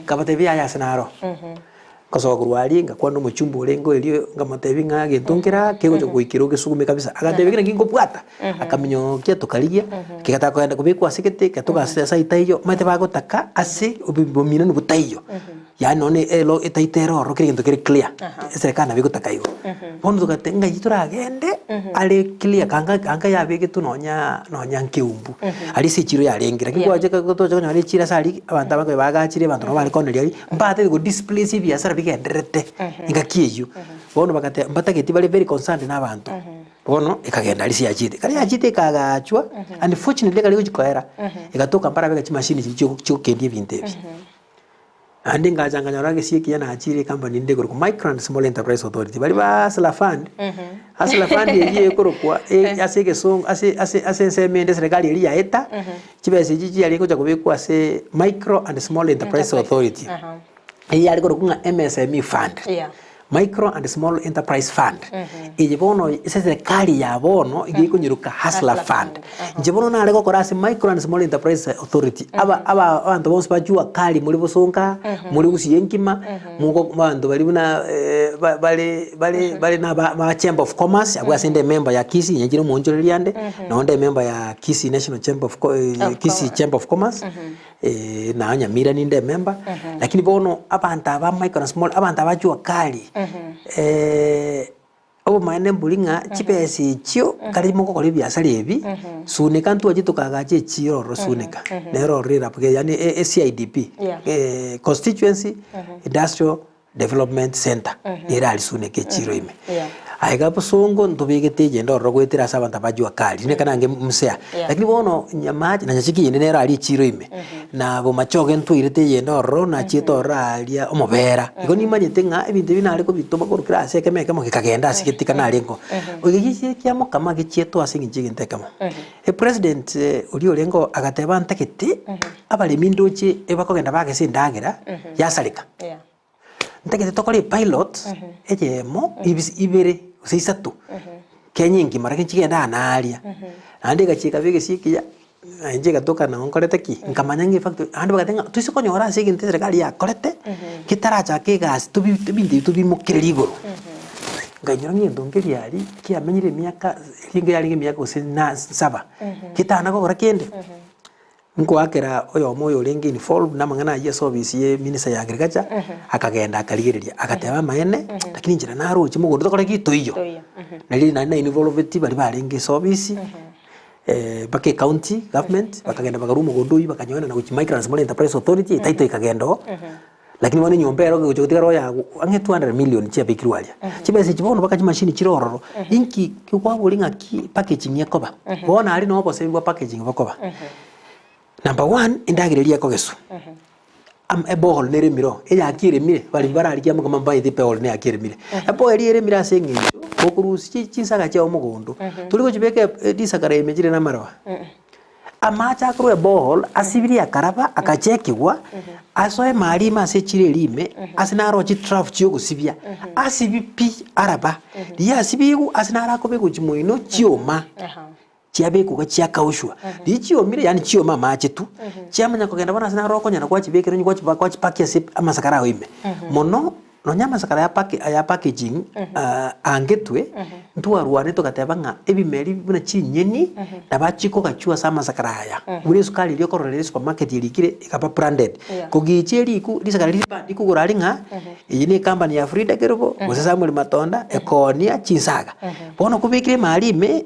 nkabatebia yaya ase naro. Nkosoka korwa aria ngakwana omochumba orenge erio nkamotebia ng'a egento nkere aa kegocha goikera ogesugume kabisa. Agantebia kera nki nkobwata, akaminyokia tokarigia, kegataka kogenda kobekwa ase gete, getoka ase aitaiyo, omanyete bagotaka ase obominani botaiyo, yaani nonye na elo etaito ere ororo kera egento kere clear, eserekari nabo egotaka igo. Bono togateba ng'ai toragende are clear kanga kanga yabegetwe nonya nonya nkeumbu, aria ase echiro yarenge. Lakini kwacha tocha konyora echiro ase aria, abanto abange bagachire abanto nabo bare kooneria aria, Mbatagete go displace ebiasara bigendererete engaki eyio. Bono bagateba mbatageti bare very concerned na abanto. Bono ekagenda aria ase yachiete. Ekero yachiete ekaagachwa, unfortunately ekero egochi koera, egatoka mbarabeka chimashini chiria chio chiogokendia ebinto ebi. Naende ngacha nkanyora egesio ekiya nachire ecompany ende ekorokwa Micro and Small Enterprise Authority. Baria ba Hustler Fund, Hustler Fund eyio ekorokwa ase egesongo ase ase ase ensemo ende eserekari eria yaeta, Chibesa echi chiarenge gocha kobekwa ase Micro and Small Enterprise Authority, eyio yare korokwa ng'a MSME Fund, Micro and Small Enterprise Fund. Eye bono ase eserekari ya bono iga ekonyeroka Hustler Fund. Inche bono nare gokora ase Micro and Small Enterprise Authority, aba aba abanto bonsi ba jua kali more bosonga, more gusii enkima, mogo abanto baria buna ba bare bare bare na aba ba chamber of commerce, abwo ase inde emember ya Kisii inche nchire omoonchoreria ande, nonye nde emember ya Kisii National Chamber of co Kisii Chamber of Commerce, na Nyamira ninde emember, lakini bono abanto aba micro and small, abanto aba jua kali. Obomaene mbori ng'a chibesa echio kare mogokora ebiasara ebi, suneka ntwache tokagacha echiro ororo suneka, nero ororo erabuge yaani e CIDP, Yeah. Constituency Industrial Development Centre, nere aria suneka echiro ime. Yeah. Aiga bosongo ntobegete egento ororo goetera ase abanto aba jua kali, rinde ekero nange msea. Yeah. Lakini bono Nyamache na Nyacheki eyende nero aria echiro ime, na Bomachoge ntwairete eyende ororo, nachiete ororo aria omobera. Igo nimanyete ng'a ebinto ebi nare kobitoma korwa kera ase ekemo ekemo gekagenda ase getika narengeo. Oyo egesie kia mokama gechietwe ase eng'encho y'egento ekemo. Epresident oria orenge oo agateba ntagete abaremi ndoche ebakogenda bagesa endagera yasareka. Yeah. Ntagete tokore epilot eyemo ibis ibere gose isato, Kenya engima lakini chigende aa na aria. Naende egachia ekaba egesio ekiya, na inche egatoka nabo nkorete ki? Nkamanya ng'a efactory naende bagateba ng'a toise konyora ase egento eserekari yakorete, getarachake egasi tobi ebinto ebi tobimokererie igoro. Nkainyora ng'a egento nkeria aria, kiamenyire emiaka ringa yarenge emiaka gose na saba, getana gokora kende. Nkoakera oyomo oyo orenge involved namang'ana ayio ase ofisi ye minister ya agriculture, akagenda akarigereria, agateba amaene, lakini inchera naroche mogondo tokore ki? Toiyo. Toiyo, Nari naende na involveti baria barenge ase ofisi, mpaka ecounty government, bakagenda bakarwa omogondo oyio bakanyoena na gochia Micro and Small Enterprise Authority, etitle ekagenda oo, lakini bono enyomba ero egocha gotigara oyago ang'e 200 million chiabekirwe aria. Chibesa echi bono mpaka chimashini chire ororo, inki kwaboria ng'aki packaging ekoba, bono aria noo obosebi bwa packaging bokoba. Number one, endagera eria ekogeswa, am eborehole nere emire oo, eyaki eremire, abaremi bararigie amagoma mbaete eborehole neyaki eremire. Ebohole eria eremire ase eng'encho, gokorusia chi chinsaga chiago mogondo, tori gochibeka risakara ime chire na amaroba. Amache akorwa eborehole asibirie akaraba agachekigwa, asoe maria ime ase echiro eria ime, ase naro chitrough chiogosibia, asibie pi araba, riria asibigwe ase naro akobekwa chimoino chioma, chiabekwa iga chiakaushwa, riria chiomire yaani chioma amache tu, chiamanya kogenda bono ase naro okonyora gwachibekera onye gwachiba gwachipakia ase amasakara ao ime. Mono, Nonya amasakara aya pake aya packaging aangetwe, ntwarwane togateba ng'a ebimeri buna chinyeni nabo chikogachwa ase amasakara aya. Buna esukari eria okorora ere supermarket erikire ekaba branded. Yeah. Kogicha eriku risakara riria rikogora aria ng'a eye ne ecompany ya Frida Kerubo gose Samuel Matonda ekoonia chinsaga. Bono kobekire emari ime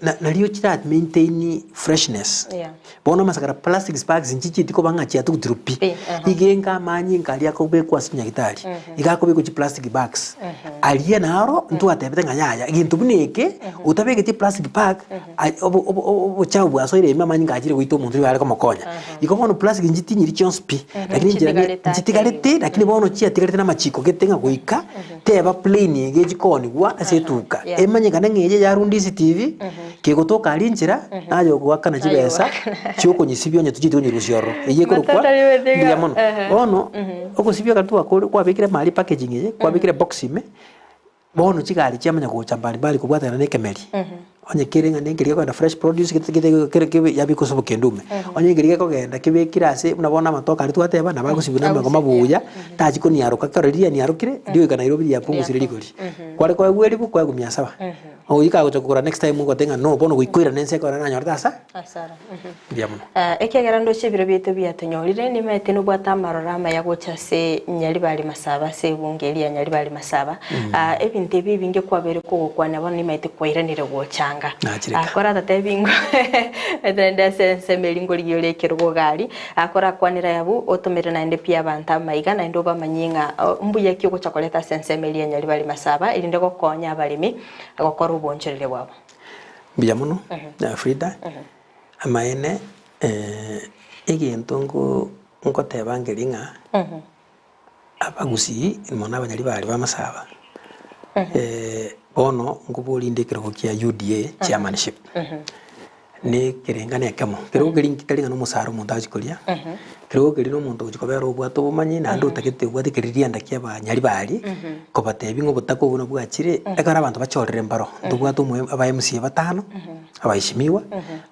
na nario chira maintain freshness. Yeah. Bono amasakara plastics bags nchichieti koba ng'a chiatugutirwe pi. Pi, aha. Iga enga amanyinga aria akobekwa ase chinyagitari, iga akobekwa chiplastic bags. Aria naro ntwatebete ng'a yaya, egento buna eke, otabegeti eplastic bag, ai obo obo obochafu bwasoire ime amanyinga achire goita omonto nigo are komokonya. Igo bono plastic nchitinyiri chionsi pi, lakini enchera ne Nchitigarete ake nchitigarete igo. lakini bono chiatigarete na amachiko gete ng'a goika, teba plain iga echikonigwa ase etuka. Yeah. Emanyekane ng'a eye yarundisi TV, Kegotoka aria inchera, naye ogoakana chibesa chi'okonyesibia onye tochieti konyerusia ororo. Eyio ekorokwa Matata riwete iga. mbuya mono. Ehe. Bono, ogosibia ekero twakore kwabekire amari packaging eye, kwabekire ebox ime, bono chigari chiamanya gocha mbali mbali kobwatana na ekemeri. Onye kere ng'a nenkeri gekogenda fresh produce gete gete kere kebe yabekwa ase obokendume. Onye nkeri gekogenda kebekire ase buna bono amatoke aria twateba nabo agosibwa na amagoma buya, tachi koniaroka ekero riria rianiarokire, rigoika Nairobi riapungusire rigori. Kware koegwa eribu kwaegwa mia saba. Oyio kagocha kogora next time ogoteba ng'a no bono goika oirane ense ekero nanyorete asa. Asara. Mbuya mono. Ekiagera ndoche ebiro biaito biatonyorire, nimaete nobwate amaroro amaya gocha ase Nyaribari Masaba, ase ebunge eria ya Nyaribari Masaba. Ebinto ebi ebinge kwabeire kogokwania bono nimaete kwairanire gochanga. Nachire ka. Koratatebie ng'o maete naende ase ensemo eria nkorigia ore ekerogo iga aria, korakwanere abwo otomere naende pi abanto amaiga naende obamanyie ng'a mbuya ki ogocha koreta ase ensemo eria ya Nyaribari Masaba erinde gokonya abaremi gokora obonchoreria bwabo. Mbuya mono Frida, amaene egento nko nkoteba nkeri ng'a abagusii mono abanyari baria b'amasaba bono nkoborinde ekerogo kia UDA chairmanship, na ekerenga na ekemo, kerogo keria tari ng'a na omosara omonto agochi koria, kerogo keria na omonto ogochi kobera obwate obomanyi naende otagete obwate keririanda kia abanyari baria, kobatebia ng'a obotaka obwo nabwo bwachire, ekero abanto bachorire mbaro, ntobwate omo aba MCA batano, abaheshimiwa,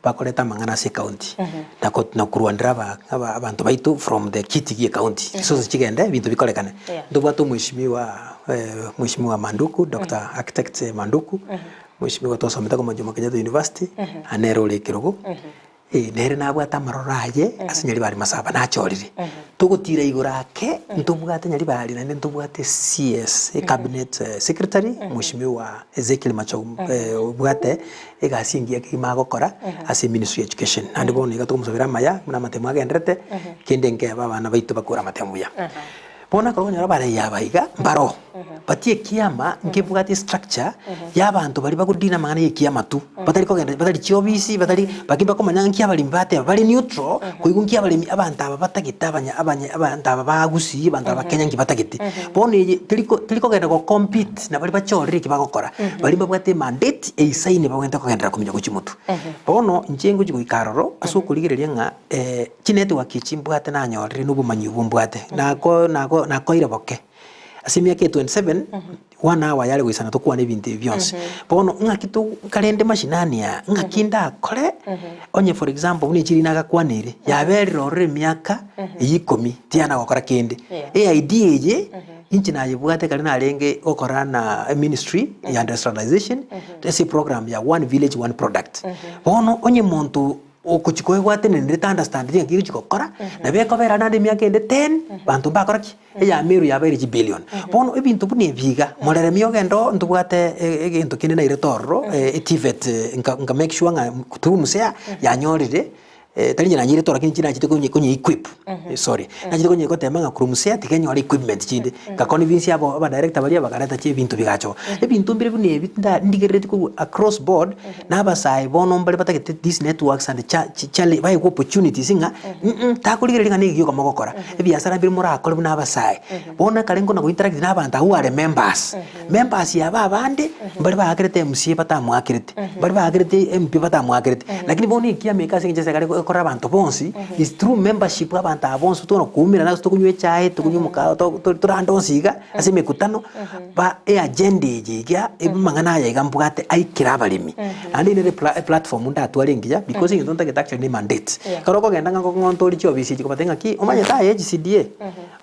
bakoreta amang'ana ase ecounty, na ko na korwanera aba aba abanto baito from the kiti gie ecounty, chisosi chigende ebinto bikorekane. Ntobwate omheshimiwa mweshimiwa Manduku, Doctor Architect Manduku, mweshimiwa twasomete korwa Jomo Kenyatta University, nere ore ekerogo. Nere nabwate amaroro aye ase Nyaribari Masaba nachorire. Togotira igoro ake, ntobwate Nyaribari naende ntobwate CS, Cabinet Secretary, Mweshimiwa Ezekiel Machogu obwate egasi engiya kegima agokora ase Ministry ya Education. Naende bono iga tokomosabera amaya buna amatemo agenderete, kende nkebe abana baito bakore amatemo buya. Bono ekero okonyora abarei aba iga, mbaro, but ekiama nkebwate estructure ya abanto baria bagodina amang'ana ya ekiama tu, batari kogenda batari chiofisi batari lakini bakomanya ng'a nki abaremi bateba, bare neutral, koigwa nki abaremi abanto aba batagete abanya abanya abanto aba ba gusii abanto aba ba kenya nki batagete. Bono eye teri ko teri kogenda go compete na baria bachorire eki bagokora, baria mbabwate emandate eisaine bagwenerete kogenderera kominyoka gochia motwe. Bono inche ngochia goika aroro ase okorigereria ng'a. Chinetwork echi mbwate nanyorire na obomanyi obwo mbwate, nako nako nakoire boke. Ase emiaka eye 27, one hour yare goisana tokwane ebinto ebi bionsi. Bono ng'aki to nkarende mashinani aya, ng'aki ndakore, onye for example buna echiri nagakwaneire, yaberire ororo emiaka eywo ikomi, tiyana gokora kende. Eidea eye, inche nayebwate ekero narenge gokora na eministry ya industrialization, ase eprogram ya one village one product. Bono onye monto. Ogochia koegwatenenera ta understand ring'aki rigochia gokora, nabo ekobera naende emiaka ende ten, banto mbakora ki? Eya Meru yabeire chibillion. Bono ebinto buna ebi iga, moreremi ogende oo ntobwate egento kende nairete ororo, eTVET nka nka make sure ng'a through Musea yanyorire, tari inche nanyeirete ororo lakini inche nachete konye konye equip, sorry, nachete konye goteba ng'a korwa Musea tiga enyore equipment chinde. Nkaconvince abo abadirector baria bakareta chi ebinto bigacha oo. Ebinto mbire buna ebi nda ndigerereti korwa across board, Na abasae bono mbare batagete these networks and cha chale baegwe opportunities ng'a mm takorigereria ng'a negi gioka mogokora, ebiasara mbire morakore buna abasae. Bono ekare nkona go interact na abanto abwo are members, members aba abande, mbare baakerete MCA batamoakerete, mbare baakerete MP batamoakerete, lakini bono ekiama eke ase eng'encho ase ekare ekora abanto bonsi, is through membership abanto aba bonsi tokona koumerana ase tokonywa echae, tokonywa omokao to to torande onsi iga, ase emekutano. Ba eagenda eye iga, amang'ana aya iga mbwate aikere abaremi. Naende nere epla eplatform ndatware engiya because egento ntagete actually ne mandate. Ekero okogenda ng'a ngokong'onta ore chiofisi echi kobatebia ng'aki, omanyete aye HCDA,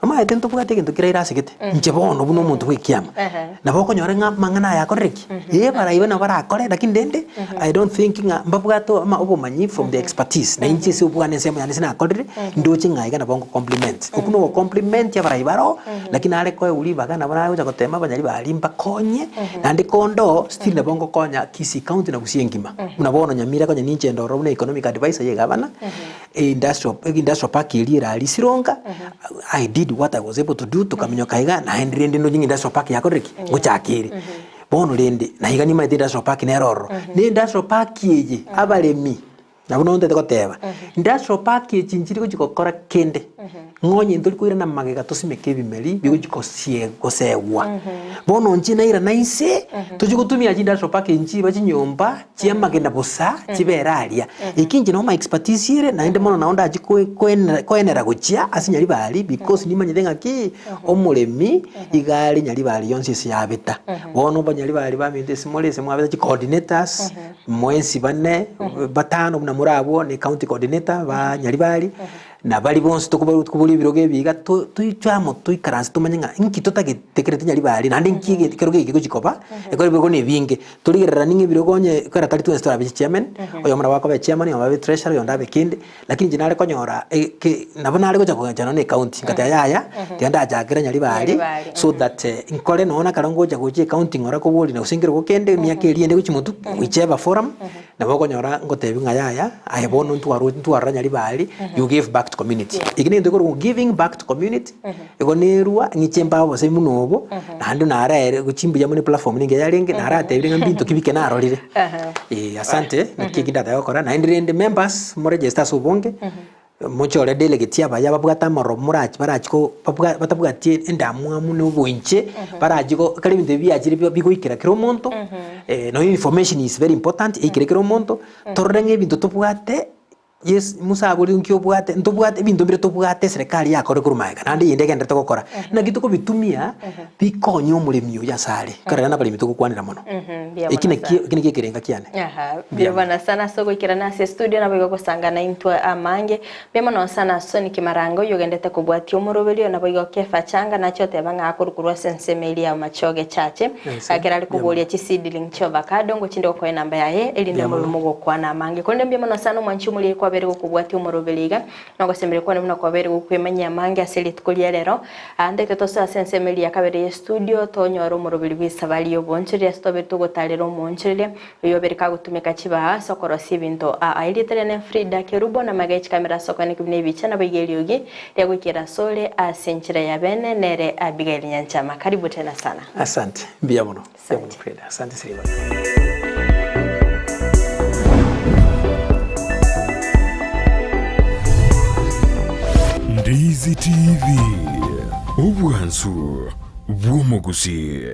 omanyete ntobwate egento kera irasegete, inche bono buna omonto bwa ekiama. Nabo okonyora ng'a amang'ana aya akorire ki? Ee abarai nabo barakore lakini rende, I don't think ng'a mbabwate ama obomanyi from the expertise, na inche ase obwane ensemo yane ase nakorire, ndoche ng'a iga nabo ngo compliment. Okwo nogo compliment abarai baroo. Lakini nare koegwa ribaga nabo nagocha gotema abanyari baria mbakonye, naende konde oo still nabo ngokonya Kisii County na Gusii engima. Buna bono Nyamira konya ninche inde ororo buna economic adviser ya egavana, industrial industrial park eria ere aria Sironga, I did what I was able to do tokaminyoka iga naende rende ndoche ng'a industrial park yakorire ki? Ngochaka ere. Bono rende, na iga nimanyete industrial park nere ororo. Na industrial park eye, abaremi. Nabo nonya ntagete goteba, industrial park echi nchiri gochi gokora kende, ng'a onye ntori koirana magega tosimeke ebimeri bigochi gosie gosegwa. Bono inche nairana inse, tochi gotumia chi industrial park nchiba chinyomba chi'amagena bosa chibere aria. Eki inche nabo my expertise ere, naende mono nabo ndachi koe koenera koenera gochia ase Nyaribari because nimanyete ng'aki, omoremi iga are Nyaribari yonsi ase yabeta. Bono abanyaribari baminto ase more ase mwabeta chicoordinators. Mwensi bane, batano buna more abwo, ne county coordinator ba Nyaribari, na baria bonsi tokoba tokoboria ebirogo ebi iga to toichwe amo toikaranse tomanye ng'a inki totagete kereti Nyaribari naende inki ege ekerogo eke gegochi koba, ekero ebirogo na ebinge. Torigereranie ng'a ebirogo onye ekero tari twensi torabe chichairman, oyomo nabo akoba echairman, oyomo abe treasurer, oyonde abe kende, lakini inche nare konyora eke nabo nare gocha kogencha nonye na ecounty, ngateba yaya, tiga ndachakere Nyaribari, Nyaribari, so that nkore nonye na ekero ngocha gocha ecounty ng'ora koboria gose nkerogo kende emiaka eria ende gochia motwe, whichever forum, nabo okonyora ngotebiwa ng'a yaya, aye bono ntwaro ntwarora Nyaribari, you give back to community. Eki negento ekorokwa giving back to community, igo nerwa ng'iche mbae obosemi buna obo, naende naraere gochia mbuya mono eplatform ninki yarenge, naratebire ng'a mbinto ki bike narorire. Eh asante, naki eki ndatake gokora, naende rende members moregister ase obonge, mochore delegates abaya babwate amaroro morachi barachi ko babwa batabwati endamwamu na oboinche, barachi go ekero ebinto ebi biachire bi bigoikera kera omonto, nonya information is very important eikere kera omonto, torore ng'a ebinto tobwate. Yes, Musa aborire nki obwate, ntobwate ebinto mbire tobwate eserekari yakore korwa magega, naende eyende egenderete gokora. Naki tokobitumia bikonye omoremi oyo ase are, ekerero nabaremi togokwanera mono. Mbuya Eki mono nakio sana. eki nakio ekerenga kiane. Aha, Mbuya mbuya mono. mono sana ase ogoikerana ase estudio naboigo gosangana intwe amange. Mbuya mono sana Soni Kimarango oyio ogendete kobwatia omoroberio naboigo Kefa Changa nache oteba ng'a akorwa korwa ase ensemo eria ya Machoge Church. Yes, Ekero are mbuya koboria mono. chiseedling chia avocado ngochinde gokoa enamba yaye erinde Mbuya mobe mono. mogokwana amange. Korende mbuya mono sana omwanchi omoriri kwabeire gokobwatia omoroberi iga, na ogosemeria kwane buna kwabeire gokwemanyia amange ase rituko ria rero. Aa ntaete tosoe ase ensemo eria ya kabere ye studio tonyore omoroberi bw'esabari y'oboonchoreria ase tobeire togotarera omoonchoreria oyio obeire kagotumeka chibaha ase okorosia ebinto. Aa erieta riane Frida Kerubo na magega chikamera ase okoeneki buna ebicha naboigo eriogi ria goikera asore ase enchera ya bene nere Abigail Nyanchama. Karibu tena sana. Asante, mbuya mono. Mbuya mono Asante. Frida, asante Siriba. Ndizi TV, obwansu bw'omogusii.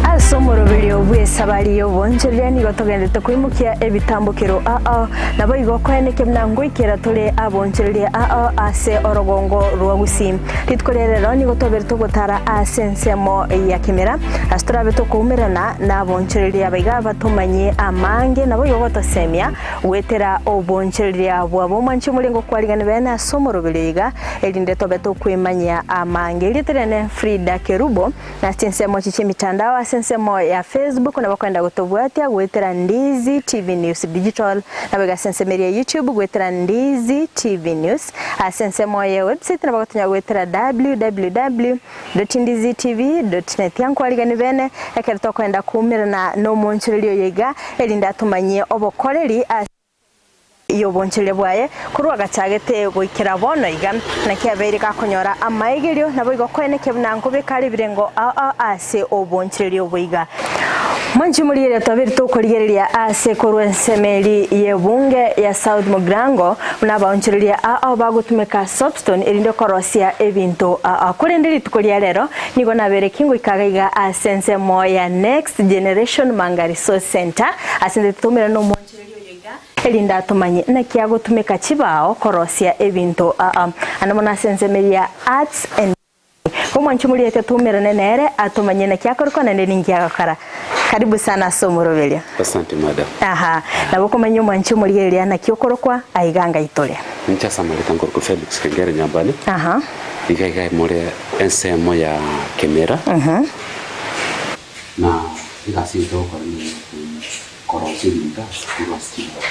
Ase omoroberio bw'esabari y'oboonchoreria nigo togenderete koimokia ebitambokero ao, naboigo koenekia buna ngoikera tore aboonchoreria ao ase orogongo rwa Gusii. Rituko ria rero nigo twabeire togotara ase ensemo ya Kimera, ase torabe tokoumerana naboonchoreria abaiga aba tomanye amange naboigo gotosemia goetera oboonchoreria bwabo. Omwanche omorenge okwarigani bene ase omoroberio iga, erinde tobe tokwemanyia amange. Erieta riane Frida Kerubo, na ase chinsemo echi chi'emitandao ase ensemo ya Facebook nabo. okwenda gotobwatia goetera Ndizi TV News Digital, naboigo ase ensemo eria ya YouTube goetera Ndizi TV News. Ase ensemo ye website nabo ogotonya goetera www dot ndizi tv dot net. Yankwarigani bene ekero tokoenda koumerana nomonchoreria oyo iga, erinde atomanyie obokoreri ase y'obonchoreria bwaye korwa agachagete goikera bono iga. Naki abeire gakonyora amaegerio, naboigo koenekia buna nkobeka are ebirengo ao ao ase obonchoreria obo iga. Mwanche morigereria twabeire tokorigereria ase korwa ensemo eri y'ebunge ya South Mugirango buna abaonchoreria ao bagotumeka soapstone erinde korosia ebinto ao. Korende rituko ria rero nigo nabeire kingoika iga ase ensemo ya Next Generation Manga Resource Centre ase intwe totomerane nomoonchoreria oyo iga erinde atomanye naki agotumeka chibao korosia ebinto ao. Ande mono ase ensemo eri ya Arts and Omwanchi moriete toumerane nere atomanye naki akorokwa naende ninki agokora. Karibu sana ase omoroberio. Asante madam. Aha, nabo okomanya omwanchi omorigereria naki okorokwa aiga ngaitore. Inche ase amareta nkorokwa Felix Kengere Nyambane, Aha. iga iga more ensemo ya Kemera, na egasi eye togokora nigo korosia ebinto korwa ase chibao.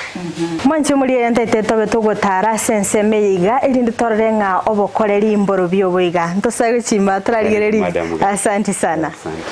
Mwanche omorigereria ntaete tobe togotara ase ensemo eye iga, erinde torore ng'a obokoreri mborobio obo iga. Ntosae gochimba torarigererie. Madam. Asante sana. Asante.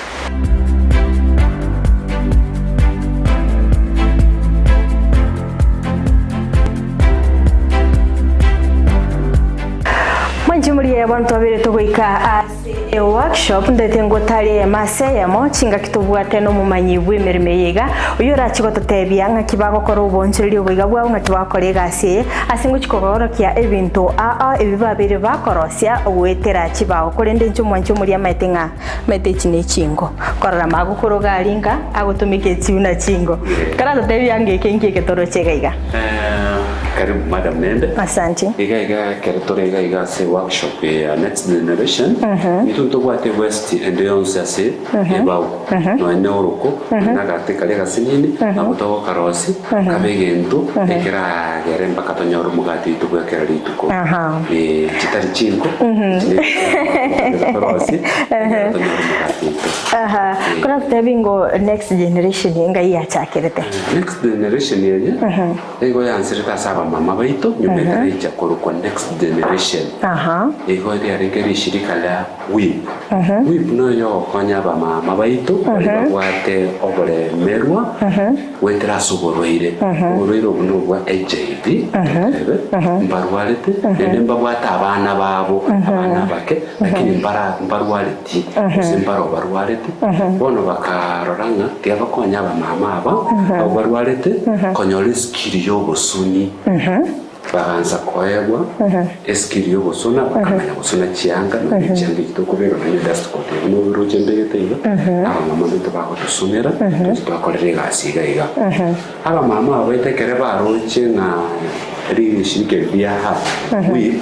Mwanche omorigereria bono twabeire togoika ase Eworkshop ntaete ngotaria eyemo ase eyemo, chingaki tobwate nomomanyi bw'emeremo eye iga, oyio orache gototebia ng'aki bagokora obonchoreria oboiga bwabo, ng'aki bagokora egasi eye, ase ngochia kogorokia ebinto ao ebi babeire bakorosia goetera chibao. Korende inche omwanchi omoria amaete ng'a amaete echi ne chingo. Korora magokoro iga aria nka agotumeka echi buna chingo. Karatotebie ange eke nki eke toroche iga iga. Karibu madam nende. Asante. Iga iga ekero tore iga iga ase workshop eye ya next generation, intwe ntobwate waste ende yonsi ase ebao, nonya ne oroko, nonya na agate karia agasinini, nabo togokarosia kabe egento ekeragere mpaka tonyore omogati oito bwa kera rituko. Eh, chitari chinko, echi ne chinko torosie ekero tonyore omogati oito. Aha, koratotebie ngo next generation ngai yachakerete? Next generation eye Nigo yanserete ase abamama baito nyuma etaraicha korokwa Next Generation. Igo riarenge rishirika ria WIP. WIP noyo ogokonya abamama baito baria babwate oboremerwa goetera ase oborwaire. Oborwaire obwo nobwa HIV, totebe, mbarwarete naende mbabwate abana babo, abana abake, lakini mbara mbarwareti gose mbaro barwarete. Bono bakarora ng'a tiga bakonye abamama aba abwo barwarete konyora eskill y'obosoni. Bagansa koegwa eskill y'ogosona, bakamanya gosona chianga, nonya chianga echi tokobeka nonya edust coat eye buna oroche mbegete iga, abamama baito bagotosonera, tochi twakorera egasi iga iga. Abamama aba baito ekere baroche ng'a rishirika eri ria Heart Week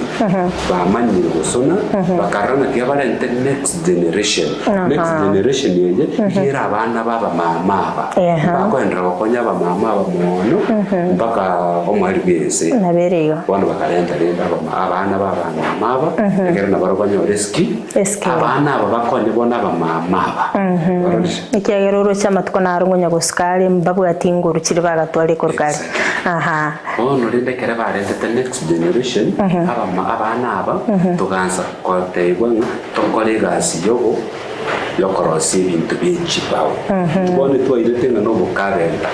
bamanyire gosona, bakarora ng'a tiga barente next generation. Next generation eye iga ere abana ba abamama aba. Bakoenderera gokonya abamama aba mono mpaka omoerio bw'ense. Nabere igo. Bono bakarenta rende abama abana ba abamama aba, ekero nabarobwo banyore esiki, Eskill. abana aba bakonye bono abamama aba. Ororire? Ekiagera oroche amatuko naro ngonya gosuka are mbabwati inguru chiria bagatwara ikoruka are. Aha. Bono rende ekero barentete next generation, abama abana aba, togansa kotebiwa ng'a tokore egasi yogo yokorosia ebinto bie chibao. Bono twairete ng'a nobokarenta,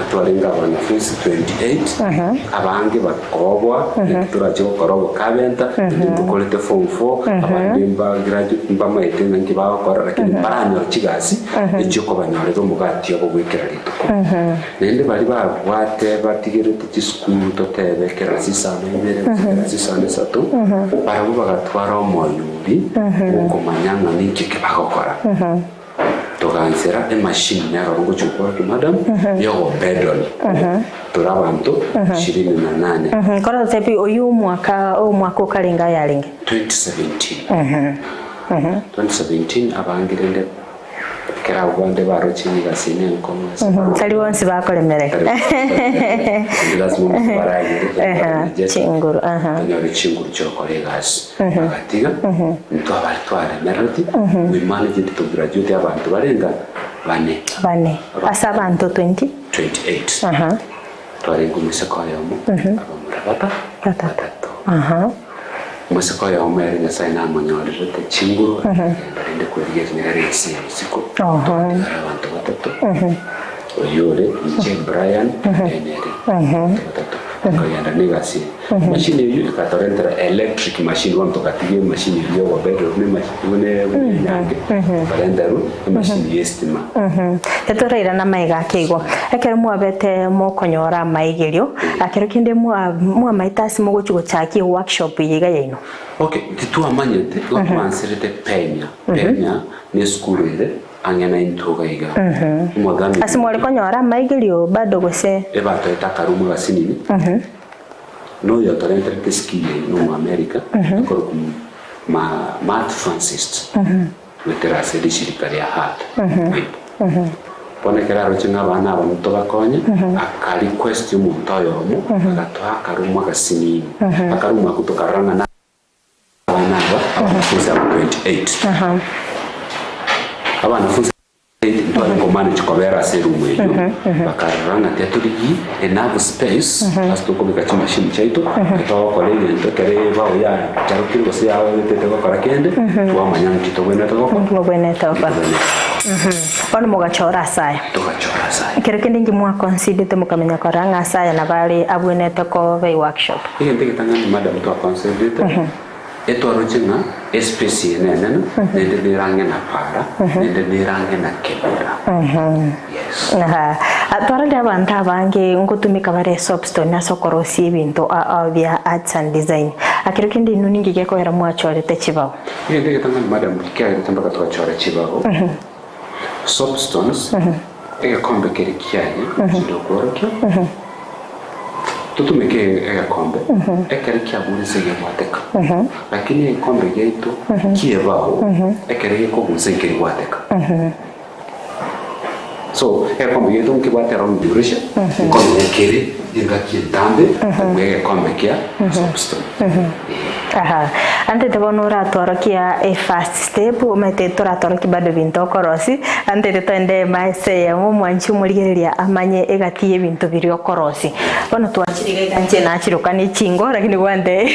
twarenge abanafunsi 28, abange bakoboa, naki torache gokora obokarenta, intwe ntokorete form four, abande mba graduate mbamaete ng'a nki bagokora, lakini mbaranyora chigasi echiokobanyorera omogati obo bwa ekera rituko. Naende baria babwate batigerete chisukuru totebe ekerasi isano ibere gose ekerasi isano isato, barabwo bagatwara omoyo oria bw'okomanya ng'a ninki eke bagokora. Togansera emachine nero oro ngochia gokora madam, yogopedal tore abanto ishirini na nane. Kora totebi oyio omwaka omwaka okarenge ayarenge? 2017. 2017 abange rende Ekero abwo bande baroche rigasi nenkong'u ase barabwo. Tari bonsi bakoremerera. Tari bonsi bakoremerera. Naende lasima omonto baragere, Ehe, chinguru, aha. tonyore chinguru chiokora egasi. Bagatiga, intwe abare twaremerereti, we managed to graduate abanto barenge aba. Bane. Bane. Ase abanto 20? 28. Aha. Twarenge omoiseke oyomo, abamura bata Batato. batato. Aha. Omoiseke oyomo ere Nyasaye namonyorerete chinguru, akagenda rende kwerigia ring'ana ria ense ya isiko. Oho. Togatigara abanto batato. Oyio ore inche, Brian, nere. Abanto batato. Tokagenda na egasi eye. Emachine eyio ekatorentera electric machine bono togatiga emachine eria yogoberera buna emachine buna buna enyange, tokarenterwa emachine ya estima. Etorairana amaiga ake igo. Ekero mwabete mokonyora amaigerio, ekero kende mwa mwamaete ase mogochia gochakia eworkshop eye iga yaino. Okay, titwamanyete, igo twanserete Penya. Penya ne esukuru ere ang'e na intwe iga iga. Omothamini Ase mware konyora amaigerio bado gose? Ebatoete akarumu agasinini, na oyotorenterete skill eye na Omoamerica, akorokwa Ma Matt Francis, goetera ase rishirika ria Heart Whip. Bono ekero aroche ng'a abana aba ntobakonye, aka request omonto oyomo, agatoa akarumu agasinini. Akarumu akwo tokarora ng'a na abana aba, abanafunzi aba 28. Abanafunzi 28 ntware komanage kobera ase eroom eyio, bakarora ng'a tiatorigie enough space ase tokobeka chimachine chiaito, togokora egento ekero ebao yacharokire gose yaetete gokora kende, twamanya nki tobwenerete gokora. Mobwenerete gokora. Bono mogachora ase aya. Togachora ase aya. Ekero kende inki mwaconsiderete mokamenya korora ng'a ase aya nabo are abwenerete koba eworkshop? Egento egetang'ani madam twaconsiderete, etwaroche ng'a espace eye nenene, naende nere ang'e na para, naende nere ang'e na kemera. Yes. Aha. Twarorire abanto abange ngotumeka bare soapstone ase okorosia ebinto ao bia arts and design. Ekero kende inwe ninki gekogera mwachorete chibao? Egento egetang'ani madam kiagerete mpaka togachora chibao, soapstones, egekombe keria kiaye kinde okworokia, totumeke egekombe ekero kiagure inse gebwateka, lakini egekombe giaito kiebao ekero gekogwa inse nkerigwateka. So egekombe giaito nkebwate long duration, nkomenya kere engaki entambe kobua egekombe kia soapstone. Ee. Aha. Antete bono oratworokia e first step, omanyete toratworokia bado ebinto okorosia, antete toende ase eyemo omwanchi omorigereria amanye egati y'ebinto biria okorosia. Bono twachire iga iga inche nachiroka ne chingo lakini gwante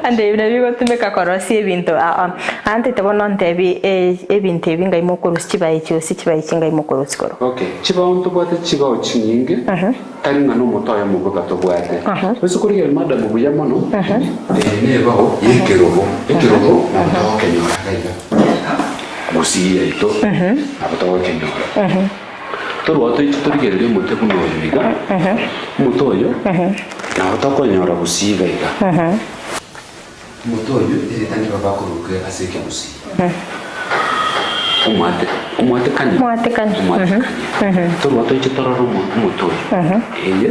gwantebia buna bigotumeka korosia ebinto aa. Antete bono ntebi ebinto ebi ngai mokorusia chibae chionsi chibae echi ngai mokorusia korwa. Okay, chibao ntobwate chibao chinyinge, tari ng'a nomoto oyomo bweka tobwate. Ase korigereria madam buya mono, eye nebao yekerogo, ekerogo nabo togokenyora iga iga, gusii yaito nabo togokenyora. Torwa toiche torigererie omote buna oyo iga, omote oyo nabo tokonyora gusii iga iga. Omote oyio erieta ndiro bakoruke ase ekegusii. Omwate, omwatekania. Mwatekania. Omwatekania. Torwa toiche torore omo- omote oyo. Eye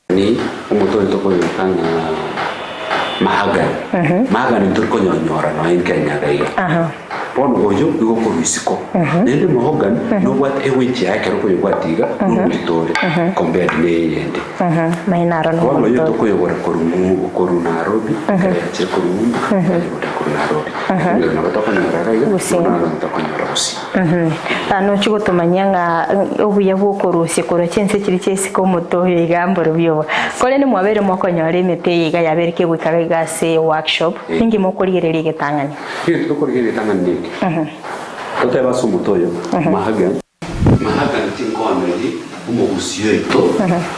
ni omote oyo tokoyoka ng'a mahagani. Mahagani ntori konyonyora nonya in Kenya iga iga. Bono oyo igo okorwa isiko. Naende mahogany nobwate eweight yaye ekero okoyobwata iga nomorito ore compared na eyende. Maino aro Bono oyo nomorito ore. tokoyogora korwa ng'u korwa Nairobi, ekero yachire korwa ng'umbu, tokoyogora korwa Nairobi. Lakini oyo nabo tokonyora iga iga, Gusii. bono nabo tokonyora Gusii. Nochia gotomanyia ng'a obuya bw'okorusia korwa chinse chiria chia isiko omote oyo iga mborobio obo. Korende mwabeire mokonyora emete eye iga yabeire kegoika iga ase workshop, ninki mokorigereria egetang'ani? Egento tokorigereria ritang'ani neke, totebe ase omote oyo, Mahagani. Mahagani tinkoameria omogusii oito,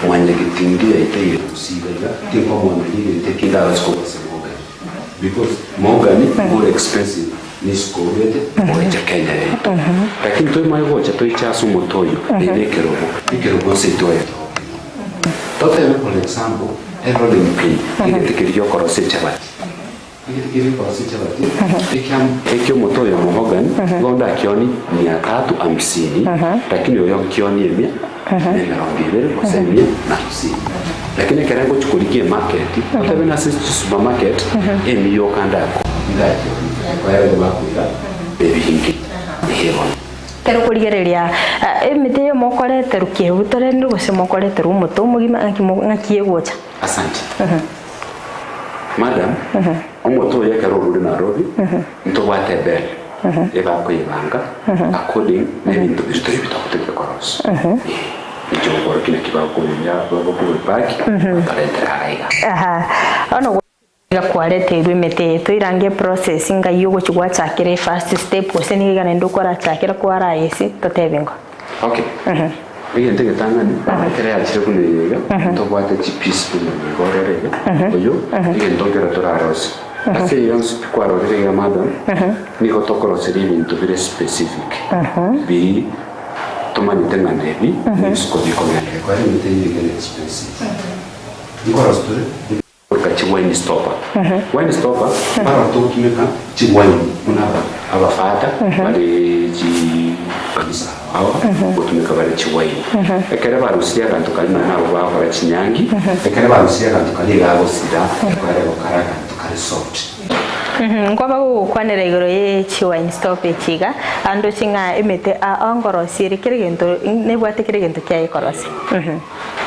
mwanyagetingi yaito eye gusii iga iga, tinkomoameria egento eke ndabase kogwa ase mahogany. Because mahogany more expensive nisiko orwete gocha Kenya yaito. Lakini toimanye gocha toiche ase omote oyo, eye nekerogo, ekerogo nse intwe togokenyora. Totebe for example, erolling pin, egento keria giokorosia echabati. Ekiomote oyo Morgan igo ndakioni mia tatu hamsini, lakini oyo nkioni emia na emerongo ebere gose emia na hamsini. Lakini ekero ngochia korigia emarket, otebe nase chisupermarket, emia yoka ndako ndakioni, ekoera igo bakoira ebinge. Eeh bono. Ekero okorigereria emete eye mokoreterwa kebutorende gose mokoreterwa omote omogima ng'aki ng'aki egocha. Asante. Madam, omote oyo ekero orure Nairobi, ntobwate ebell. Ebakoyebanga according na ebinto biria tori bitogotekia korosia. Inche gokorokia naki bakobiya bakobipack batorentera iga iga. Aha, bono iga kwareteirwe emete eye toirange eprocess ngai ogochia gwachakera efirst step gose nigo iga naende okorachakera kwaraesi totebe ngo. Okay, egento egetang'ani ekero yachire buna eye iga, ntobwate chipiece buna eye iga orore iga, oyo egento nkero torarosie. Ase eye yonsi pi kwarorire iga madam, nigo tokoroseria ebinto bire specific, biri tomanyete ng'a nebi, nebisuko bikogenda. Ekero emete eye iga ere expensive, nkorosia tore. Goika chiwine stopper. Wine stopper mbarabwo togotumeka chiwine buna abafata bare chikanisa ao gotumeka bare chiwine. Ekero barusirie aganto karia nonya nabo bagokora chinyangi, ekero barusirie aganto karia iga agosira ekero egokora aganto kare soft. Nkwaba gogokwanera igoro ye chiwine stopper echi iga, andoche ng'a emete ao nkorosia ere kera egento nebwate kera egento kiaye korosia.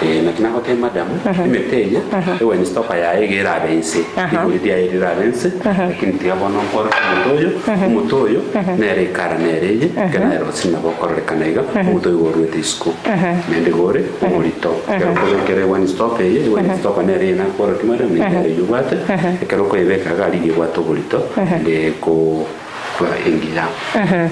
Ee, naki nagotebia madam, emete eye, ewine stopper yaye iga erabe inse, rigori riaye rirabe inse, lakini tiga bono nkworokie omote oyo, omote oyo nere ekara nere eye, ekero nayerosie nabo okororekana iga, omote oyo iga oruete isiko, naende iga ore oborito. Ekero okobekera ewine stopper eye, ewine stopper nere eye nakworokia madam, nere eywo obwate, ekero okoyebeka iga riria ebwate oborito, naende eko. Kwa engiya.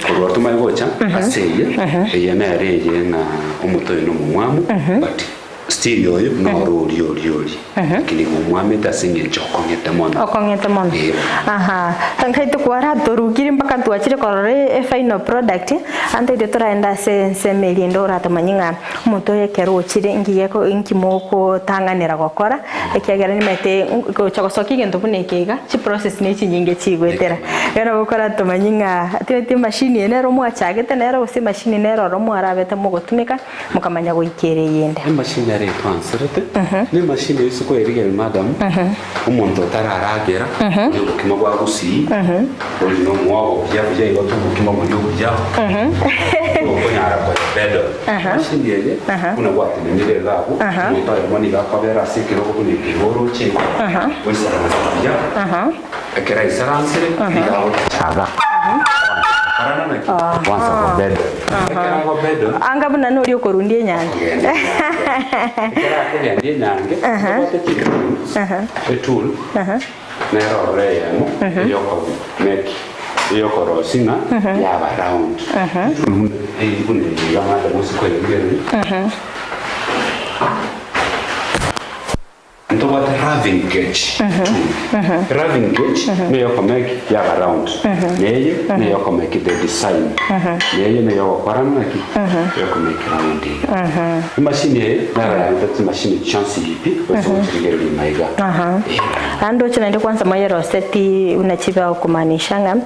Korwa tomanye gocha ase eye, eye nere eye ng'a omote oyo nomomwamu, but still oyo noro oria oria oria. Lakini igo omwamete ase eng'encho okong'ete mono. Okong'ete mono. Ee. Aha. Nkai tokwaratorukire mpaka twachire korora e final product, ante intwe toraende ase ensemo eria ende oratomanye ng'a omonto oyo ekero ochire nki geko nki mogotang'anera gokora, Ekiagera nimanyete gocha gosokia egento buna eke iga, chiprocess ne chinyinge chigoetera. Iga nabo okoratomanyie ng'a timanyeti emashini eye nero mwachagete nero gose emashini nero oro mwarabete mogotumeka, mokamanya goika ere eyende. Emashini ere etwanserete, na emashini eye ase koyerigereria madam, omonto otararagera, oria obokima bwa gusii, ori na omwogo buya buya igo obokima boria obuya, tokonyara koyebedora. Emashini eye, buna gwatenenire iga abwo, omonto oyomo nigo akobera ase ekerogo buna eke iga oroche iga, oisaransa buya, ekero aisaransire, nigo agochaga korana naki? Kwansa kobedora. Ekero akobedora, Anga buna noria okorundia enyange. akogenda enyange. Ekero akogenda enyange, obwate chitools, etool, Nere ororo eyemo ey'okomeki, ey'okorosia ng'a yaba round. Eyio buna eye iga amate bonsi koyerigereria. Ntobwate roughing gauge tool. Roughing gauge neyokomeki yaba round. Neye neyokomeki the design. Neye neyogokora ng'aki eyokomeki round iga. Emachine eye nero yarente chimachine chionsi pi gose gochirigereria maiga. Naende oche naende kwanza moyeroseti buna chibao kumaanisha ng'a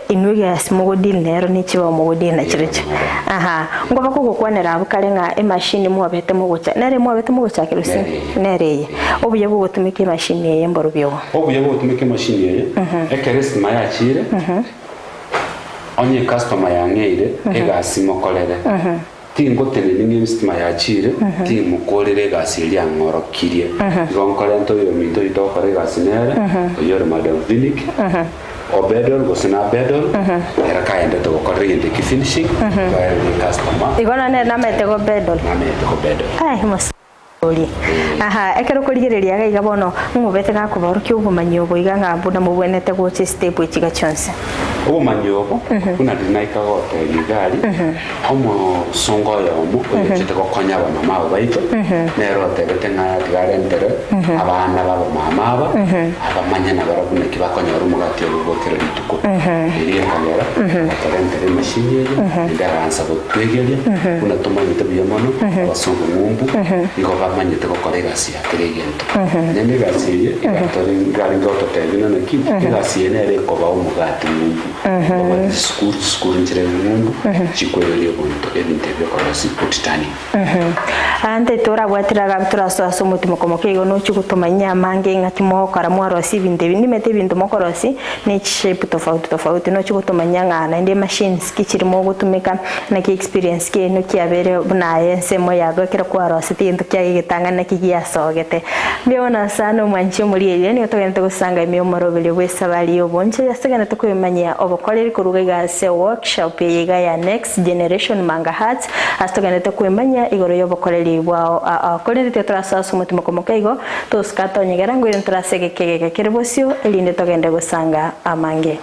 inwe egasi mogodeal nero ne chibao mogodeal nachirochio. Aha, nkoba kogokwanera abwo kare ng'a emachine mwabete mogocha nere mwabete mogochakera gose nere eye. Obuya bwa ogotumeka emachine eye mborobio obo. Obuya bwa ogotumeka emachine eye, ekero estima yachire, onye ecustomer yang'eire egasi mokorere. Tingotenenia ng'a emsitima yachiire, timokorera egasi eria ang'orokirie. Igo nkorenta oyominto oyio togokora egasi nere, oyio ore Madam Vinick, Obedol gose Nabedol, ere kaendete gokorera egento ekio finishing, twaererie ecustomer. Igo nonye nere namanyete gobedol. Namanyete gobedol. Ai mosori. Aha, ekero okorigereria iga iga bono, ng'obete gakobaorokia obomanyi obo iga ng'a buna mobwenerete gocha estep echi iga chionsi. Obomanyi obo, buna riria naika gotebia iga aria, Omosongo oyomo oyochete gokonya abamama aba baito, nere otebete ng'a tiga arentere abana b'abamama aba, abamanye nabarabwo naki bakonyora omogati obo bwa kera rituko. Erio ekagera agatorentera emachine eye, naende agansa gotwegeria buna tomanyete buya mono, abasongo ng'umbu nigo bamanyete gokora egasi ya kera egento. Naende egasi eye igatore igarenge gototebia ng'a naki, egasi eye nere ekobaa omogati ng'umbu. Mbabwate chisukuru, chisukuru nchire ng'umbu chikweberia obonto ebinto ebi okorosia otitani. Ante torabwatire agabi torasoa ase omotimoko moke igo nochie gotomanyia amange ng'aki mogokora mwarosia ebinto ebi nimete ebinto mokorosia ne chishape tofauti tofauti nochie gotomanyia ng'a naende emachines ki chiri mogotumeka naki experience kiaino kiabeire buna aye ensemo yago ekero kwarosete egento kiaye egetang'ani naki giasogete. Mbuya mono sana omwanchi omorierie nigo togenderete gosanga ime y'omoroberio bw'esabari y'obonchori ase togenderete koemanyia obo. obokoreri koruga iga ase workshop eye iga ya Next Generation Manga Hearts ase togenderete kwemanyia igoro y'obokoreri bwao ao. Korende tiga torasoa ase omotimoko moke igo, tosuka tonyegera ngoire ntorase egeka egeke kere bosio erinde togende gosanga amange.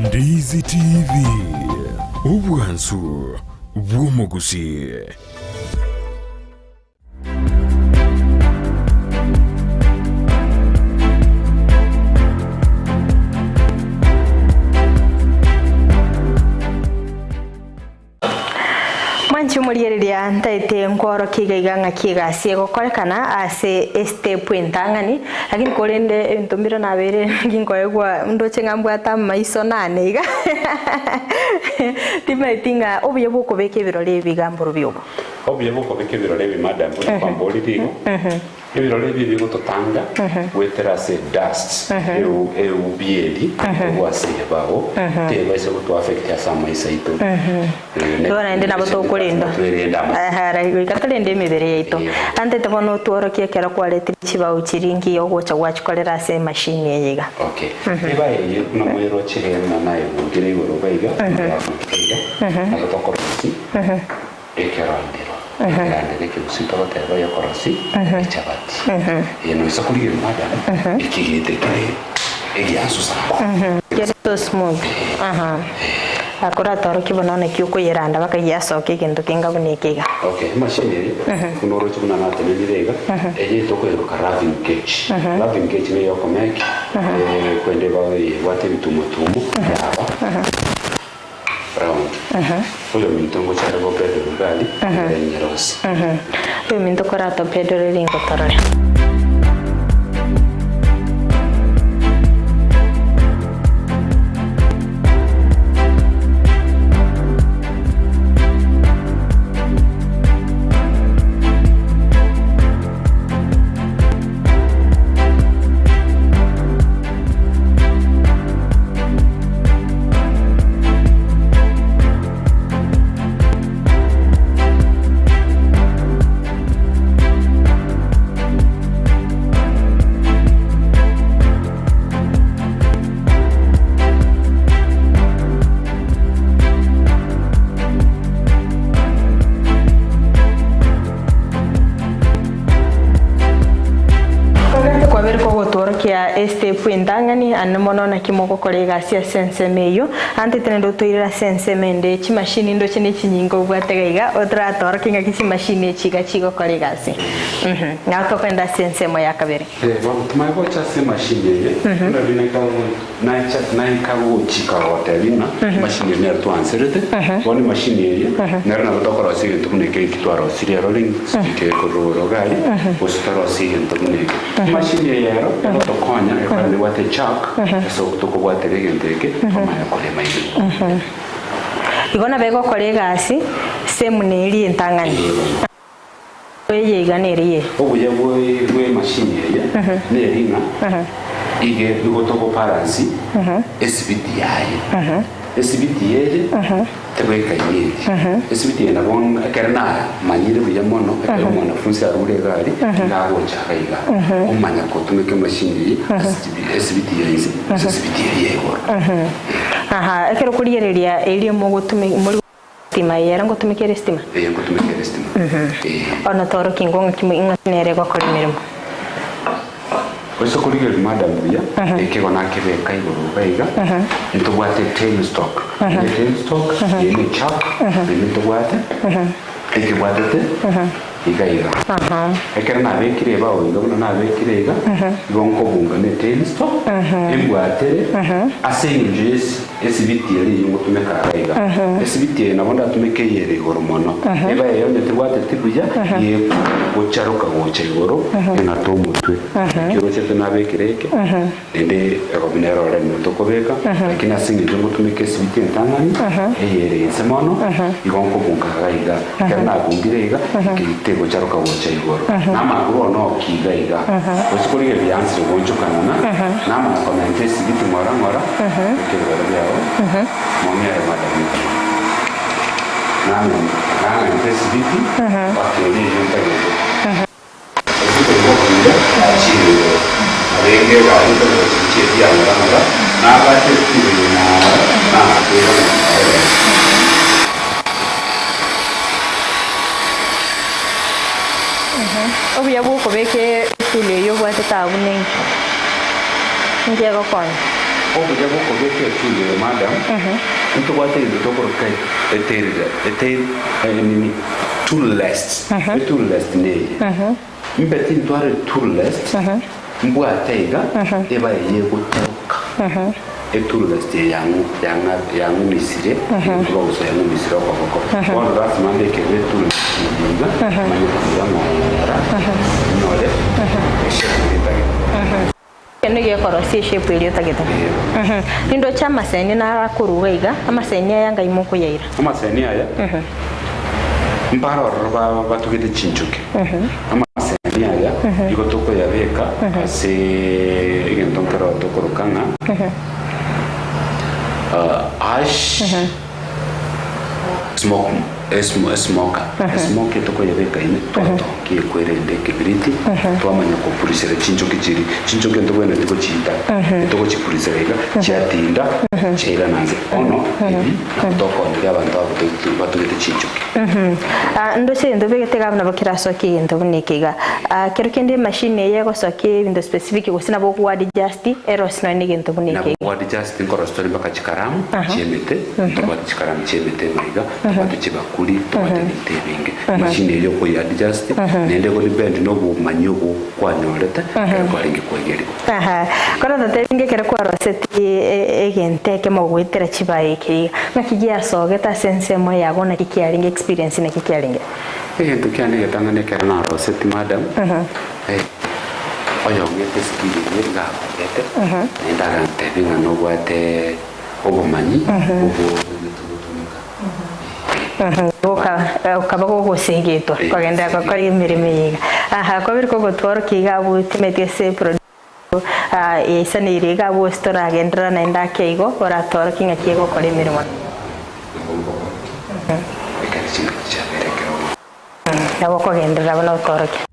Ndizi TV, obwansu bw'omogusii. Mwanche omoriereria ntaete nkworokia iga iga ng'aki egasi egokorekana ase estep entang'ani, lakini korende ebinto mbire nabeire nginkoegwa ndoche ng'a mbwate amaiso nane iga timaeti ng'a obuya bwa okobeka ebirori ebi iga mborobio obo. Obuya bwa okobeka ebirori ebi madam buna kwamborire igo, Ebirore ebi bigototanga goetera ase dust, eubi eri ekorwa ase ebao, tebaisa goto affect ase amaiso aito. Igo naende nabo tokorenda. Twerende amaiso. Ehe, goika torende emebere yaito. Eeh. Antete bono otworokie ekero kwaretire chibao chiria ngiya ogocha gwachikorera ase emachine eye iga. Okay. Ebao eye buna mweroche iga buna nayebungire igoro iga iga, iga, nabo tokorosia. Ekerondero, ekerandero ekegusii togoteba oyokorosi echabati. Eye noisa korigereria madam, ekigete kere egiansu sana. Kere so smooth. Aha. Akoratorokie bono naki okoyeranda baka giasoka egento kenga buna eke iga. Okay, emachine eye buna oroche buna natenenire iga, eye tokoyeroka roughing gauge. Roughing gauge niyo okomeki, kwende ebwate ebitumotumo yaba. Round. Oyominto ngocha are gopedora ugali ere nyerosi. Oyominto koratopedore ringo torore. Kwabere kogotworokia estep entang'ani ande mono naki mogokora egasi ase ensemo eyio. Antete naende otoirere ase ensemo ende chimashini ndoche ne chinyinga obwate iga iga otoratorokie ng'aki chimashini echi iga chigokora egasi. Nabo tokogenda ase ensemo ya kabere. Bono tomanye gocha ase emashini eye, buna riria naika gochika gotebia ng'a emashini eye nero twanserete, bono emashini eye nero nabo tokorosia egento buna eke eki twarosirie ero rende ekekorwa igoro iga aria, gose torosie egento buna eke. Emashini eye ero egotokonya ekero nebwate echuck ase tokobwatera egento eke twamanya korema ime. Igo nabo egokora egasi same neria entang'ani. Eye iga nere ye. Obuya bw'emashini eye neri ng'a iga nigo togobalansi esibiti yaye. Esibiti eye tebwekaini eri. Esibiti eye nabo ekero namanyire buya mono ekero omwanafunsi arure iga aria, nigo agocha iga iga omanya gotumeka emashini eye ase esibiti ya inse gose esibiti eria ya igoro. Aha, ekero okorigereria erio mogotumeka mori. Stima eye ere ngotumeka ere stima? Eye ngotumeka ere stima. Ee. Bono torokia ingo ng'aki ng'aki nere egokora emeremo. Oise korigereria madam buya, ekego nakebeka igoro iga iga, ntobwate tail stock. Eye tail stock, eye ne chuck, naende ntobwate ekebwatete iga iga. Ekero nabekire ebao iga buna nabekire iga, igo nkobunga ne tail stock, embwatere ase eng'encho ye Esibiti eria eyio ngotumeka iga iga. Esibiti eye nabo ndatumeke eyere igoro mono. Eba eye onye tebwateti buya, gegocharoka gocha igoro, eng'ate omotwe. Naki orochete nabekire eke, naende egobi nere oremire tokobeka, lakini ase eng'encho ngotumeka esibiti entang'ani, eyere inse mono, igo nkobunga iga iga. Ekero nabungire iga, eke tegocharoka gocha igoro. Namanguru one oki iga iga. Gose korigereria yansire goonchokanana, namanya komenta esibiti ng'ora ng'ora, goika ebirore biao, mong'ere madam. Namenta esibiti mpaka eria eyio ntagete. Esibiti okobuya yachire igoro. Narenge egari ntagete chichi eria ya ng'ora ng'ora, nabwate esibiti eye ng'ora nansa koirana ng'ora ere. Obuya bwa okobeka etuli eyio obwate taabu nenki? Inki egokonya? Obuya bwa okobeka etuli eye madam, ntobwate egento tokoroka etail etail nini tool rest, etool rest neye, mbe tintware tool rest mbwate iga eba eye egotaroka. Eturubesti eye yang'umisire, egekuba gose yang'umisire okoboko. Bono lasima mbekerere eturubesti eye iga, manye koira ng'ora, nyore eshape eria ntagete. Eke nigo gekorosia eshape eria otagete. Ee. Nindoche amaseni naro akoruga iga, amaseni aya ngai mokoyaira? Amaseni aya, mpare ororo batugete chinchoki. Amasemi aya igo tokoyabeka ase egento nkero tokoroka ng'a ash smoke esmoker. Esmoker tokoyebeka ime twatokia ekwerende ekebiriti twamanya kopurisera chinchoki chiria. Chinchoki ntobwenereti gochiita, togochipurisera iga chiatinda chiairana nse. Bono ebi nabo tokoneria abanto aba batugete chinchoki. Ndoche egento obegete iga nabo kerasokie egento buna eke iga. Kero kende emachine eye egosokia ebinto specific gose nabo ogo adjust erosie nonye na egento buna eke Nabo iga. ogo adjust nkorosia tore mpaka chikaramu chi'emete, ntobwate chikaramu chi'emete ime iga, ntobwate chibakuri, ntobwate ebinto ebinge. Emachine eye okoyi adjust naende ego depend na obomanyi obwo kwanyorete ekero kwarenge koegerigwa. Aha, kore totebi ekero kwaroseti egento ekemo goetera chibae eke iga, ng'aki giasogete ase ensemo yago naki kiarenge experience naki kiarenge? Egento kiane egetang'ani ekero naroseti madam, oyong'ete skill eye iga agogete, naende agantebia ng'a nobwate obomanyi obo gotumeka. Okaba gogosegetwa kogenderera gokora emeremo eye iga. Aha, kwabire kogotworokia iga abwo otimeti ase yaisaneire iga abwo gose toragenderera naende ake igo oratworokie ng'aki egokora emeremo. Nabo okogenderera buna otworokia.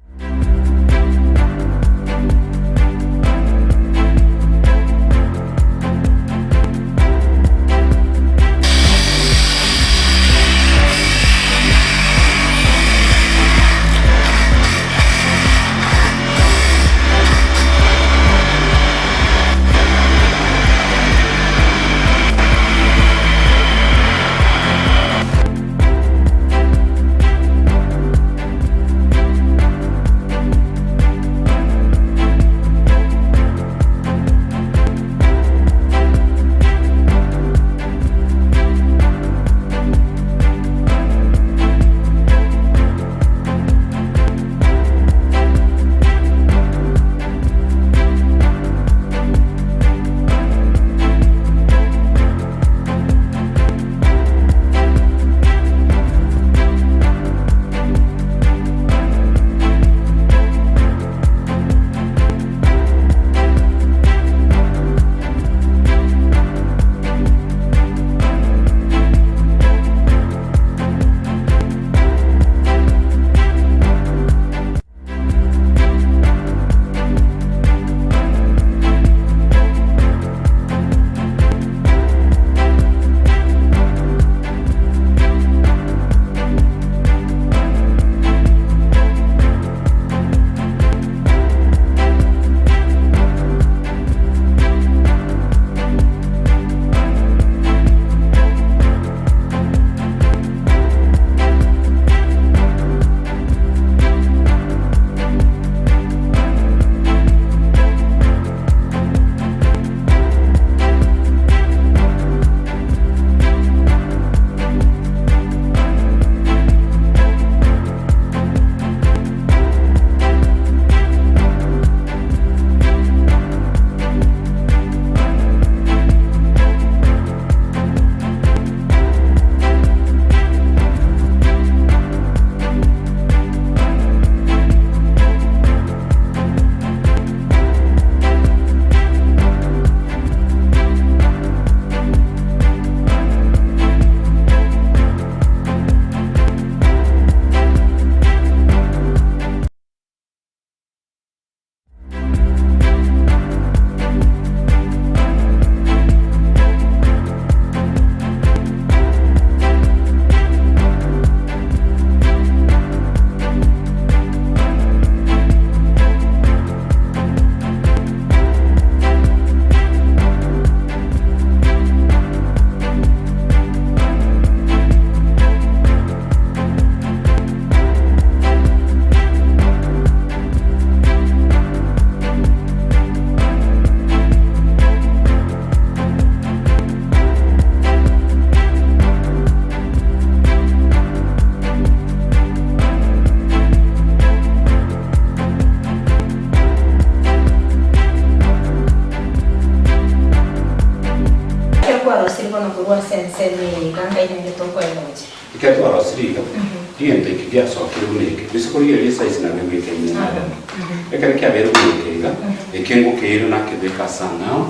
kwarosirie bono korwa ase ensemo eye iga nkai naende tokoenda gochia. Ekero twarosirie iga, egento eke giasokire buna eke, gose korigereria esize nabo egweka ime nabo. Ekero kiabeire buna eke iga, eke ngokeire nakebeka ase ang'ao,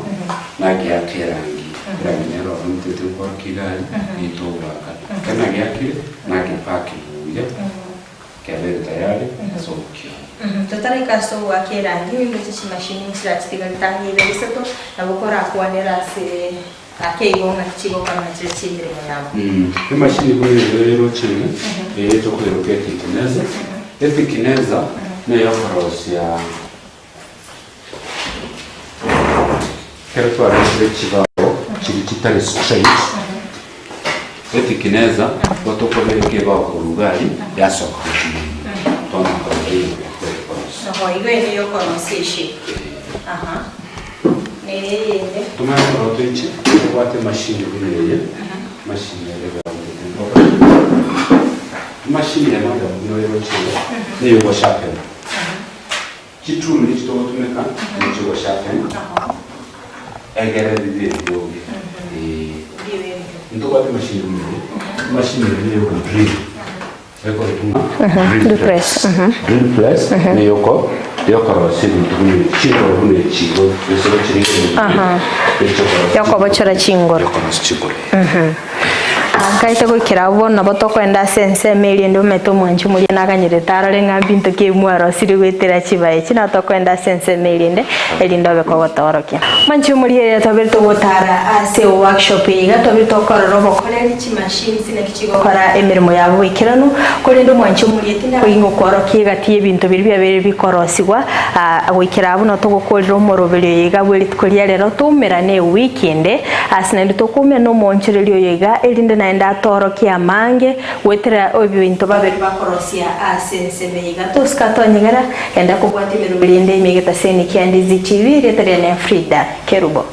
nageaka erangi, erangi nero ororo ntete nkorokia iga aria, nitogoaka. Ekero nageakire, nagepaki buya, kiabeire tayari ase ogokiona. Totaraika ase ogoaka erangi, nindoche chimashini nchirachitigarete ang'e ibere isato, nabo korakwanere ase Ake igo ng'aki chigokora na chiria chi'emeremo yabo. Emashini buna eye eroche ime, eye tokoiroka ethikineza. Ethikineza neyokorosia ekero twaretire chibao chiria chitari straight, ethikineza nigo tokobeka ebao korwa iga aria yasoka gochia ime, twamanya korora igoro ekorosia. Oho, igo eye neyokorosia eshape. Aha. Nere eyende. Tomanye koroto inche tobwate emashini buna eye, emashini ere egaotete nkoro. Emashini eye madam buna oyeroche iga, niyo ogosharpen. Chitool nichi togotumeka, nichi ogosharpen, egere bibe ebioge. Eeh. Ntobwate emashini buna eye, emashini eye niyo ogodrill. Drill press. Drill press neyoko yokorosia ebinto buna ebi, chingoro buna echi igo gose gochirigereria Yokobochora chingoro. Yokorosia chingoro. Nkaete goikera abwo bono nabo tokoenda ase ensemo eria ende omanyete omwanchi omoria naganyerete arore ng'a mbinto ki mwarosirie goetera chibae echi nabo tokoenda ase ensemo eria ende erinde obe kogotoorokia. Omwanchi omoria eria twabere togotara ase workshop eye iga twabere tokorora obokoreri chimachines naki Chigokora emeremo yabo boikeranu, korende omwanchi omorieti naboigo okworokia egati y'ebinto biria biabeire bikorosigwa, goikera abwo notogokorera omoroberio oyo iga bwe rituko ria rero toumerane ewiki ende, ase naende tokoumerana omoonchoreria oyo iga, erinde naende atoorokie amange goetera ebinto babere bakorosia ase ensemo eye iga. Tosika tonyegera, genda kobwatia emeroberio ende ime egetaseni kia Ndizi TV, erieta riane Frida Kerubo.